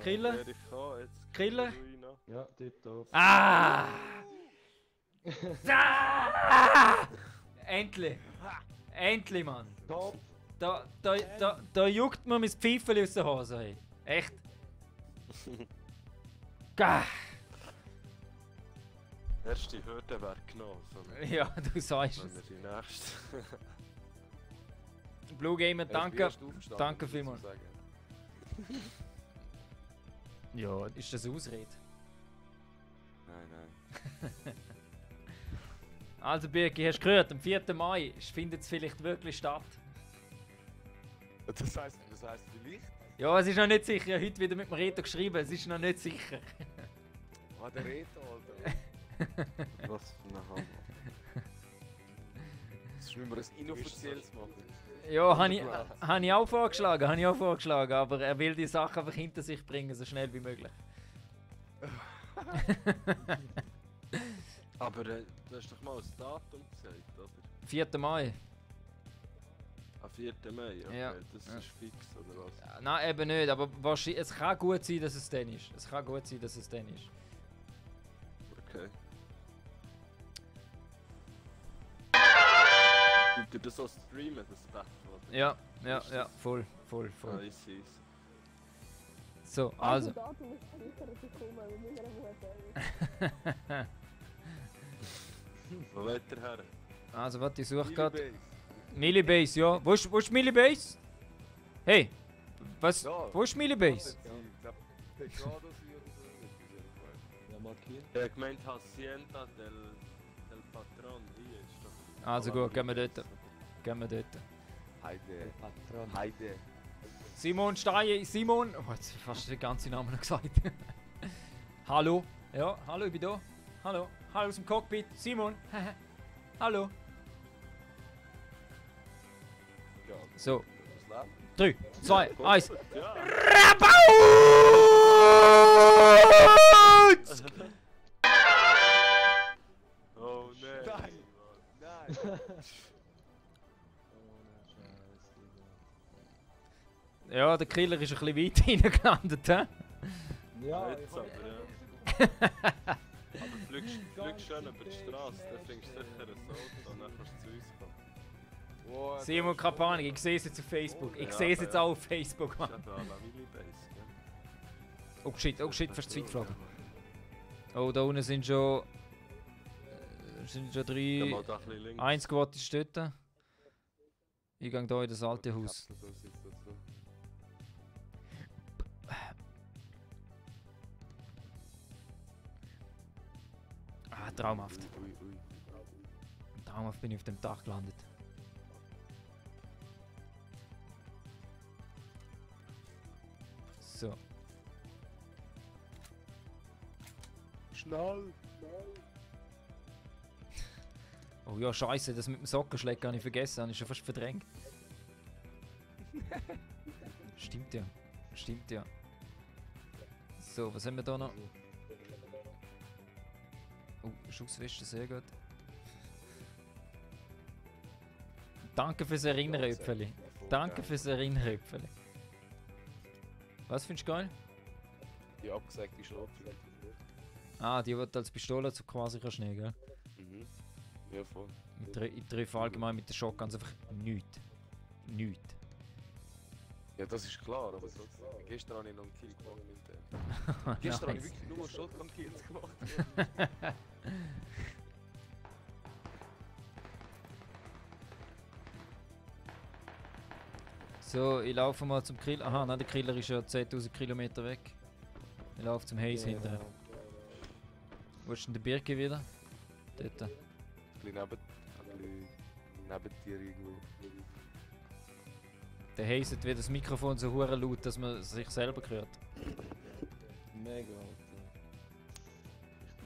S1: Killer?
S5: Werde ich kommen, jetzt
S1: Killer?
S5: gehen wir rein.
S6: Ja, dort.
S1: Ah! Ah! Endlich! Endlich, Mann!
S6: Top!
S1: Da juckt mir mein Pfeifchen aus der Hose. Hey. Echt? Gah!
S5: Erste Hürde wäre genommen.
S1: Ja, du sagst
S5: Wenn
S1: es.
S5: wir die nächste.
S1: Blue Gamer, danke.
S5: Erst aufgestanden,
S1: Danke
S5: muss ich
S1: vielmals.
S5: sagen.
S1: Ja, ist das eine Ausrede?
S5: Nein.
S1: Also Birki, hast du gehört, am 4. Mai findet es vielleicht wirklich statt.
S5: Das heisst vielleicht?
S1: Ja, es ist noch nicht sicher. Ich habe heute wieder mit dem Reto geschrieben, es ist noch nicht sicher.
S5: Ah, der Reto, Alter. Was für ein Hammer. Das müssen wir ein inoffizielles machen.
S1: Ja, habe ich auch vorgeschlagen, aber er will die Sache einfach hinter sich bringen, so schnell wie möglich.
S5: Aber du hast doch mal das Datum gesagt, oder?
S1: 4. Mai.
S5: Am 4. Mai, okay.
S1: Ja.
S5: Das
S1: Ja.
S5: ist fix, oder was?
S1: Ja, nein, eben nicht, aber wahrscheinlich, es kann gut sein, dass es dann ist.
S5: Okay. Könnt ihr das auch streamen, das Battle, oder?
S1: Ja, voll.
S5: Nice.
S1: So, also.
S2: Datum ist sicher, dass ich komme, wir müssen eine gute.
S5: Wo wollt ihr her?
S1: Also, warte, ich suche gerade.
S5: Millibase.
S1: Millibase, ja. Wo ist Millibase? Hey, was?
S5: Ja.
S1: Wo ist Millibase?
S5: Pecados hier oder so.
S6: Ja, markiert.
S5: Ich hab gemeint, Hacienda del Patron, hier ist doch.
S1: Also gut, gehen wir dort.
S5: Heide.
S6: Patron.
S5: Heide.
S1: Simon Steyer, Simon. Oh, jetzt fast den ganzen Namen noch gesagt. Hallo. Ja, hallo, ich bin da. Hallo aus dem Cockpit. Simon. Hallo.
S5: Ja,
S1: So,
S5: das Leben.
S1: 3, 2, 1.
S5: Ja. Oh nein. Nein.
S1: Ja, der Killer ist ein bisschen weit hineingelandet, hä?
S6: Ja,
S5: Jetzt aber, ja. Aber fliegst schön über die Straße, dann findest du sicher ein Auto und dann kannst du zu uns kommen. Wow,
S1: Simon Kapanik, ich sehe es jetzt auf Facebook. Ich
S5: Ja,
S1: sehe es jetzt
S5: ja.
S1: auch auf Facebook,
S5: Das
S1: Mann.
S5: ist eben an der Millibase, gell?
S1: Oh shit, fast zu weit geflogen. Oh, da unten sind schon... sind schon
S5: Geh
S1: 3...
S5: mal da ein bisschen links.
S1: 1 gewollte Städte. Ich gehe hier in das alte Haus.
S5: Kapsel, da sitzt dazu.
S1: Ah, traumhaft.
S5: Ui, ui.
S1: Traumhaft bin ich auf dem Dach gelandet. So.
S5: Schnell!
S1: Oh ja, scheiße, das mit dem Sockenschläger habe ich vergessen, habe ich schon fast verdrängt. Stimmt ja. Stimmt ja. So, was haben wir da noch? Oh, Schussweste, sehr gut. Danke fürs Erinnern, Öpfeli. Danke fürs Erinnern, Öpfeli. Was findest du geil?
S5: Die abgesägte Schrotflinte.
S1: Ah, die wird als Pistole so quasi kannst nehmen, gell?
S5: Mhm. Ja, voll.
S1: Ich treffe allgemein mit den Shotguns einfach nichts. Nichts.
S5: Ja, das ist klar, aber trotzdem. Gestern habe ich noch einen Kill gemacht mit dem. Gestern habe ich
S1: Nice.
S5: wirklich nur Shotgun-Kills gemacht.
S1: So, ich laufe mal zum Killer. Aha, nein, der Killer ist ja 10.000 Kilometer weg. Ich laufe zum Haze hinterher. Wo ist denn der Birke wieder? Dort.
S5: Ein bisschen neben dir irgendwo.
S1: Der Haze hat wieder das Mikrofon so hure laut, dass man sich selber hört.
S6: Mega, Alter.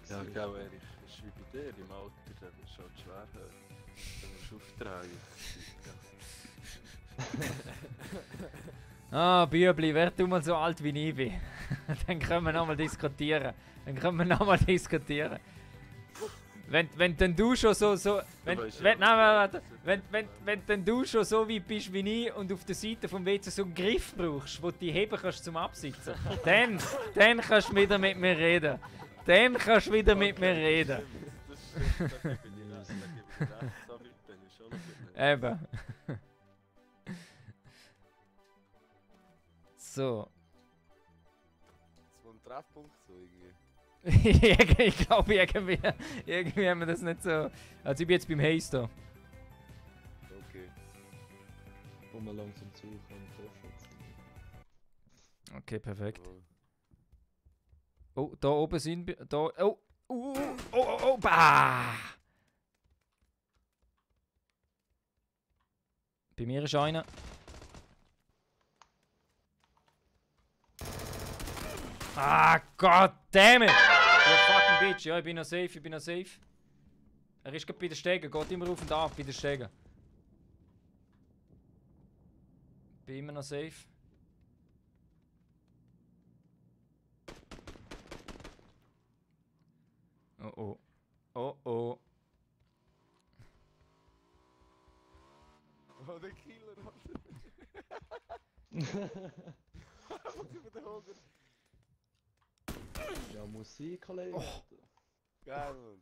S5: Ja, genau, Erich. Das ist wie bei dir im Alter, da ist halt schwer. Da musst du aufdrehen.
S1: Ah, Bübli, werd du mal so alt wie ich bin. Dann können wir nochmal diskutieren. Wenn denn du schon wenn denn du schon so weit bist wie ich und auf der Seite vom WC so einen Griff brauchst, wo du die heben kannst zum Absitzen, dann kannst du wieder mit mir reden. Dann kannst du wieder mit mir reden.
S5: Das gebe ich dir recht, so weit bin ich schon noch.
S1: Eben. So.
S5: Das war ein Treffpunkt so irgendwie.
S1: Ich glaube irgendwie haben wir das nicht so. Also ich bin jetzt beim Haze da.
S5: Okay.
S6: Wo wir langsam zu können treffen.
S1: Okay, perfekt.
S5: Oh.
S1: Oh, da oben sind wir. Da. Oh, bah! Bei mir ist einer. Ah, goddammit! Ja, fucking bitch. Ja, ich bin noch safe, Er ist gerade bei den Stegen, geht immer auf und ab bei den Stegen. Bin immer noch safe. Oh.
S5: Oh, der Killer hat. Was über den Hoger?
S6: Ja, Musik, Kollege.
S5: Geil, Mann.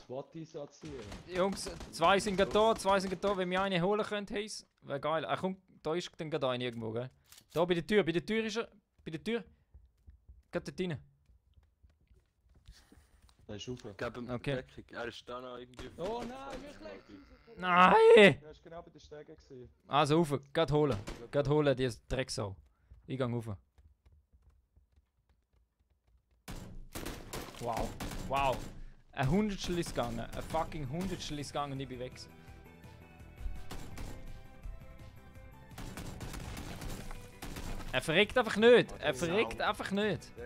S6: SWAT-Einsatz hier.
S1: Jungs, zwei sind gerade da, wenn wir eine holen könnt, heisst. Wäre geil. Komm, da ist dann gerade einer irgendwo, gell? Da bei der Tür ist er. Bei der Tür. Geht dort rein.
S6: Da ist rauf.
S5: Gib ihm
S1: Okay.
S5: Deckung. Er ist da noch irgendwie.
S6: Oh nein, wirklich?
S1: Nein!
S6: Du hast genau bei den Stegen gesehen.
S1: Also rauf, geht holen, die Drecksau. Ich geh rauf. Wow. Ein Hundertstel ist gegangen. Ein fucking Hundertstel ist gegangen und ich bin weg. Er verreckt einfach nicht.
S5: Der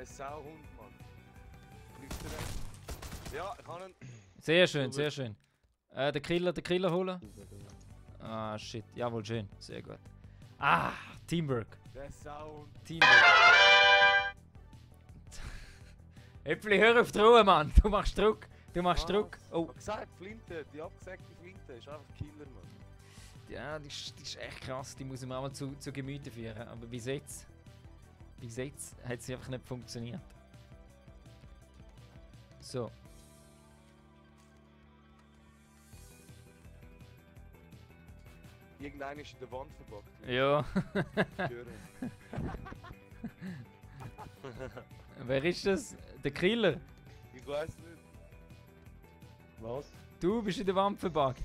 S5: ist Sauhund, Mann. Kriegst du den? Ja, ich kann ihn.
S1: Sehr schön. Der Killer holen. Ah, shit. Jawohl, schön. Sehr gut. Ah, Teamwork.
S5: Der ist Sauhund.
S1: Äpfel, hör auf die Ruhe, Mann. Du machst Druck. Oh.
S5: Ich hab gesagt, Flinte, die abgesägte Flinte ist einfach Killer, Mann.
S1: Ja, die ist echt krass. Die muss ich mir auch mal zu Gemüte führen. Aber bis jetzt hat sie einfach nicht funktioniert. So.
S5: Irgendeiner ist in der Wand verbockt.
S1: Ja.
S5: Ich höre.
S1: Wer ist das? Der Killer?
S5: Ich weiß nicht.
S6: Was?
S1: Du bist in der Wand verbuggt.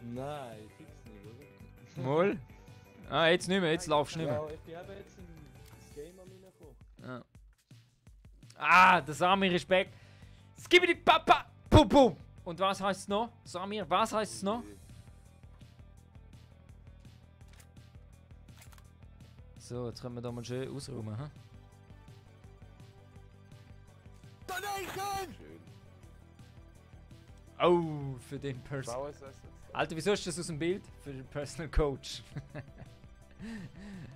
S6: Nein, fix nicht, oder?
S1: Moll? Ah, jetzt nicht mehr. Jetzt laufst du nicht mehr.
S6: Ja, ich bin eben jetzt ins Game am reingekommen.
S1: Ja. Ah, der Samir ist back. Skibidi Papa! Pum Pum! Und was heißt es noch? Samir, was heißt es noch? So, jetzt können wir da mal schön ausräumen, hä?
S5: Schön.
S1: Oh, für den Person.
S5: VSS jetzt.
S1: Alter, wieso ist das aus dem Bild? Für den Personal Coach.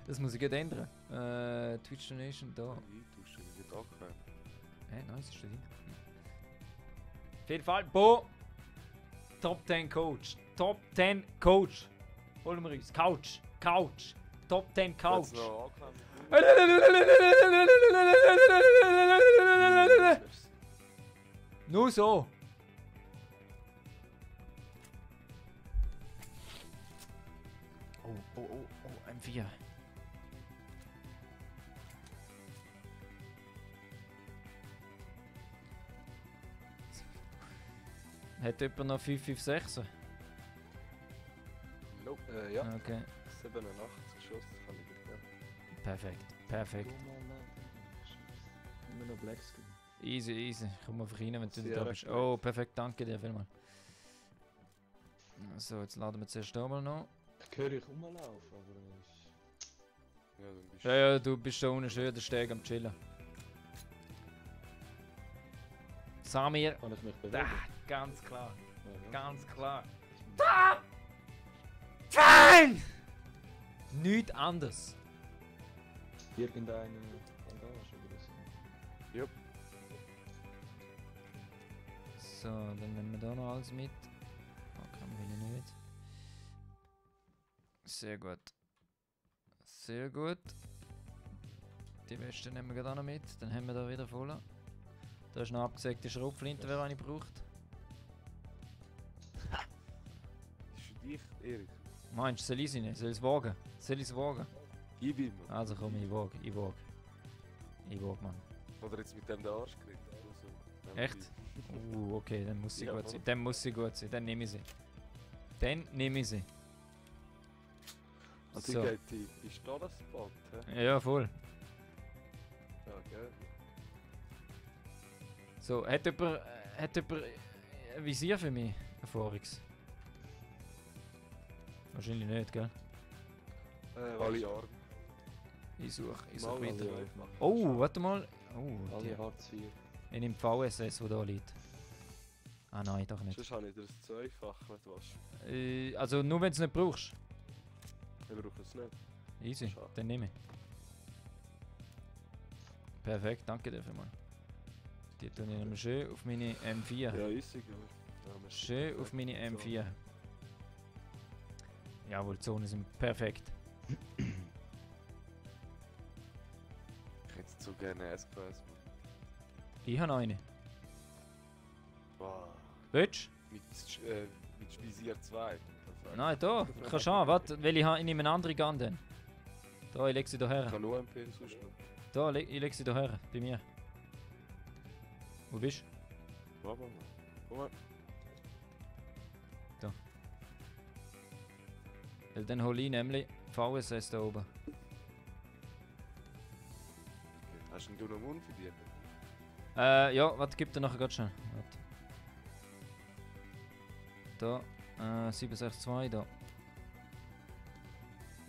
S1: Das muss ich gerade ändern. Twitch Donation, da.
S5: Eintauschen, wie geht auch kein.
S1: Nice, ist da drin. Auf jeden Fall, Bo! Top 10 Coach. Top 10 Coach. Holen wir uns. Couch. Couch. Top 10 Couch.
S5: Jetzt noch angefangen.
S1: Nur so. Oh, M4. Hat jemand noch 556?
S5: Nope. Ja.
S1: Okay,
S5: 87 Geschoss kann ich dir geben.
S1: perfekt, perfekt.
S6: Immer noch Black Screen.
S1: Easy, easy. Komm mal rein, wenn du
S5: Sehr
S1: da bist.
S5: gut.
S1: Oh, perfekt, danke dir vielmals. So, jetzt laden wir zuerst hier mal noch.
S6: Ich höre ich rumlaufen, aber
S5: Ja, dann bist
S1: Ja, du bist da unten schön der Steg am Chillen. Samir,
S6: kann ich mich bewegen.
S1: ganz klar,
S6: Ja, ja.
S1: ganz klar. Fein! Nichts anderes.
S6: Irgendeine Bandage oder so.
S5: Jupp.
S1: So, dann nehmen wir da noch alles mit. Okay, will ich nicht. Sehr gut. Sehr gut. Die Weste nehmen wir gerade auch noch mit. Dann haben wir da wieder voll. Da ist eine abgesägte Schrotflinte, wer eine braucht.
S5: ist für dich, Erik.
S1: Meinst du, soll ich sie nicht? Soll ich es wagen? Soll ich es wagen?
S5: Gib ihm.
S1: Also komm, ich wage, ich wage. Ich wage, Mann.
S5: Oder jetzt mit dem den Arsch gekriegt. Also,
S1: Echt? Okay, dann muss sie
S5: Ja,
S1: gut
S5: voll.
S1: sein. Dann muss sie gut sein. Dann nehme ich sie. Dann nehme ich sie.
S5: Also
S1: So.
S5: ich geht die Pistolenspot, hä?
S1: Ja, voll.
S5: Ja, gell.
S1: So, hat jemand ein Visier für mich? Ein Vorix? Wahrscheinlich nicht, gell?
S5: Alle Arme.
S1: Ich suche
S5: Mal
S1: weiter.
S5: alle.
S1: Oh, warte mal. Oh,
S6: Alle
S1: die.
S6: Hartz IV.
S1: Ich nehme VSS, wo da liegt. Ah nein, doch nicht.
S5: Sonst habe ich dir das Zweifach nicht was.
S1: Also nur wenn du es nicht brauchst.
S5: Wir brauchen es nicht.
S1: Easy,
S5: Schade.
S1: dann nehme ich. Perfekt, danke dir vielmals. Die tue ich nochmal schön auf meine M4.
S5: Ja, easy, gell. Ja, wir
S1: Schön auf meine M4. Jawohl, die Zonen sind perfekt.
S5: Ich hätte so gerne SPS.
S1: Ich habe noch eine.
S5: Wow.
S1: Willst
S5: Mit Visier 2.
S1: du? Nein, da. Kannst du haben. Warte, weil ich nehme eine andere Gun dann. Da, ich lege sie da
S5: Ich
S1: her.
S5: kann nur MP sonst noch.
S1: Da, ich lege sie da her. Bei mir. Wo bist
S5: Warte mal. Komm mal.
S1: du? Weil dann hole ich nämlich VSS da oben.
S5: Okay. Hast du noch einen Mund für dich?
S1: Ja, warte, gib dir nachher ganz schnell. Warte. Da, 762 da.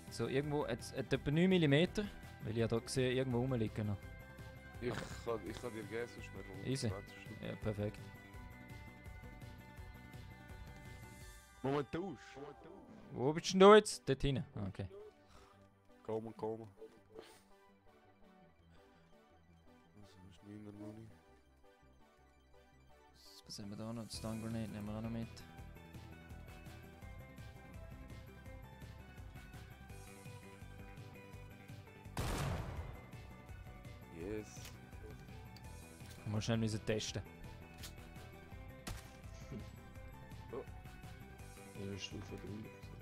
S1: So, irgendwo, jetzt etwa 9 mm, weil ich ja da gesehen irgendwo rumliegen noch.
S5: Ich kann dir geben, sonst mehr
S1: Easy. Ja, perfekt.
S5: Moment, tausch!
S1: Wo bist denn du jetzt? Dort hinten. Ah, okay.
S5: Komm. Also, ist 9er Muni.
S1: Was haben wir da noch? Die Stun Grenade nehmen wir auch noch mit.
S5: Yes.
S1: Mal schnell müssen testen.
S6: Ja, Stufe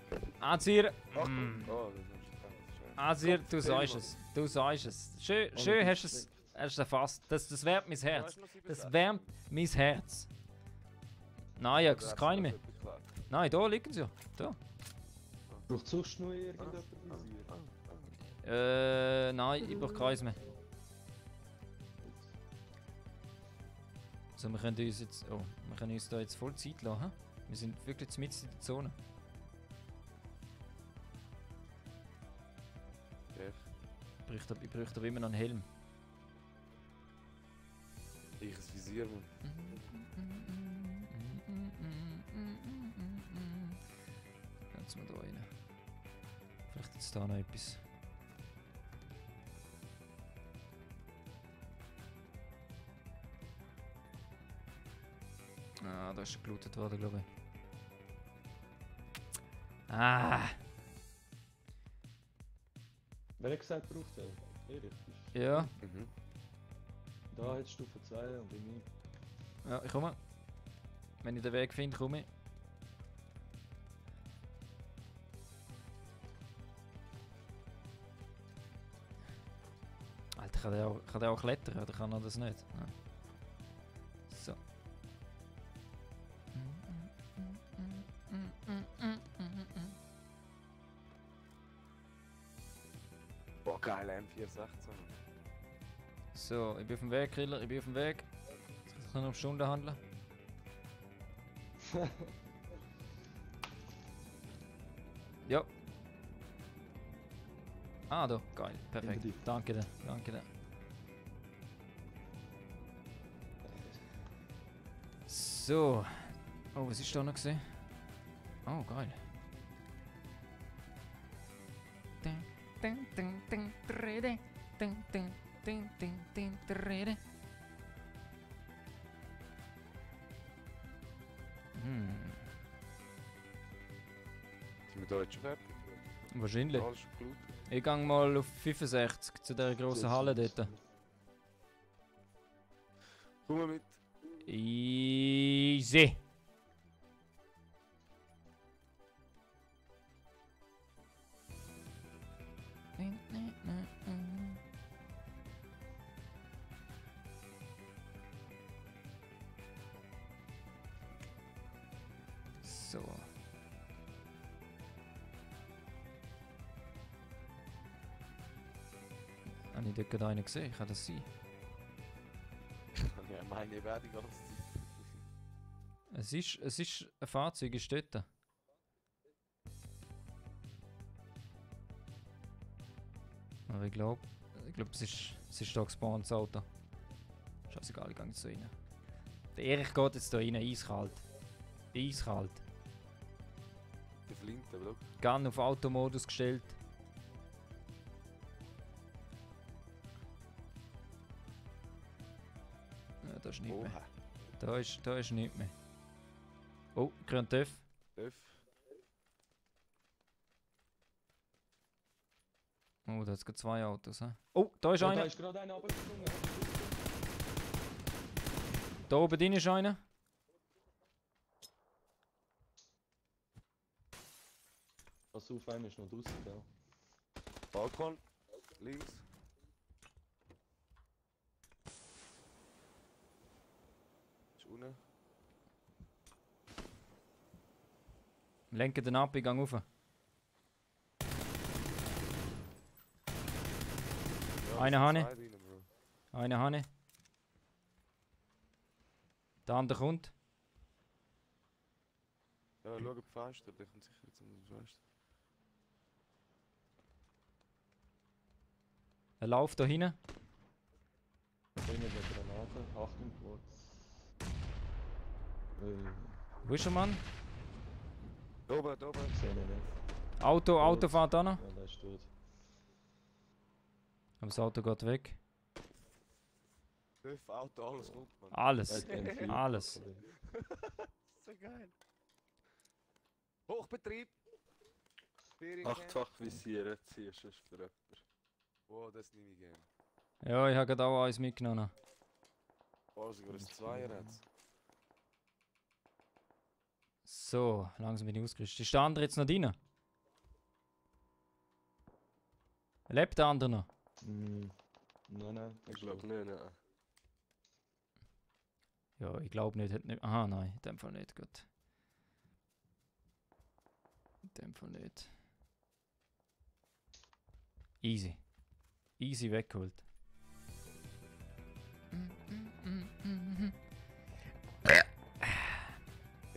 S6: 3.
S1: Anzieher!
S5: Achtung! Oh, das ist schön.
S1: Anzieher, du sagst es. Du sagst es. Schön hast du es erfasst. Das wärmt mein Herz. Das wärmt mein Herz. Nein, ja, das kann ich mehr. Nein, da liegen sie ja. Da.
S6: Braucht sonst noch irgendjemand Visier?
S1: Nein, ich brauche keins mehr. So, wir können uns jetzt... Oh, wir können uns da jetzt voll Zeit lassen. Hm? Wir sind wirklich mitten in der Zone. Ich bräuchte aber immer noch einen Helm.
S5: Ich ein Visier, Mann.
S1: Jetzt mal da rein. Vielleicht jetzt da noch etwas. Ah, da ist gelootet worden, glaube ich. Ah!
S6: Wer hat gesagt, braucht er? Erich.
S1: Ja,
S5: Mhm.
S6: Da hat Stufe 2 und ich nicht.
S1: ja, ich komme. Wenn ich den Weg finde, komme ich. Alter, kann der auch klettern oder kann er das nicht? Ja. So.
S5: Boah, geil, M416.
S1: So, ich bin auf dem Weg, Killer, ich bin auf dem Weg. Ich kann um Stunden handeln. Ja. Ah, da, geil, perfekt.
S6: Hinter dir.
S1: Danke dir, danke dir. So. Oh, was ist da noch gesehen? Oh, geil. Ding, ding, ding, ding, ding, ding, ding, ding, ding, ding, ding.
S5: Sind wir da jetzt schon fertig?
S1: Wahrscheinlich.
S5: Alles schon gelootet?
S1: Ich gehe mal auf 65 zu der grossen Halle dort.
S5: Komm mal mit.
S1: Easy. So. Habe ich dort gerade einen gesehen? Kann das sein?
S5: Ja, meine werde die ganze Zeit.
S1: Es ist ein Fahrzeug, ist dort. Aber ich glaube, es ist da gespawnt, das Auto. Scheißegal, ich gehe jetzt so rein. Der Erich geht jetzt da rein, eiskalt. Eiskalt.
S5: Die Flinte, aber
S1: Gun auf Automodus gestellt. Ja, da ist nichts mehr.
S5: Oha.
S1: Da ist nichts mehr. Oh, grün TÜV.
S5: Öff.
S1: Oh, da hat es gerade zwei Autos. He? Oh, da ist
S6: Da
S1: einer.
S6: ist gerade einer runtergesprungen.
S1: Da oben drin ist einer.
S6: Pass auf, einer ist noch draußen da.
S5: Balkon. Links. Ist unten.
S1: Lenken den ab, ich gehe rauf.
S5: Ja,
S1: Einer
S5: es sind
S1: habe
S5: zwei drin, Bro.
S1: Einen habe ich. Der andere kommt.
S5: Ja, schau auf die Fenster, der kommt sicher jetzt um das Fenster.
S1: Er läuft da hinten.
S6: Bringen wir Granate. Achtung, kurz.
S1: Wo ist der Mann?
S5: Da oben, da oben.
S6: Sehe ich nicht.
S1: Auto fährt da noch.
S6: Ja, der ist tot.
S1: Aber das Auto geht weg.
S5: Öff, Auto, alles gut, Mann.
S1: Alles.
S6: Der hat M4.
S1: Alles.
S5: So geil. Hochbetrieb.
S7: Achtfach Visier ziehst du für jemanden.
S5: Wow, das nehme ich gerne.
S1: Ja, ich habe gerade auch eins mitgenommen.
S5: Oh, sogar ein Zweier jetzt.
S1: So, langsam bin ich ausgerüstet. Ist der andere jetzt noch drin? Lebt der andere noch?
S6: Nein, der
S7: Ich
S6: ist
S7: glaube
S6: tot.
S7: nicht, nein.
S1: Ja, ich glaube nicht, hat nicht. Aha, nein, in dem Fall nicht. Gut. In dem Fall nicht. Easy. Easy weggeholt.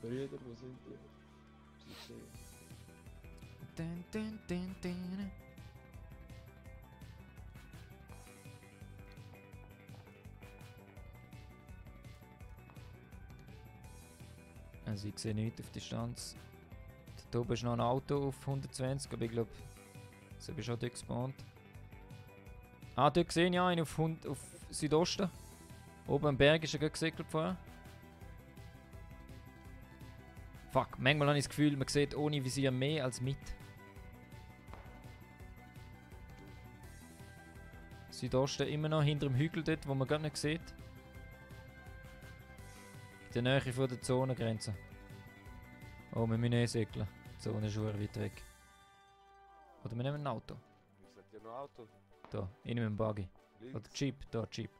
S6: Brüder, wo sind die? Sie sehen.
S1: Dun, dun, dun, dun. Also ich sehe nichts auf Distanz. Da oben ist noch ein Auto auf 120, aber ich glaube, so bist du auch dort gespawnt. Ah, dort sehe ich einen auf Südosten. Oben am Berg ist er gerade gesickelt vorher. Fuck, manchmal habe ich das Gefühl, man sieht ohne Visier mehr als mit. Südosten immer noch hinter dem Hügel dort, wo man gar nicht sieht. In der Nähe von der Zonengrenze. Oh, wir müssen eh segeln. Die Zone ist schon weit weg. Oder wir nehmen ein Auto.
S7: Wir sind ja noch Auto.
S1: Da, in einem Buggy.
S7: Links.
S1: Oder Jeep, da, Jeep.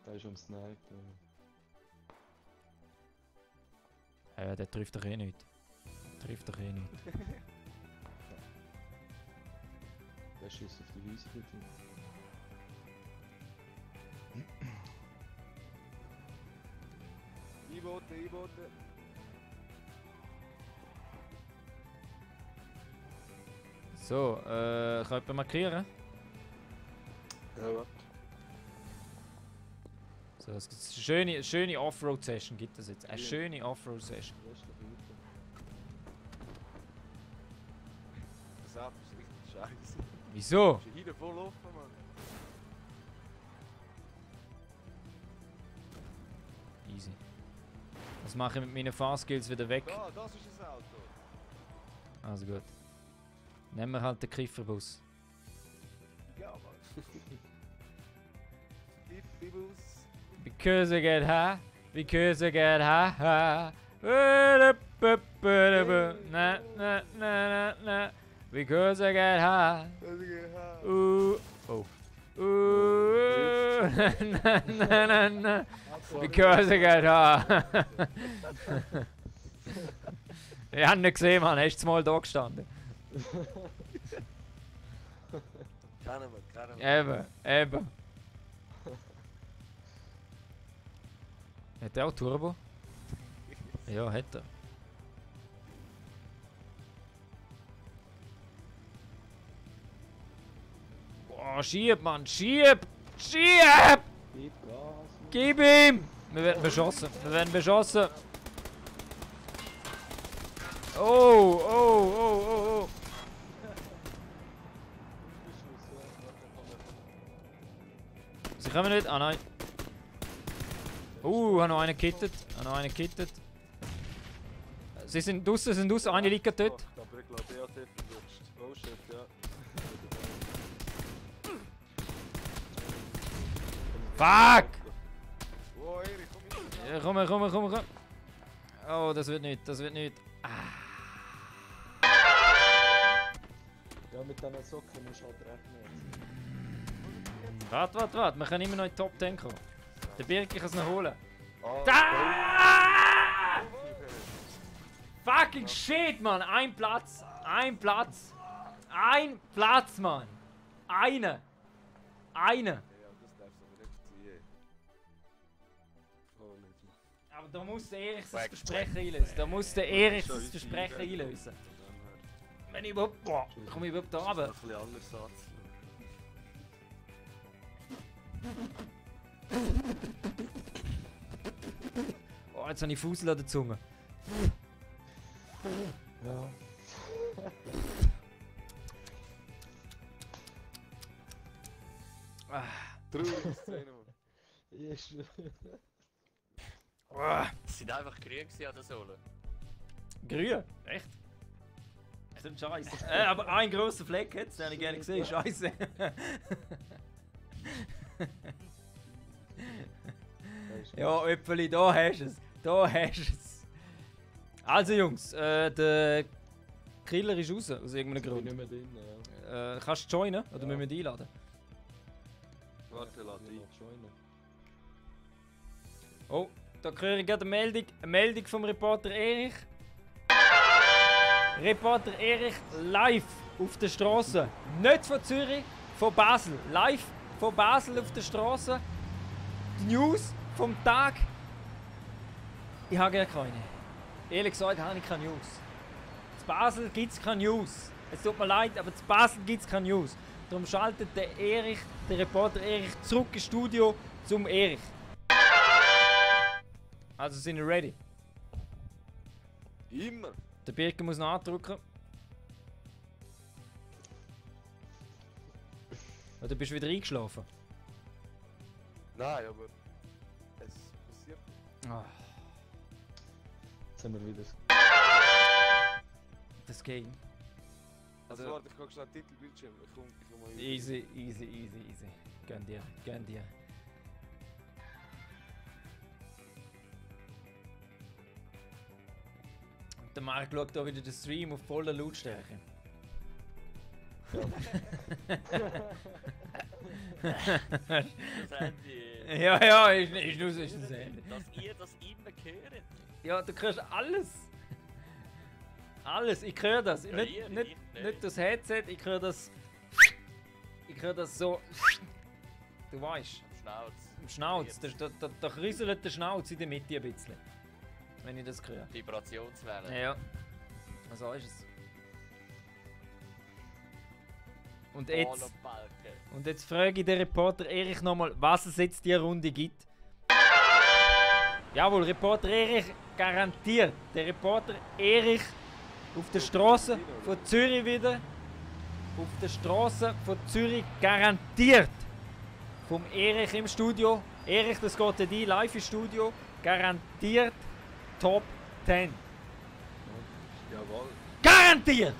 S6: Da ist am Snipen.
S1: Ja, der trifft doch eh nicht. Trifft doch eh nicht.
S6: Der schießt auf die Wiese bitte.
S7: Einboten.
S1: So, kann jemand markieren?
S7: Ja, warte.
S1: So, es gibt eine schöne Offroad-Session gibt es jetzt. Eine schöne Offroad-Session.
S7: Das App ist richtig scheiße.
S1: Wieso?
S7: Ist hier voll offen, Mann.
S1: Easy. Was mache ich mit meinen Fahrskills wieder weg?
S7: Da, das ist ein Auto.
S1: Also gut. Nehmen wir halt den Kifferbus.
S7: Ja, Mann. Kiffibus.
S1: Because I get high. Because I get high. Na, na, na, na, na. Because I get high. Ooh. Oh. Ooh. Na, na, na, na. Because I get high. Ich hab nicht gesehen, Mann. Hast du mal da gestanden?
S7: Kennen wir.
S1: Eben. Hat er auch Turbo? Ja, hat er. Boah, schieb, Mann, schieb! Schieb!
S6: Gib Gas.
S1: Gib ihm! Wir werden beschossen. Oh. Sie kommen nicht. Ah nein. Habe noch einen gekittet. Sie sind draussen, eine liegt dort.
S7: Aber ich glaube, BAT verrutscht. Oh shit, ja.
S1: Fuck!
S7: Wow, Erik, komm
S1: Ja, komm. Oh, das wird nicht.
S6: Ja, mit diesen Socken musst du halt rechnen.
S1: Warte. Wir können immer noch in die Top 10 kommen. Der Birk kann es noch holen.
S7: Oh,
S1: Da! Fucking shit, Mann! Ein Platz, Mann! Eine!
S7: Ja, das darfst du aber nicht ziehen. Oh, nicht.
S1: Aber da muss der Erich das Versprechen einlösen. Wenn ich überhaupt... Boah, komme ich überhaupt da runter?
S7: Das ist ein bisschen anders Satz.
S1: Oh, jetzt habe ich Fusel an der Zunge.
S6: Ja.
S7: Traurige Szene, Mann.
S6: Ich schwöre.
S3: Es sind einfach grün gewesen an der Sohle.
S1: Grün? Echt? So ein Scheiß. Aber ein grosser Fleck jetzt, den ich gerne gesehen. Scheiße. Ja, Öpfeli, da hast du es. Da hast du es. Also Jungs, der Killer ist raus, aus irgendeinem
S6: Ich bin
S1: Grund.
S6: nicht mehr drin, ja.
S1: Kannst du joinen? Oder
S6: Ja.
S1: müssen wir dich einladen?
S7: Warte, lass
S6: Ich
S7: dich.
S6: noch joinen.
S1: Oh, da höre ich gerade eine Meldung vom Reporter Erich. Reporter Erich live auf der Straße. Nicht von Zürich, von Basel. Live von Basel auf der Straße. Die News vom Tag. Ich habe gar keine. Ehrlich gesagt habe ich keine News. In Basel gibt es keine News. Es tut mir leid, aber in Basel gibt es keine News. Darum schaltet der Reporter Erich zurück ins Studio zum Erich. Also sind wir ready?
S7: Immer!
S1: Der Birke muss noch andrücken. Oder bist du wieder eingeschlafen?
S7: Nein, aber es passiert.
S1: Ah,
S6: Jetzt haben wir wieder
S1: das Game.
S7: Also warte, ich kann schnell den Titelbildschirm. Ich komm mal
S1: Easy. Gönn dir. Der Marc schaut hier wieder den Stream auf voller Lautstärke.
S3: Das Handy.
S1: Ja, ist nur so ist das Ende.
S3: Dass ihr das immer hört.
S1: Ja, du hörst alles. Alles, ich höre das.
S3: Ja,
S1: Nicht,
S3: ihr,
S1: nicht,
S3: ich
S1: nicht das Headset, ich höre das. Ich höre das so. Du weißt,
S3: Schnauz.
S1: im Schnauz. Da rüsselt der Schnauz in der Mitte ein bisschen. Wenn ich das höre.
S3: Vibrationswelle.
S1: Ja. So ist es. Und jetzt,
S3: Monobalken.
S1: und jetzt frage ich den Reporter Erich nochmal, was es jetzt die Runde gibt. Jawohl, Reporter Erich garantiert. Der Reporter Erich auf der Straße von Zürich wieder. Auf der Straße von Zürich garantiert. Vom Erich im Studio. Erich, das geht dir ein, live im Studio. Garantiert Top 10.
S7: Jawohl.
S1: Garantiert!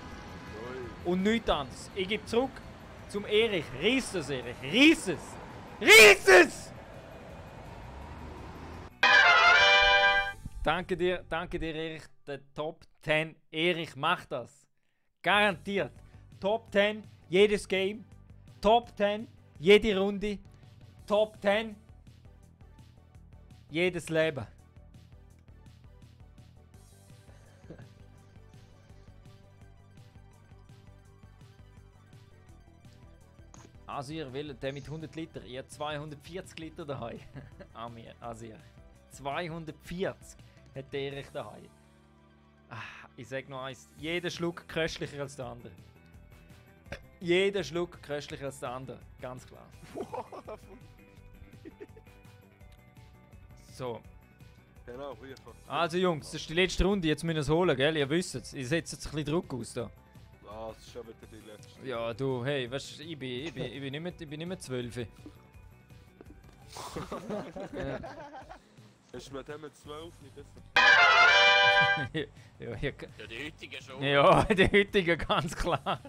S7: Ui.
S1: Und nichts anderes. Ich gebe zurück zum Erich. Reiss es, Erich. Reiss es! Reiss es! Danke dir, Erich. Der Top 10. Erich macht das. Garantiert. Top 10, jedes Game. Top 10, jede Runde. Top 10, jedes Leben. Asir will der mit 100 Liter. Ich habe 240 Liter daheim. Asir. 240 hat der Erich daheim. Ich sag noch eins: jeder Schluck köstlicher als der andere. Jeder Schluck köstlicher als der andere. Ganz klar. So.
S7: Genau, hier.
S1: Also Jungs, das ist die letzte Runde. Jetzt müssen wir es holen, gell? Ihr wisst es. Ich setze jetzt ein bisschen Druck aus da.
S7: Ah, das ist schon wieder die letzte.
S1: Ja, du, hey, weißt du, ich bin nicht mehr 12.
S7: Hast du mit dem 12 nicht besser?
S1: ja,
S3: Ja, die heutige schon.
S1: ja, die heutige ganz klar.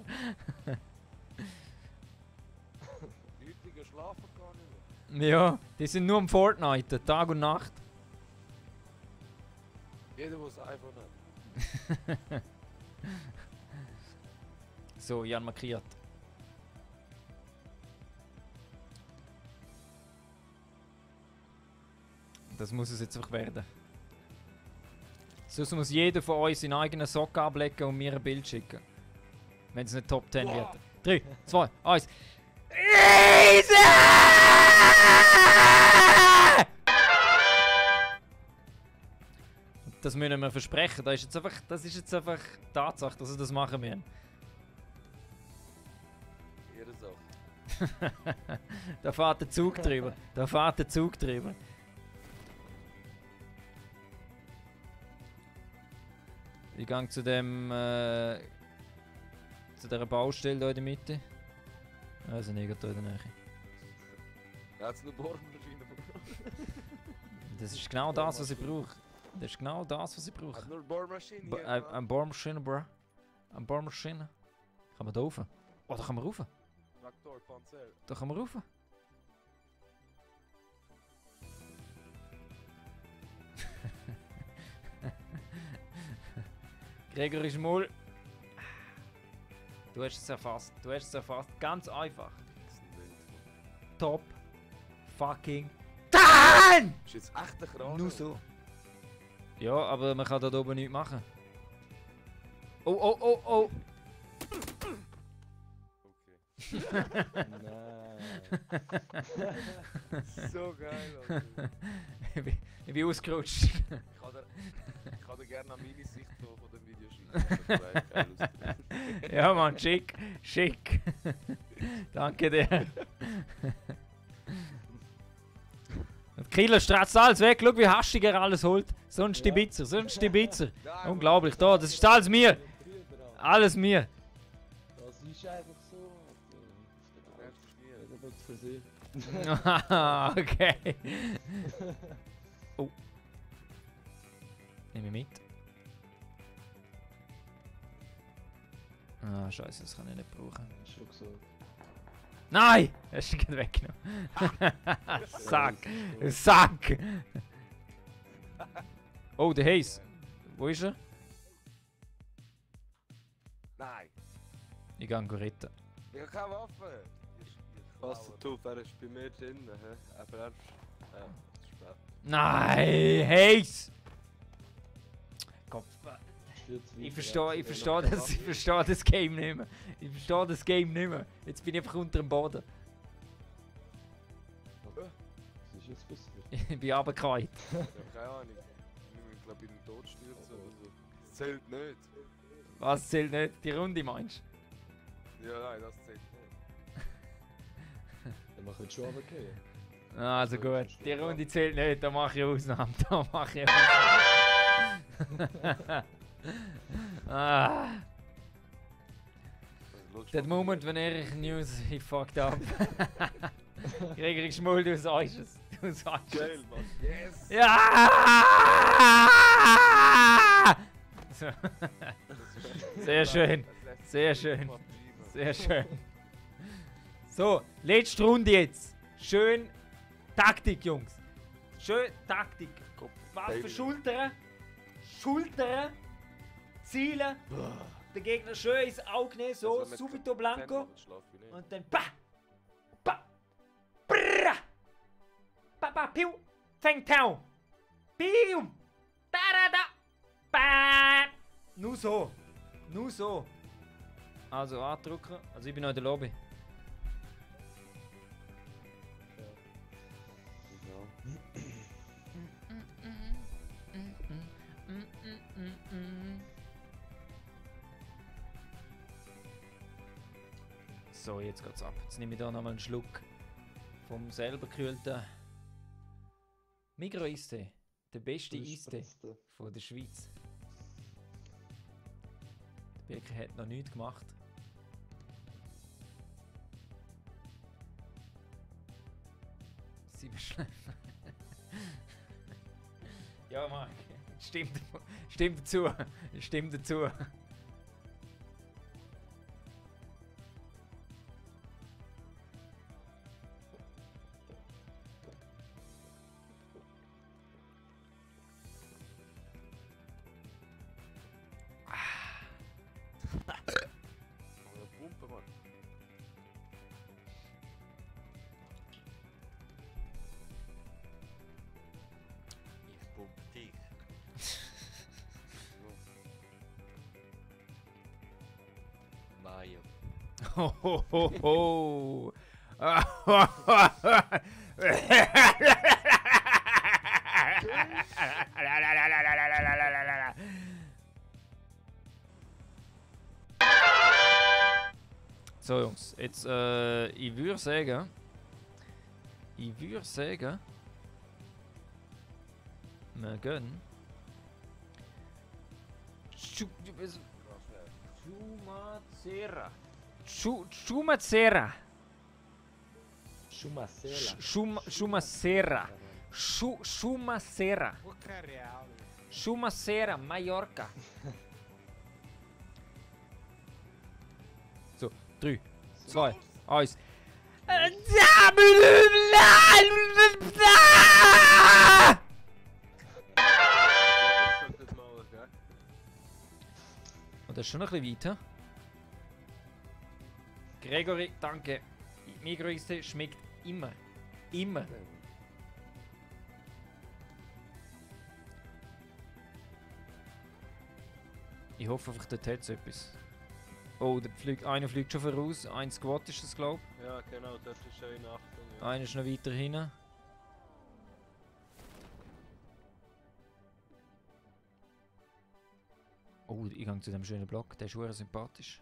S7: Die heutigen schlafen gar nicht mehr.
S1: Ja, die sind nur am Fortnite, Tag und Nacht.
S7: Jeder muss ein iPhone haben.
S1: So, Jan markiert. Das muss es jetzt einfach werden. Sonst muss jeder von uns seinen eigenen Socken ablegen und mir ein Bild schicken. Wenn es nicht Top 10 wird. 3, 2, 1. Das müssen wir versprechen. Das ist jetzt einfach Tatsache, dass wir das machen müssen.
S7: Ihre Sache.
S1: Da fährt der Zug drüber. Da fährt der Zug drüber. Ich gehe zu dem. Zu dieser Baustelle hier in der Mitte. Also nicht hier in der Nähe.
S7: Er hat eine Bohrmaschine.
S1: Das ist genau das, was ich brauche. Das ist genau das, was ich brauche.
S7: Hat nur Bohrmaschine hier.
S1: Eine Bohrmaschine, bro. Eine Bohrmaschine. Kann man da rauf? Oh, da kann man rauf.
S7: Traktor, Panzer.
S1: Da kann man rauf. Gregory Schmull. Du hast es erfasst. Du hast es erfasst. Ganz einfach. Top. Fucking. Dann!
S7: Ist jetzt echt ein Kran?
S1: Nur so. Ja, aber man kann da oben nichts machen. Oh, oh, oh, oh.
S7: Okay.
S6: Nein.
S7: So geil, Alter.
S1: Ich bin ausgerutscht.
S7: Ich kann dir gerne an meine Sicht von dem Video schicken. Das wäre geil aus.
S1: Ja, Mann, schick. Schick. Danke dir. Killer stratzt alles weg. Schau, wie hastig er alles holt. So ein Stibitzer, so ein Stibitzer.
S7: Nein,
S1: Unglaublich. Da, das ist alles mir. Alles mir.
S6: Das ist einfach so.
S7: du nervst dich nie.
S6: Jeder wird für sich.
S1: Okay. Oh. Nimm ich mit. Ah, scheiße, das kann ich nicht brauchen.
S6: Schon gesagt.
S1: Nein! Hast du ihn weggenommen. Sack! Sack! Oh, der Haze. Wo ist er?
S7: Nein,
S1: Ich gehe ihn retten.
S7: ich habe keine Waffe.
S5: Pass auf, er ist bei mir drin. Aber er ist spät.
S1: Nein! Haze! Kopf.
S6: Stürzt
S1: Ich
S6: weiter,
S1: verstehe das Game nicht mehr. Ich verstehe das Game nicht mehr. Jetzt bin ich einfach unter dem Boden.
S6: Was ist jetzt passiert?
S1: Ich bin runtergefallen.
S7: Ich habe keine Ahnung. Ich glaube, in den Tod stürzen oder so. Das zählt nicht.
S1: Was zählt nicht? Die Runde meinst
S7: Ja, nein, das zählt nicht.
S6: Dann machen wir schon runtergehen.
S1: du? Also gut, die Runde zählt nicht, da mache ich Ausnahmen. Da mache ich Ausnahmen. Ah,
S7: Also,
S1: that moment when Erich News, he fucked up. Gregory Schmull, du sagst es. Du sagst es.
S7: Geil, Mann. Yes!
S1: Ja! So. Sehr schön. Sehr schön. Sehr schön. So, letzte Runde jetzt. Schön Taktik, Jungs. Schön Taktik. Was für Schultern? Schultern. Zielen. Der Gegner schön ins Auge nehmen, so, subito blanco. Und dann pa! Pa! Brrra! Pa pa piu! Feng tau! Piu! Da da da! Pa! Nur so. Nur so. Also andrücken. Also ich bin noch in der Lobby. So, jetzt geht's ab. Jetzt nehme ich da nochmal einen Schluck vom selber gekühlten Migros-Eistee. Der beste Eistee von der Schweiz. Der Birke hat noch nichts gemacht. Sie beschleifen. Ja, Marc. Stimmt dazu. Stimmt dazu.
S7: Pumpe, Mann.
S3: Ich pumpe dich. Mayo.
S1: Ho ho ho ho. So Jungs, jetzt ich würde sagen, wir gehen. Schumazera. Schumazera.
S6: Schumacera.
S1: Schumacera. Schumacera.
S4: Boca Real.
S1: Schumacera, Mallorca. So, 3, 2, 1. Und das ist schon ein bisschen weiter. Gregory, danke. Migros schmeckt immer. Immer. Ich hoffe einfach, dort hat es etwas. Oh, einer fliegt schon voraus. 1 Squad ist das, glaube ich.
S5: Ja, genau, dort ist eine Achtung. Ja.
S1: Einer ist noch weiter hinten. Oh, ich gehe zu dem schönen Block. Der ist sehr sympathisch.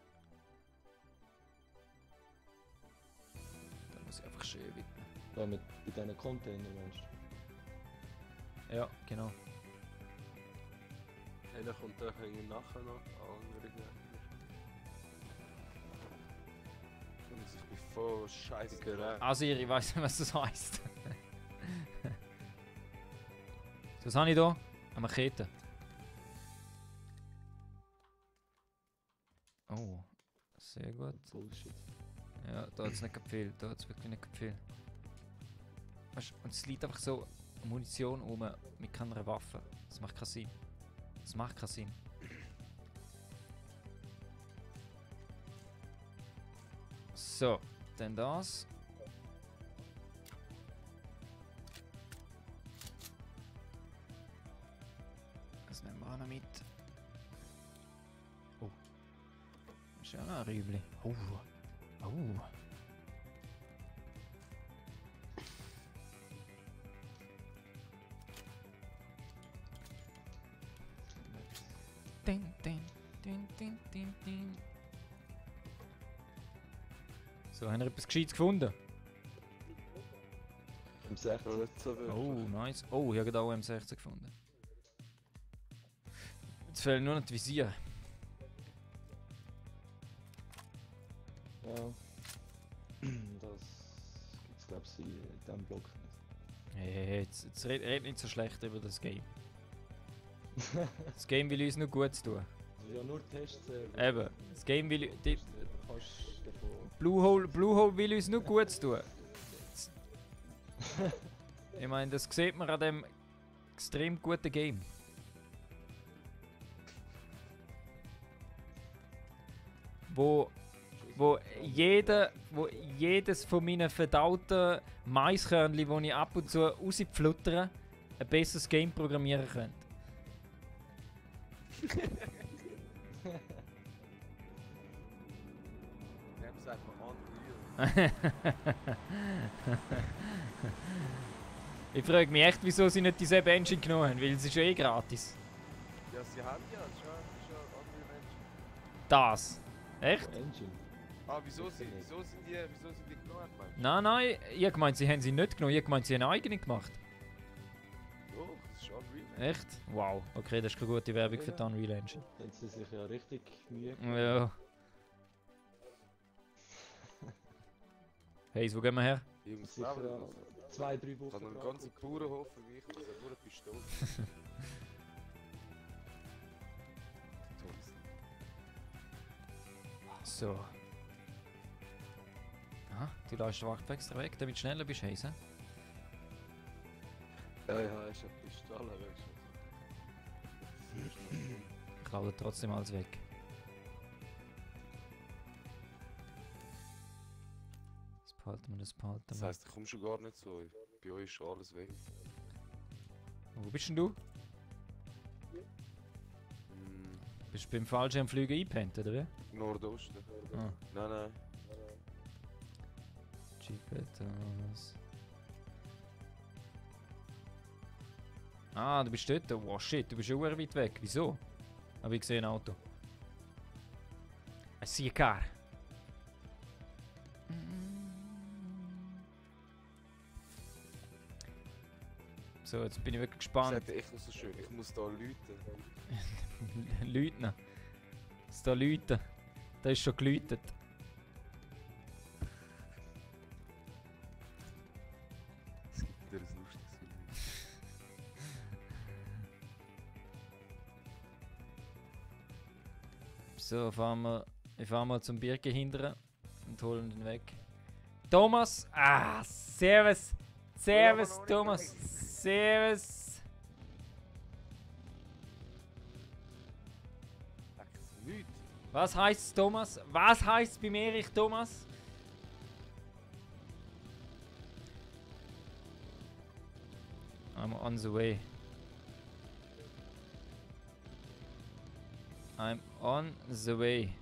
S1: Da muss ich einfach schön widmen.
S6: Ja, mit diesen Container, meinst du?
S1: Ja, genau.
S5: Einer kommt da nachher noch. Andere
S7: Ich bin voll scheiße gerät.
S1: Asir, ich weiss nicht, was das heisst. So, was habe ich hier? Eine Machete. Oh, sehr gut.
S6: Bullshit.
S1: Ja, da hat es nicht viel. Da hat es wirklich nicht viel. Weißt, und es liegt einfach so Munition rum mit keiner Waffe. Das macht keinen Sinn. Das macht keinen Sinn. So, dann das. Das nehmen wir auch noch mit. Oh. Das ist ja noch ein Rübli. Oh. Oh. Ding, ding, ding, ding, ding, ding. So, haben wir etwas Gescheites gefunden?
S6: Im 16.
S7: Nicht so wirklich.
S1: Oh, nice. Oh, ich habe gerade auch M16 gefunden. Jetzt fehlen nur noch die Visier.
S6: Ja. Das gibt's, glaube ich, in diesem Block nicht.
S1: Hey, jetzt red nicht so schlecht über das Game. Das Game will uns nur Gutes tun.
S6: Ja, nur Tests.
S1: Eben, das Game will... Die
S6: Kannst davon.
S1: Blue Hole will uns nur Gutes tun. Ich meine, das sieht man an dem extrem guten Game. Wo jedes von meinen verdauten Maiskörnchen, die ich ab und zu rauspfluttere, ein besseres Game programmieren könnte.
S7: Dem sagt man Unreal.
S1: Ich frage mich echt, wieso sie nicht dieselbe Engine genommen haben, weil es ist ja eh gratis.
S7: Ja, sie haben ja schon Unreal Engine.
S1: Das. Echt?
S6: Engine.
S7: Ah, wieso sind die genommen, meinst du?
S1: Nein, ich hab gemeint, sie haben sie nicht genommen, ich hab gemeint, sie haben eine eigene gemacht.
S7: Doch, das ist Unreal.
S1: Echt? Wow, okay, das ist keine gute Werbung für die Unreal Engine.
S6: Haben sie sich ja richtig Mühe gegeben.
S1: Ja. Hey, wo gehen wir her?
S7: Ich muss
S6: Sicher
S7: selber.
S6: 2-3
S7: Ich
S6: Wochen.
S7: habe einen ganzen Bauernhof für mich und eine nur Pistole.
S1: So. Ah, du lässt den Wacht extra weg, damit du schneller bist, Heise.
S7: Ja, ist eine Pistole, weißt du.
S1: Ich lade trotzdem alles weg. Das behalten
S7: Das
S1: wir.
S7: heisst, du kommst schon gar nicht so. Bei euch ist schon alles weg.
S1: Wo bist denn du? Bist du beim Fallschirmfliegen eingepennt, oder wie?
S7: Nordosten.
S1: Ah,
S7: Nein.
S1: Chipetas. Ah, du bist dort? Wow, shit, du bist schon sehr weit weg. Wieso? Aber ich sehe ein Auto. I see a car. So, jetzt bin ich wirklich
S7: Das
S1: gespannt.
S7: ist echt noch so schön. Ich muss da läuten.
S1: Läuten. Es da läuten. Da ist schon geläutet.
S7: Es gibt wieder ein lustiges
S1: So, ich fahr mal zum Birke hindern und holen den weg. Thomas! Ah, servus! Servus, Thomas! Servus!
S7: Nichts.
S1: Was heißt Thomas? Was heißt bei Erich Thomas? I'm on the way. I'm on the way.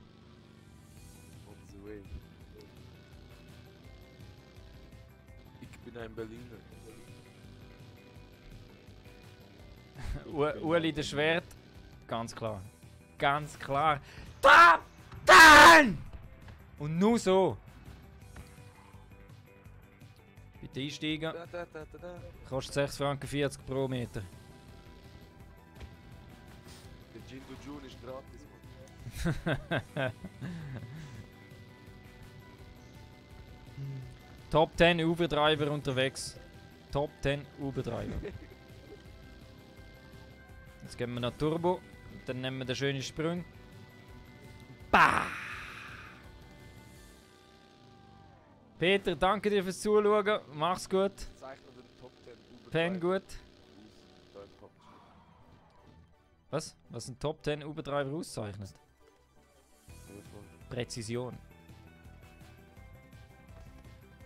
S7: On the way. Ich bin ein Berliner.
S1: Uli der Schwert. Ganz klar. Ganz klar. Top 10! Und nur so. Bitte einsteigen.
S7: Da.
S1: Kostet 6 Franken 40 pro Meter.
S7: Der Jingo June ist gratis, Mann.
S1: Top 10 Uber-Driver unterwegs. Top 10 Uber-Driver. Jetzt geben wir noch Turbo. Und dann nehmen wir den schönen Sprung. Bah! Peter, danke dir fürs Zuschauen. Mach's gut.
S7: Zeichne den Top 10 Uber.
S1: Pen gut.
S7: Da im Kopf.
S1: Was? Was ein Top 10 Uber-Driver auszeichnet? Präzision.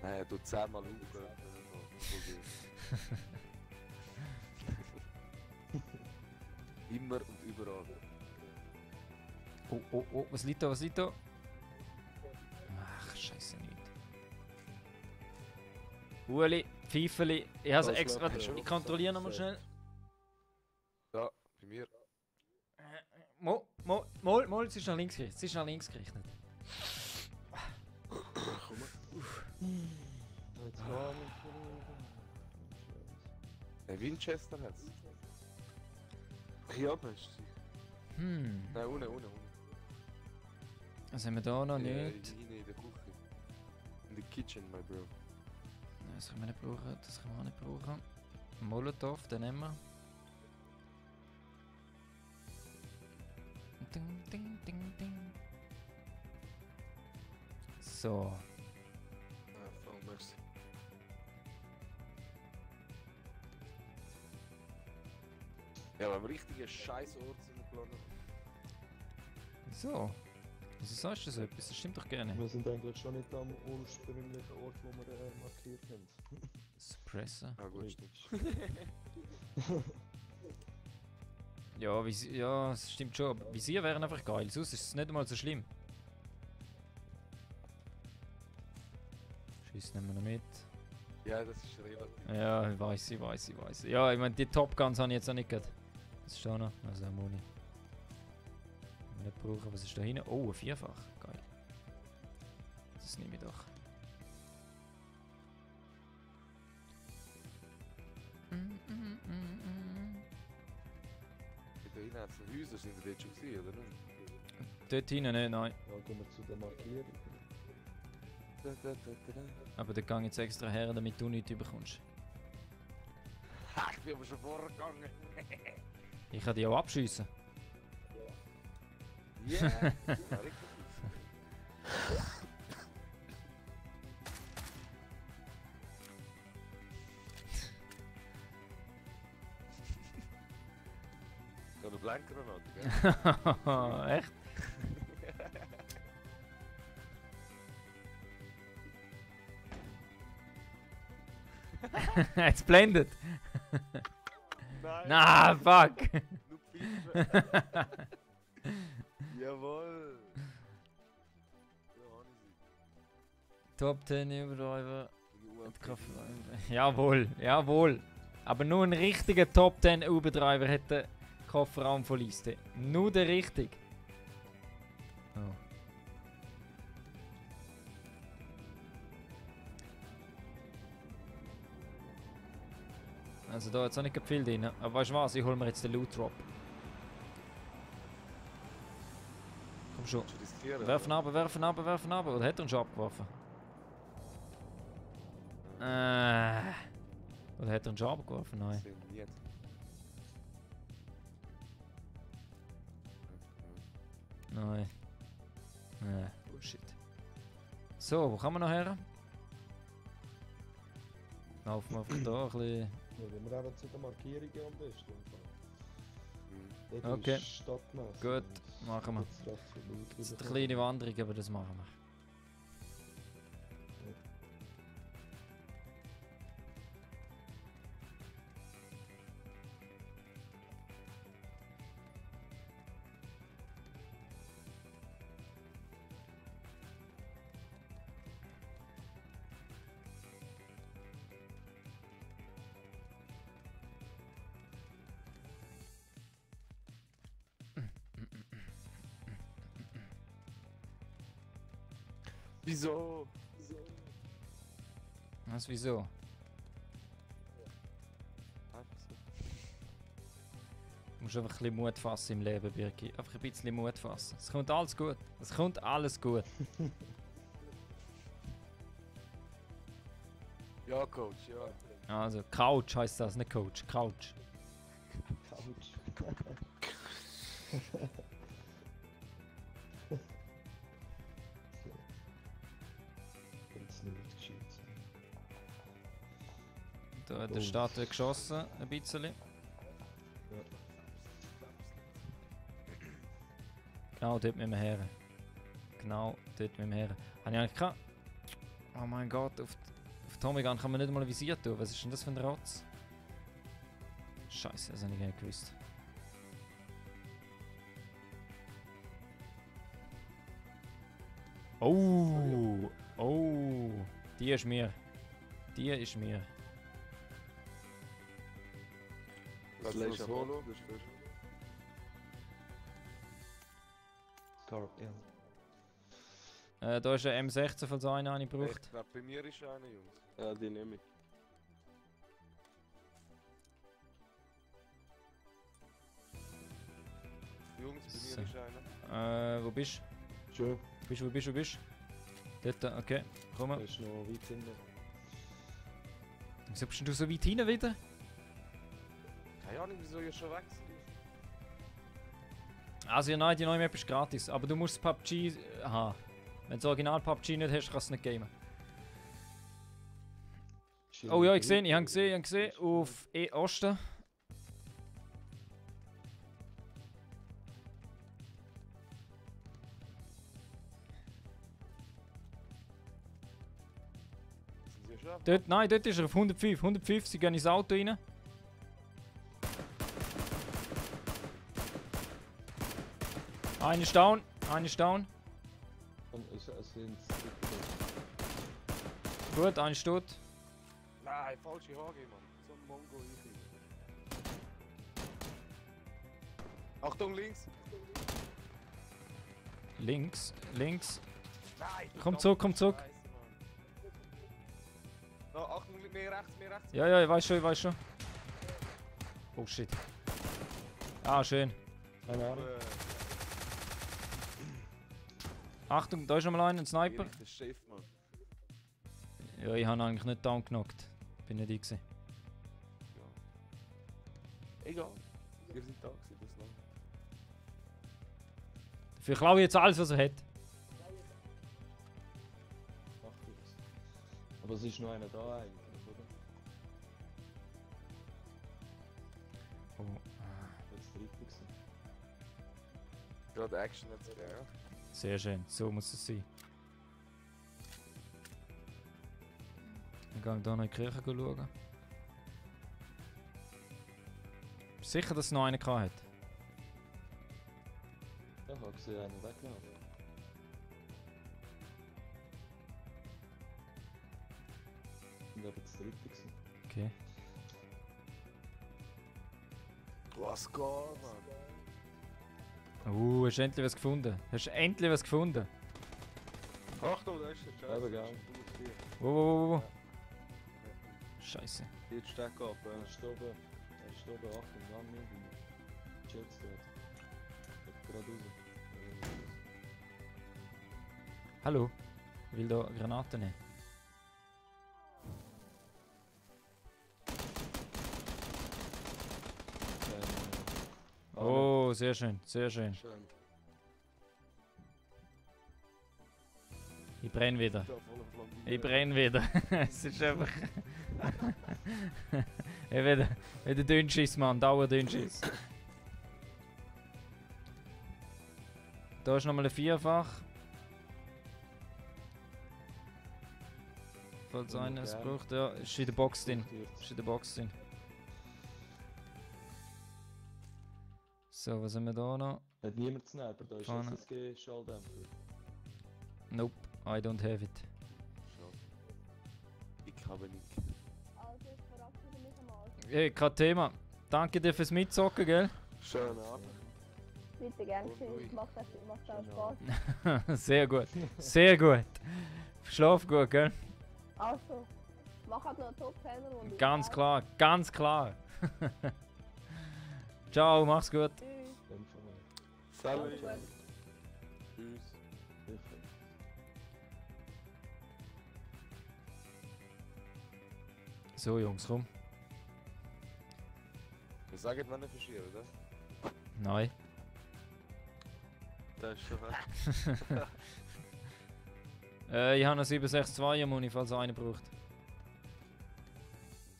S7: Nein, er tut 10-mal Uber. Immer und überall.
S1: Oh, was liegt da, was liegt da? Ach, scheiße nicht. Uli, Pfeifeli, ich habe
S6: Das
S1: extra.
S6: läuft schon.
S1: Ich kontrolliere nochmal schnell.
S7: Da, bei mir.
S1: Mal, es ist nach links gerichtet. Es ist nach links gerichtet.
S6: Jetzt gar nicht.
S7: Ein Winchester hat's. Hier oben ist sie. Nein, unten.
S1: Was haben wir da noch nicht?
S7: Hinein in der Küche. In the kitchen, my bro.
S1: Das können wir nicht brauchen, das können wir auch nicht brauchen. Molotov, den nehmen wir. Ding, ding, ding, ding. So.
S7: Ah, voll merci. Ja, aber am richtigen Scheißort sind wir geladen.
S1: So. Wieso sagst du so etwas? Das stimmt doch gerne.
S6: Wir sind eigentlich schon nicht am ursprünglichen Ort, wo wir markiert haben.
S1: Suppressor.
S7: Ah gut,
S6: Richtig.
S7: stimmt.
S1: Ja, ja, das stimmt schon. Aber Visier wären einfach geil. Sonst ist es nicht einmal so schlimm. Schiss nehmen wir noch mit.
S7: Ja, das ist relativ.
S1: Ja, ich weiß. Ja, ich meine, die Top Guns habe ich jetzt noch nicht gehabt. Das ist da noch. Also Moni. Nicht brauchen. Was ist da hinten? Oh, ein Vierfach. Geil. Das nehme ich doch.
S7: Da hinten hat es noch Häuser, sind wir dort schon gesehen, oder nicht?
S1: Dort hinten nicht, nein.
S6: Ja, gehen wir zu der Markierung.
S7: Da.
S1: Aber da gehe ich jetzt extra her, damit du nichts bekommst.
S7: Ha, ich bin aber schon vorgegangen.
S1: Ich kann dich auch abschiessen.
S7: Yeah! Ja, richtig. So eine Blankgranate, gell?
S1: Echt? Jetzt blendet.
S7: Nein!
S1: Na, fuck.
S7: Nur Pfeife! Jawohl! So habe ich sie.
S1: Top 10 Überdriver.
S7: Und die UMP.
S1: Jawohl. Aber nur ein richtiger Top 10 Überdriver hätte den Kofferraum von Liste. Nur der richtig. Oh. Also da jetzt auch nicht viel drin. Aber weißt du was, ich hol mir jetzt den Loot Drop. Komm schon.
S7: Willst du riskieren?
S1: Werfen ab. Oder hat er ihn schon abgeworfen? Oder hat er ihn schon abgeworfen? Nein.
S7: Nicht.
S1: Nein. Bullshit. So, wo kann man noch her? Laufen wir einfach da ein bisschen.
S6: Ja, wenn wir eben zu den Markierungen am besten.
S5: Mhm.
S6: Dort
S1: Okay.
S6: ist Stadtmesse.
S1: Gut, machen wir.
S6: Jetzt recht viel Leute
S1: Das ist eine
S6: rauskommen.
S1: kleine Wanderung, aber das machen wir.
S5: Wieso?
S1: Was, wieso?
S5: Einfach so.
S1: Du musst einfach ein bisschen Mut fassen im Leben, Birki. Einfach ein bisschen Mut fassen. Es kommt alles gut. Es kommt alles gut.
S5: Ja, Coach, ja.
S1: Also, Couch heisst das, nicht Coach. Couch.
S6: Couch. Wenn's nicht gescheit sein.
S1: Da hat der
S6: Oh.
S1: Stadt geschossen, ein bisschen. Genau dort mit dem her. Genau dort mit dem her. Habe ich eigentlich gehabt? Oh mein Gott, auf Tommy Gun kann man nicht mal ein Visier tun. Was ist denn das für ein Rotz? Scheiße, das habe ich gar nicht gewusst. Oh! Oh! Die ist mir. Die ist mir.
S5: Das
S6: Slash
S5: ist
S6: ab.
S5: Solo, das ist für...
S6: Scarp, ja.
S1: Da ist ein M16 von so einer, den ich
S5: Ich
S1: gebraucht.
S5: glaube, bei mir ist einer, Jungs.
S6: Ja, die nehme ich.
S5: Jungs, bei
S1: So.
S5: mir ist einer.
S1: Wo bist
S6: Schön.
S1: du? Wo bist du? Dort, okay. Komm
S6: Da
S1: mal.
S6: ist noch weit hinten.
S1: Wieso bist denn du so weit hinten wieder?
S5: Keine Ahnung, wieso ihr schon weg seid.
S1: Also ja, nein, die neue Map ist gratis, aber du musst PUBG haben. Wenn du das Original PUBG nicht hast, kannst du nicht gamen. Oh ja, ich habe gesehen, auf Osten.
S5: Sind sie schon?
S1: Dort, nein, dort ist er auf 105. 105, sie gehen ins Auto rein. Eine ist down, eine ist down.
S6: Und es sind
S1: Gut, eine ist tot.
S5: Nein, falsche HG, Mann. So ein Mongo ich. Achtung, links!
S1: Links, links.
S5: Nein!
S1: Komm zurück, komm zurück.
S5: Scheiße, Mann. No, Achtung, mehr rechts, mehr rechts.
S1: Ja, ja, ich weiß schon. Oh shit. Ah, schön.
S6: keine Ahnung.
S1: Achtung, da ist noch mal einer, ein Sniper.
S5: Der Chef, Mann.
S1: Ja, ich habe eigentlich nicht down genockt. Bin nicht ich gewesen.
S5: Egal. Wir sind da gewesen, das lang.
S1: Dafür klaue ich jetzt alles, was er hat.
S6: Ach, jetzt. Aber es ist noch einer da eigentlich, oder?
S1: Oh,
S6: Jetzt der dritte gewesen.
S5: Gerade Action jetzt, ja.
S1: sehr schön, so muss es sein. Ich gehe hier noch in die Kirche schauen. Bist du sicher, dass es noch einen hat?
S6: Ja, ich habe gesehen, einer weggelaufen. Und aber das dritte gewesen.
S1: Okay.
S5: Was geht, Mann?
S1: Hast du endlich was gefunden? Hast du endlich was gefunden?
S5: Achtung, da ist der Scheiße.
S6: Eben, gell?
S1: Wo? Scheiße.
S5: Jetzt steck ab,
S6: Er ist da oben, Achtung, lang nicht. Jets dort. Geht gerade raus.
S1: Hallo? Ich will da Granaten nehmen.
S6: Oh.
S1: Oh, sehr schön, sehr schön.
S5: Schön.
S1: Ich brenne wieder.
S5: Da voll am Flambieren.
S1: Ich brenne wieder. Es ist einfach... Ich wieder Dünnschiss, Mann. Dauerdünnschiss. Da ist nochmal ein Vierfach. Falls einer es braucht. Ja, ist in der Box drin. Ist in der Box drin. So, was haben wir da noch?
S6: Hat niemand Sniper, da ist
S1: Vorne.
S6: SSG-Schalldämpfer.
S1: Nope, I don't have it.
S5: Schade. Ich habe nicht.
S2: Also, ich verabschiede mich einmal.
S1: Hey, kein Thema. Danke dir fürs Mitzocken, gell?
S5: Schönen Abend.
S2: Bitte gerne,
S5: Ui.
S2: macht auch Spaß.
S1: Sehr gut. Sehr gut. Schlaf gut, gell?
S2: Also, mach halt noch eine Top-10-Runde.
S1: Ganz klar, ganz klar. Ciao, mach's gut.
S2: Tschüss.
S6: Dämpfer mal.
S5: Salut.
S2: Gut.
S5: Tschüss.
S6: Sicher.
S1: So, Jungs, komm.
S7: Wir sagen, wann er verschieben, oder?
S1: Nein.
S5: Der ist schon weg.
S1: Ich habe noch 762 am Muni, falls einer braucht.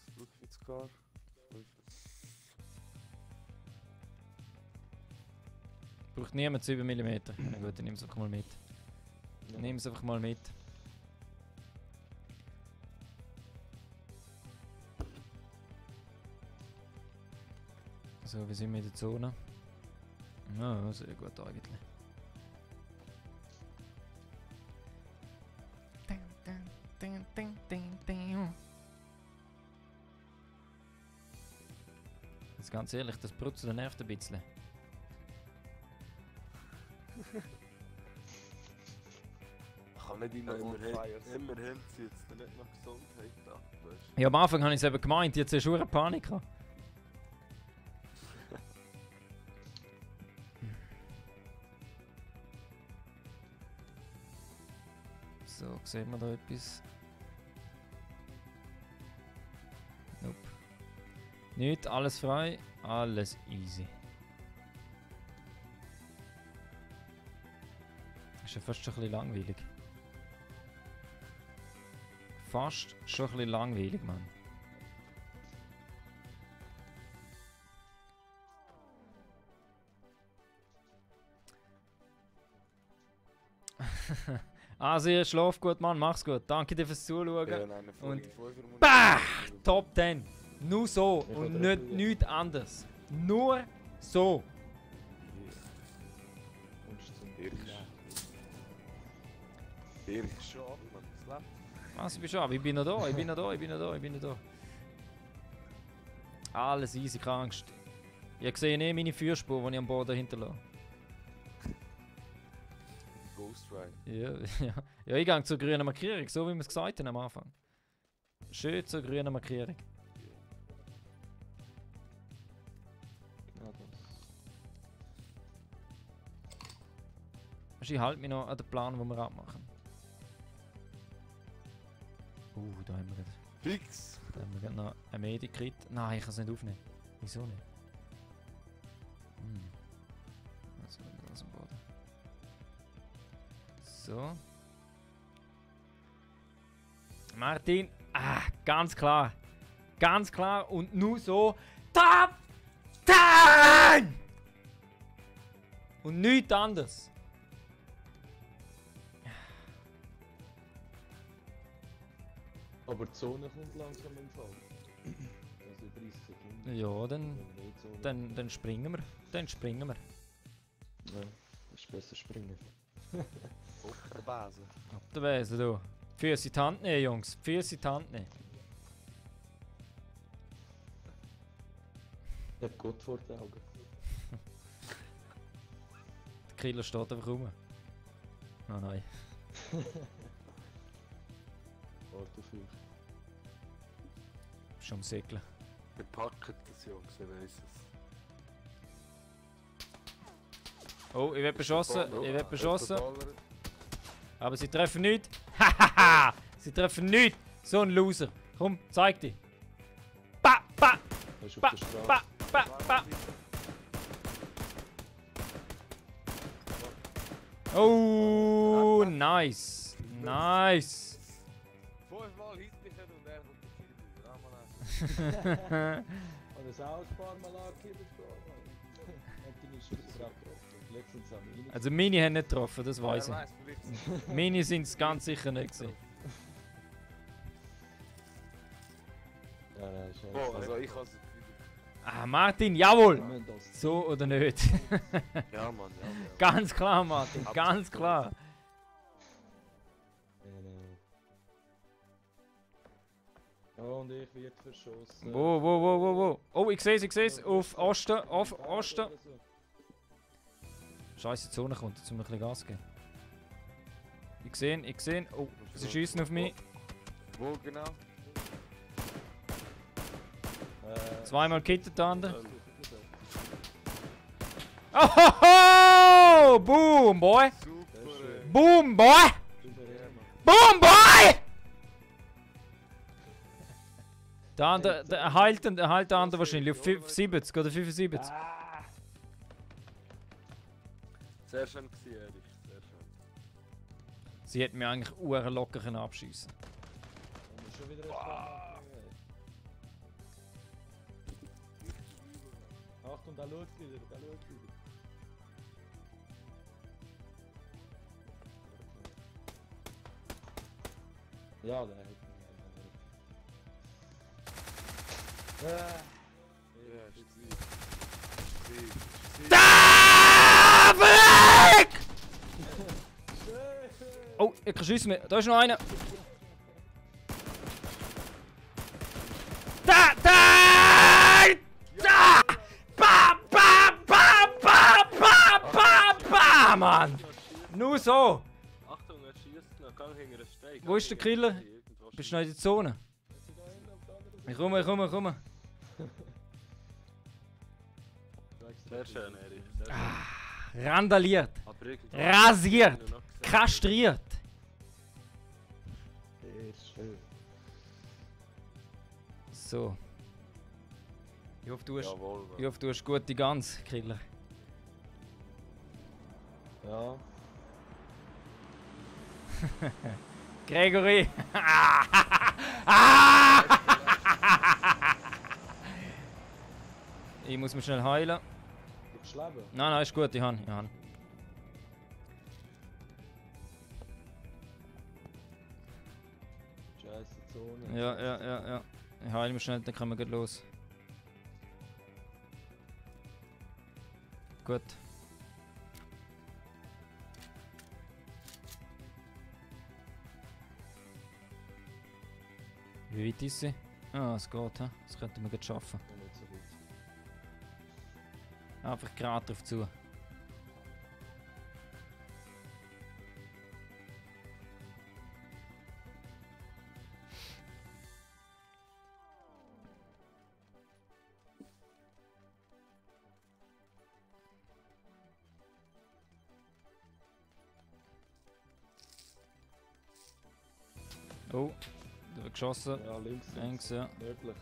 S5: Das Flugfitzcar.
S1: Braucht niemand 7 mm. Na gut, dann nimm es einfach mal mit.
S6: Ja.
S1: Nimm es einfach mal mit. So, wie sind wir in der Zone? Ja, sehr gut eigentlich. Jetzt ganz ehrlich, das Brutzeln nervt ein bisschen.
S7: Kann nicht in einer
S5: Immerhin,
S7: Bonfire sein.
S5: immerhin zieht es dir nicht noch Gesundheit ab, weißt
S1: Ja, am Anfang habe ich es eben gemeint, jetzt hast du eine Panik gehabt. So, sehen wir da etwas? Nope. Nicht, alles frei, alles easy. Ist ja fast schon ein bisschen langweilig. Fast schon ein bisschen langweilig, Mann. Also, ihr schlaft gut, Mann, mach's gut. Danke dir fürs Zuschauen.
S7: Ja, nein,
S1: Und-
S7: und
S1: Bah! Top 10. Nur so
S6: Ich
S1: und
S6: will
S1: nicht
S6: auch
S1: nichts anderes. Nur so.
S6: Und zum
S7: Ehrlich schon ab, man. Es lebt.
S1: Was, ich bin schon ab. Ich bin noch da, ich bin noch da, ich bin noch da, ich bin noch da. Alles easy, keine Angst. Ihr seht eh meine Führspur, die ich am Boden hinterlasse.
S7: Ghost Ride.
S1: Ja, ja. Ja, ich gehe zur grünen Markierung, so wie wir es gesagt haben am Anfang. Schön zur grünen Markierung.
S6: Genau das.
S1: Also ich halte mich noch an den Plan, den wir abmachen. Da haben wir gerade.
S7: Fix!
S1: Da haben wir gerade noch ein Medikit. Nein, ich kann es nicht aufnehmen. Wieso nicht? Also, aus dem Boden. So. Martin, ganz klar. Ganz klar und nur so. Top 10! Und nichts anderes.
S6: Aber die Zone kommt langsam im Fall. Also 30 Sekunden.
S1: Ja,
S6: Wenn mehr Zone-
S1: dann springen wir. Dann springen wir.
S6: Ja, ist besser springen.
S7: Auf der Base.
S1: Ab der Weise, du. Die Füße in die Hand nehmen, Jungs. Die Füße in die Hand nehmen.
S6: Ich hab Gott vor den Augen.
S1: Der Killer steht einfach rum. Ah nein.
S6: Warte auf euch.
S1: Schon am Säckeln.
S5: Wir packen das, Jungs, ich weiss es.
S1: Oh, ich werde beschossen. Ich werde beschossen.
S5: $1.
S1: Aber sie treffen nicht. Hahaha! Sie treffen nicht. So ein Loser. Komm, zeig dich. Ba, ba,
S6: Er ist
S1: ba,
S6: auf der Straße.
S1: ba, ba, ba. Oh, nice. Nice!
S7: 5-mal Hitlicher und er kommt der Kill. Ramann.
S6: Und das auch ein paar Mal angekillt, Bro. Und deine Schüsse abgetroffen. Letztens haben wir
S1: Also meine haben nicht getroffen, das weiß
S7: Wer
S1: ich.
S7: weiss, vielleicht
S1: Meine sind es ganz sicher nicht gewesen.
S6: Ja, nein, ist
S7: Bro, also ich has
S1: Ah, Martin, jawohl!
S6: das.
S1: So oder nicht?
S7: Ja, Mann, ja.
S1: Ganz klar, Martin, ganz klar.
S6: Oh, und ich werde verschossen.
S1: Wo? Oh, ich sehe es. Auf Osten, auf Osten. Scheiße, die Zone kommt, jetzt müssen wir ein bisschen Gas geben. Ich sehe. Oh, sie schießen auf mich.
S7: Wo genau?
S1: Zweimal gekittet, der andere. Oh, boom, boy!
S7: Super,
S1: Boom, boy! Boom, boy! Der andere, der heilt der andere wahrscheinlich auf 70 oder 75.
S5: Sehr schön gewesen, Erich. Sehr schön.
S1: Sie hätten mir eigentlich locker abschießen.
S6: Schon wieder Achtung, da schaut wieder. Ja, der hat mich.
S7: Ja, ist gewesen.
S1: Da! Weg! Oh, ich kann schiessen mehr. Da ist noch einer. Da! Bam! Mann! Nur so!
S5: Achtung, er schießt noch, gang hinter den Stein.
S1: Wo ist der Killer? Bist du noch in der Zone? Ich komme.
S5: Sehr schön, Erich. Sehr schön.
S1: Randaliert,
S5: Aber irgendwann-
S1: rasiert,
S5: Wenn du noch gesehen-
S1: kastriert.
S6: Ist schön.
S1: So. Ich hoffe,
S7: Jawohl, Mann.
S1: ich hoffe, du hast gute Gans, Killer.
S6: Ja.
S1: Gregory! Ich muss mich schnell heilen.
S6: Gibst du Leben?
S1: Nein, ist gut, ich habe.
S6: Scheiße Zone.
S1: Ja. Ich heile mich schnell, dann können wir gleich los. Gut. Wie weit ist sie? Ah, es geht, hä? Das könnten wir gut schaffen.
S6: Ja, nicht so weit.
S1: Einfach gerade drauf zu. Oh, da wird geschossen.
S6: Ja, links.
S1: Links, ja.
S6: Nördlich.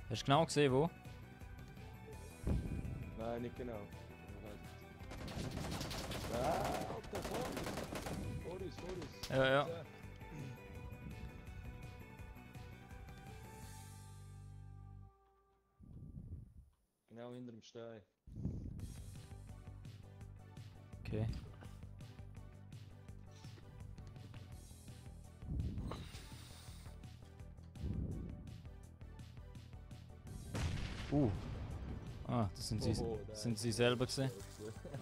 S1: Hast du genau gesehen, wo?
S6: Nein, nicht genau. Alter, vor uns.
S1: Ja.
S6: Genau hinter dem Stein.
S1: Okay. Ah, das sind sie,
S6: Oh,
S1: sind sie selber gesehen.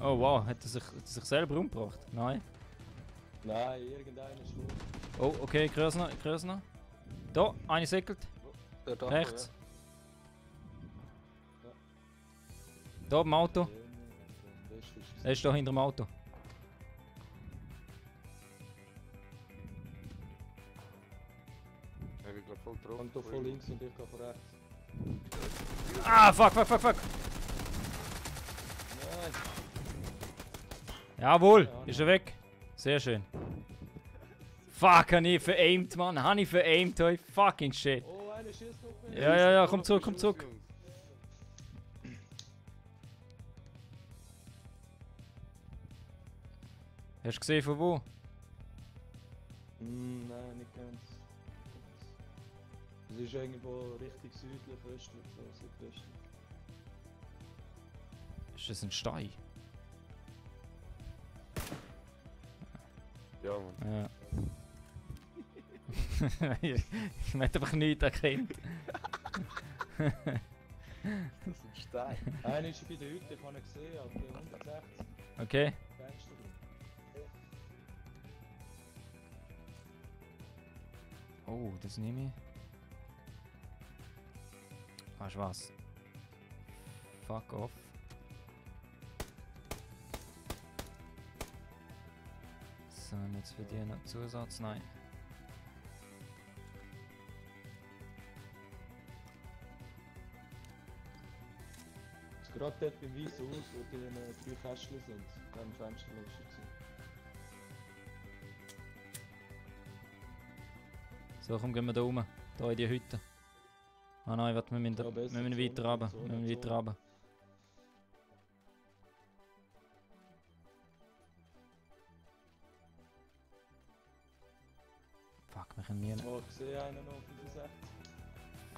S1: Oh wow, hat er sich selber umgebracht? Nein.
S6: Nein, irgendeiner schlug.
S1: Oh, okay, ich höre es noch. Da, eine säckelt.
S5: Der Dach,
S1: Rechts. Da im Auto. Er ist da hinter dem Auto.
S7: Ja, ich glaub voll drauf.
S6: Kommt doch von links und ich gehe von rechts.
S1: Ah, fuck.
S6: Nein.
S1: Jawohl, ist er weg. Sehr schön. Fuck, habe ich veraimt, Mann. Habe ich veraimt, ey. Fucking shit.
S6: Oh, einer schießt noch mehr.
S1: Ja, komm zurück. Hast du gesehen von wo?
S6: Nein, nicht ganz. Es ist irgendwo richtig südlich, östlich, so südwestlich.
S1: Ist das ein Stein?
S5: Ja, Mann.
S1: Ja. Ich hätte einfach nichts erkannt.
S7: Das ist ein Stein.
S6: Einer ist bei der Hütte, ich habe ihn gesehen, aber 160
S1: Okay.
S6: Fenster drin.
S1: Oh, das nehme ich. Weißt du was? Fuck off. So, und jetzt für die noch Zusatz? Nein.
S6: Jetzt gerade dort beim weißen Haus, wo die 3 Kästchen sind, da im Fenster ist er gewesen.
S1: So, komm, gehen wir da rum. Da in die Hütte. Ah nein, warte, wir müssen,
S6: Ja, besser,
S1: wir müssen
S6: Zone,
S1: weiter runter.
S6: Zone,
S1: Wir müssen weiter
S6: Zone.
S1: runter. Fuck, wir können nie noch.
S6: Oh, ich sehe einen noch, 65.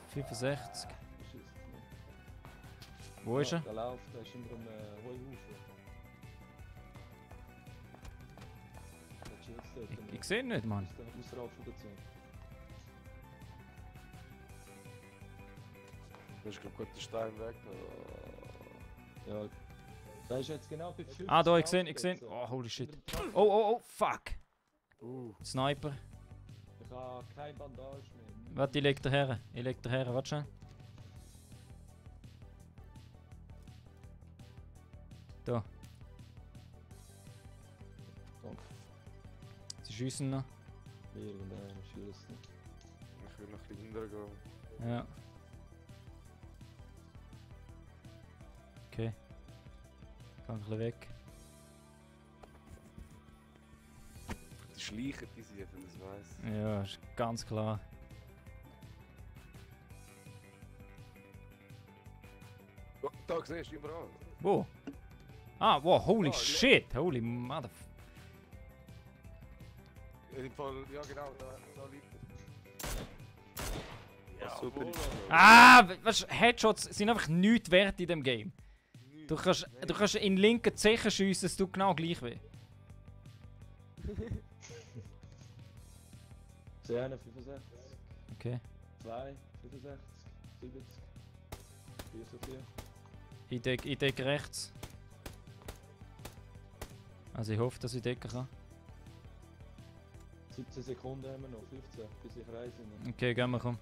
S1: 65.
S6: Ich schieße nicht.
S1: Wo ist
S6: Ja,
S1: er?
S6: Der läuft, der ist immer am Heuhaufen. Der chillt dort.
S1: Ich sehe ihn nicht, Mann.
S6: Ist der außerhalb von der Zone.
S5: Du hast gerade den Stein weg.
S6: Ja. Der ist jetzt genau bei 50.
S1: Ah, da, ich sehe ihn. Oh, holy shit. Oh, fuck. Sniper.
S6: Ich habe keine Bandage mehr.
S1: Warte, ich leg dir her. Warte schon. Da.
S6: Danke.
S1: Sie schiessen noch.
S6: Irgendeiner schießt.
S5: Ich will noch ein bisschen runtergehen.
S1: Ja. Okay. Geh ein bisschen weg.
S5: Die schleichen die sich, wenn ich das weiss.
S1: Ja, ist ganz klar.
S5: Oh, da siehst du überall.
S1: Wo? Ah, wow, holy
S5: Ah, ja.
S1: shit. Holy mother...
S5: Im Fall, ja genau, da liegt er. Ja,
S6: super.
S1: Ah, weißt du, Headshots sind einfach nichts wert in dem Game. Du kannst in den linken Zechen schiessen, es tut genau gleich weh.
S6: Ich sehe einen 65.
S1: Okay.
S6: 2, 65, 70. 4 so 4.
S1: Ich decke rechts. Also ich hoffe, dass ich decken kann.
S6: 17 Sekunden haben wir noch, 15, bis ich rein sind.
S1: Okay, gehen wir, komm.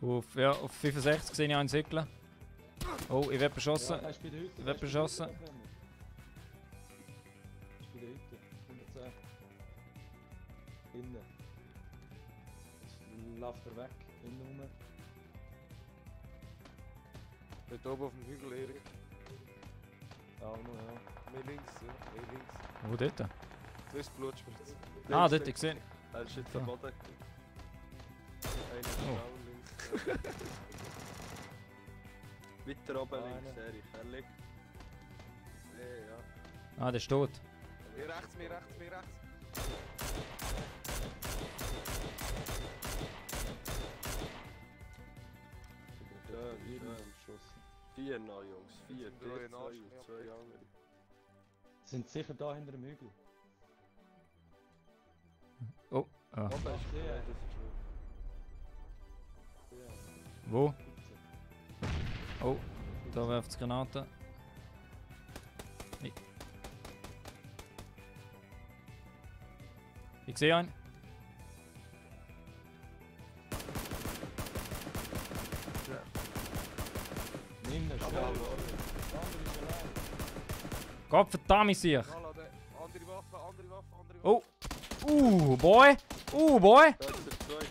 S1: Auf 65 sehe ich einen Säckler. Oh, ich werde beschossen.
S6: Ja, er ist bei der Hütte.
S1: Wer beschossen?
S6: Er ist bei der Hütte. 110. Innen. Jetzt läuft er weg. Innen rum.
S5: Dort oben auf dem Hügel, Erik.
S6: Auch noch, ja.
S5: Mehr links, ja. Mehr links.
S1: Wo dort?
S5: Das ist Blutspritze.
S1: Ah, dort, ich sehe.
S7: Er ist jetzt
S1: Da.
S7: am Boden. Einer
S1: Oh.
S7: genau links. Weiter oben
S6: Einer.
S7: links, Erich. Er liegt. Ja.
S1: Ah, der steht.
S5: Mir rechts, mir rechts, mir rechts.
S7: Schön, schön.
S6: Geschossen.
S7: 4 noch, Jungs. 4.
S5: Sind wir
S7: Der
S5: in
S7: 2
S5: Arsch,
S7: und
S5: ja.
S7: 2 andere.
S6: Sind sicher da hinter dem Hügel.
S1: Oh, ah.
S7: Oben ist
S6: Ja.
S7: frei, das ist schön.
S1: Wo? Oh, da werft es Granaten. Ich sehe einen.
S6: Nimm den schnell. Der andere ist allein.
S1: Gott verdammt sich.
S5: Nachladen. Andere Waffe, andere Waffe, andere Waffe.
S1: Oh. Boy. Boy.
S7: Da ist der zweite.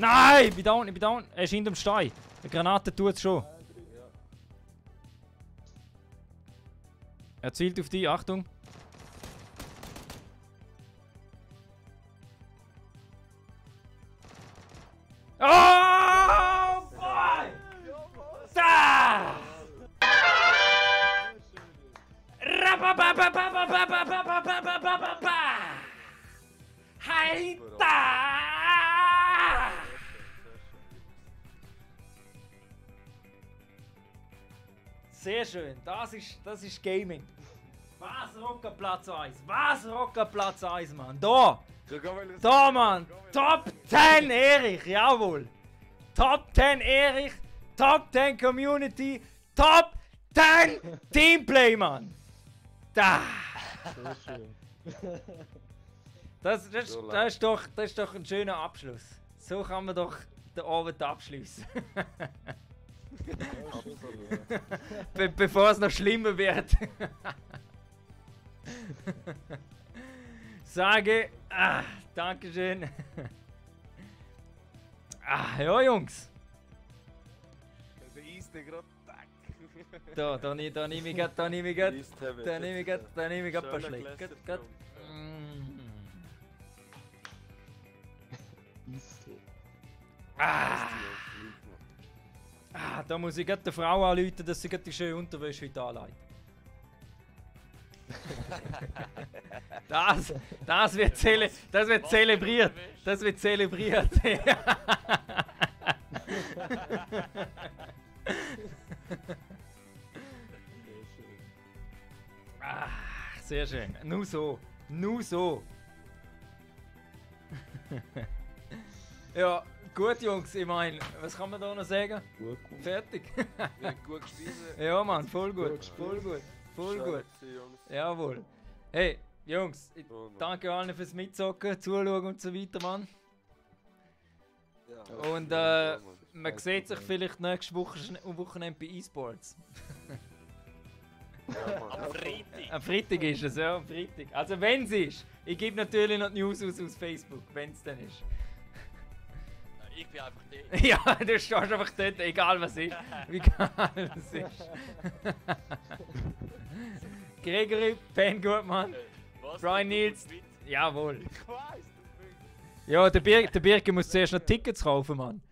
S1: Nein, ich bin down. Er ist hinterm Stein. Die Granate tut es schon.
S6: Ja.
S1: Er zielt auf dich, Achtung. Oh, boy! Da! Sehr schön, das ist Gaming. Was rocken Platz 1? Was rocken Platz 1, Mann? Da! Da, Mann! Top 10 Erich, jawohl! Top 10 Erich, Top 10 Community, Top 10 Teamplay, Mann! Da!
S6: Sehr schön.
S1: Das ist doch ein schöner Abschluss. So kann man doch den Abend abschließen.
S6: Ja, schon so, ja.
S1: Bevor es noch schlimmer wird. Sage, Dankeschön. Ja, Jungs.
S7: Der Eiste gerade tack.
S1: Da nehme ich grad ein paar Schläge. Da muss ich grad der Frau anrufen, dass sie grad die schöne Unterwäsche heute anlegt. Das wird zelebriert. Das wird zelebriert. Sehr schön. Nur so. Nur so. Ja, gut, Jungs. Ich meine, was kann man da noch sagen?
S6: Gut.
S1: Fertig.
S7: Wir haben gut gespielt.
S1: Ja, Mann, voll gut. Voll gut. Voll gut. Jawohl. Hey, Jungs, ich danke allen fürs Mitzocken, Zuschauen und so weiter, Mann.
S7: Ja.
S1: Und man sieht sich vielleicht nächste Wochenende bei eSports.
S3: Am Freitag.
S1: Am Freitag ist es, ja, am Freitag. Also wenn es ist. Ich gebe natürlich noch die News aus Facebook, wenn es dann ist.
S3: Ich bin einfach dort.
S1: Ja, du stehst einfach dort, egal was ist. Egal was ist. Gregory, Ben Gutmann,
S3: Was?
S1: Brian Niels.
S3: Witz?
S1: Jawohl.
S3: Ich weiss,
S1: Ja, der Birke muss zuerst noch Tickets kaufen, Mann.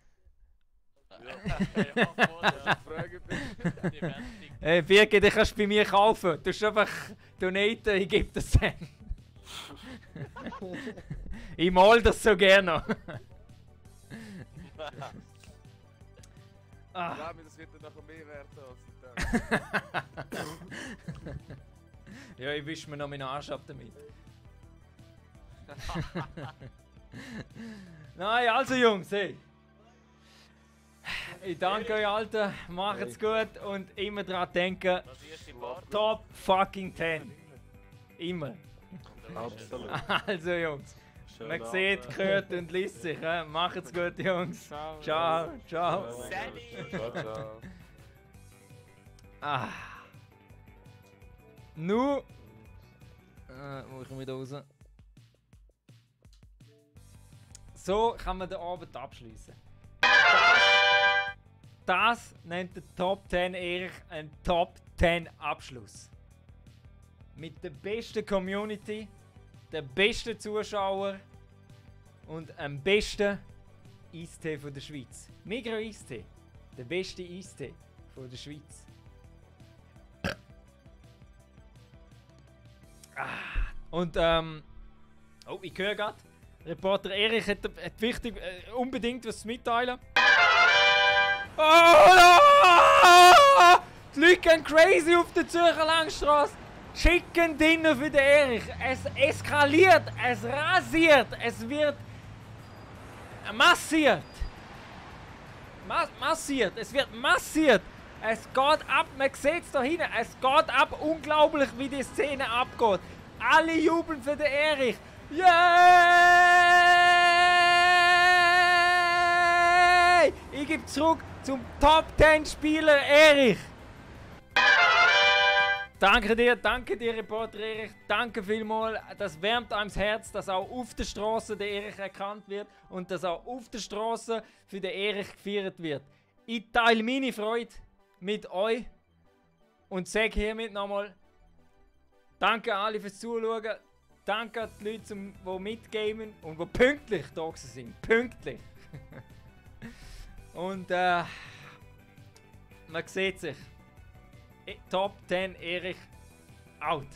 S3: Ja, voll, ja.
S7: Frage bitte.
S3: Die werden dick.
S1: Hey, Birke, den kannst du bei mir kaufen. Du musst einfach donaten, ich gebe das dann. Ich mal das so gerne.
S7: Ja, aber das wird dann nachher mehr wert als ich denke.
S1: Ja, ich wisch mir noch meinen Arsch ab damit. Nein, also Jungs, hey. Ich danke euch, Alter. Macht's gut und immer dran denken.
S3: Das erste Part.
S1: Top fucking 10. Immer.
S6: Absolut.
S1: Also Jungs,
S6: Schönen
S1: man
S6: Abend.
S1: sieht, hört und liest sich. Macht's gut, Jungs.
S4: Ciao.
S1: Ciao, ciao.
S6: Ciao, ciao.
S1: Nu. Wo ich wieder raus? So kann man den Abend abschließen. Das nennt der Top 10 Erich ein Top 10 Abschluss. Mit der besten Community, der besten Zuschauer und am besten Eistee von der Schweiz. Migros Eistee, der beste Eistee von der Schweiz. Und oh, ich höre gerade, Reporter Erich hat wichtig, unbedingt was zu mitteilen. Oh, die Leute gehen crazy auf der Zürcher Langstrasse. Chicken Dinner für den Erich. Es eskaliert, es rasiert, es wird massiert. Massiert, es wird massiert. Es geht ab, man sieht es da hinten, es geht ab, unglaublich wie die Szene abgeht. Alle jubeln für den Erich. Yay! Ich gebe zurück zum Top 10 Spieler Erich. Danke dir, Reporter Erich. Danke vielmals. Das wärmt einem das Herz, dass auch auf der Straße der Erich erkannt wird und dass auch auf der Straße für den Erich gefeiert wird. Ich teile meine Freude mit euch und sage hiermit nochmal danke an alle fürs Zuschauen. Danke an die Leute, die mitgamen und die pünktlich da sind. Pünktlich. Und man sieht sich. Top 10 Erich out.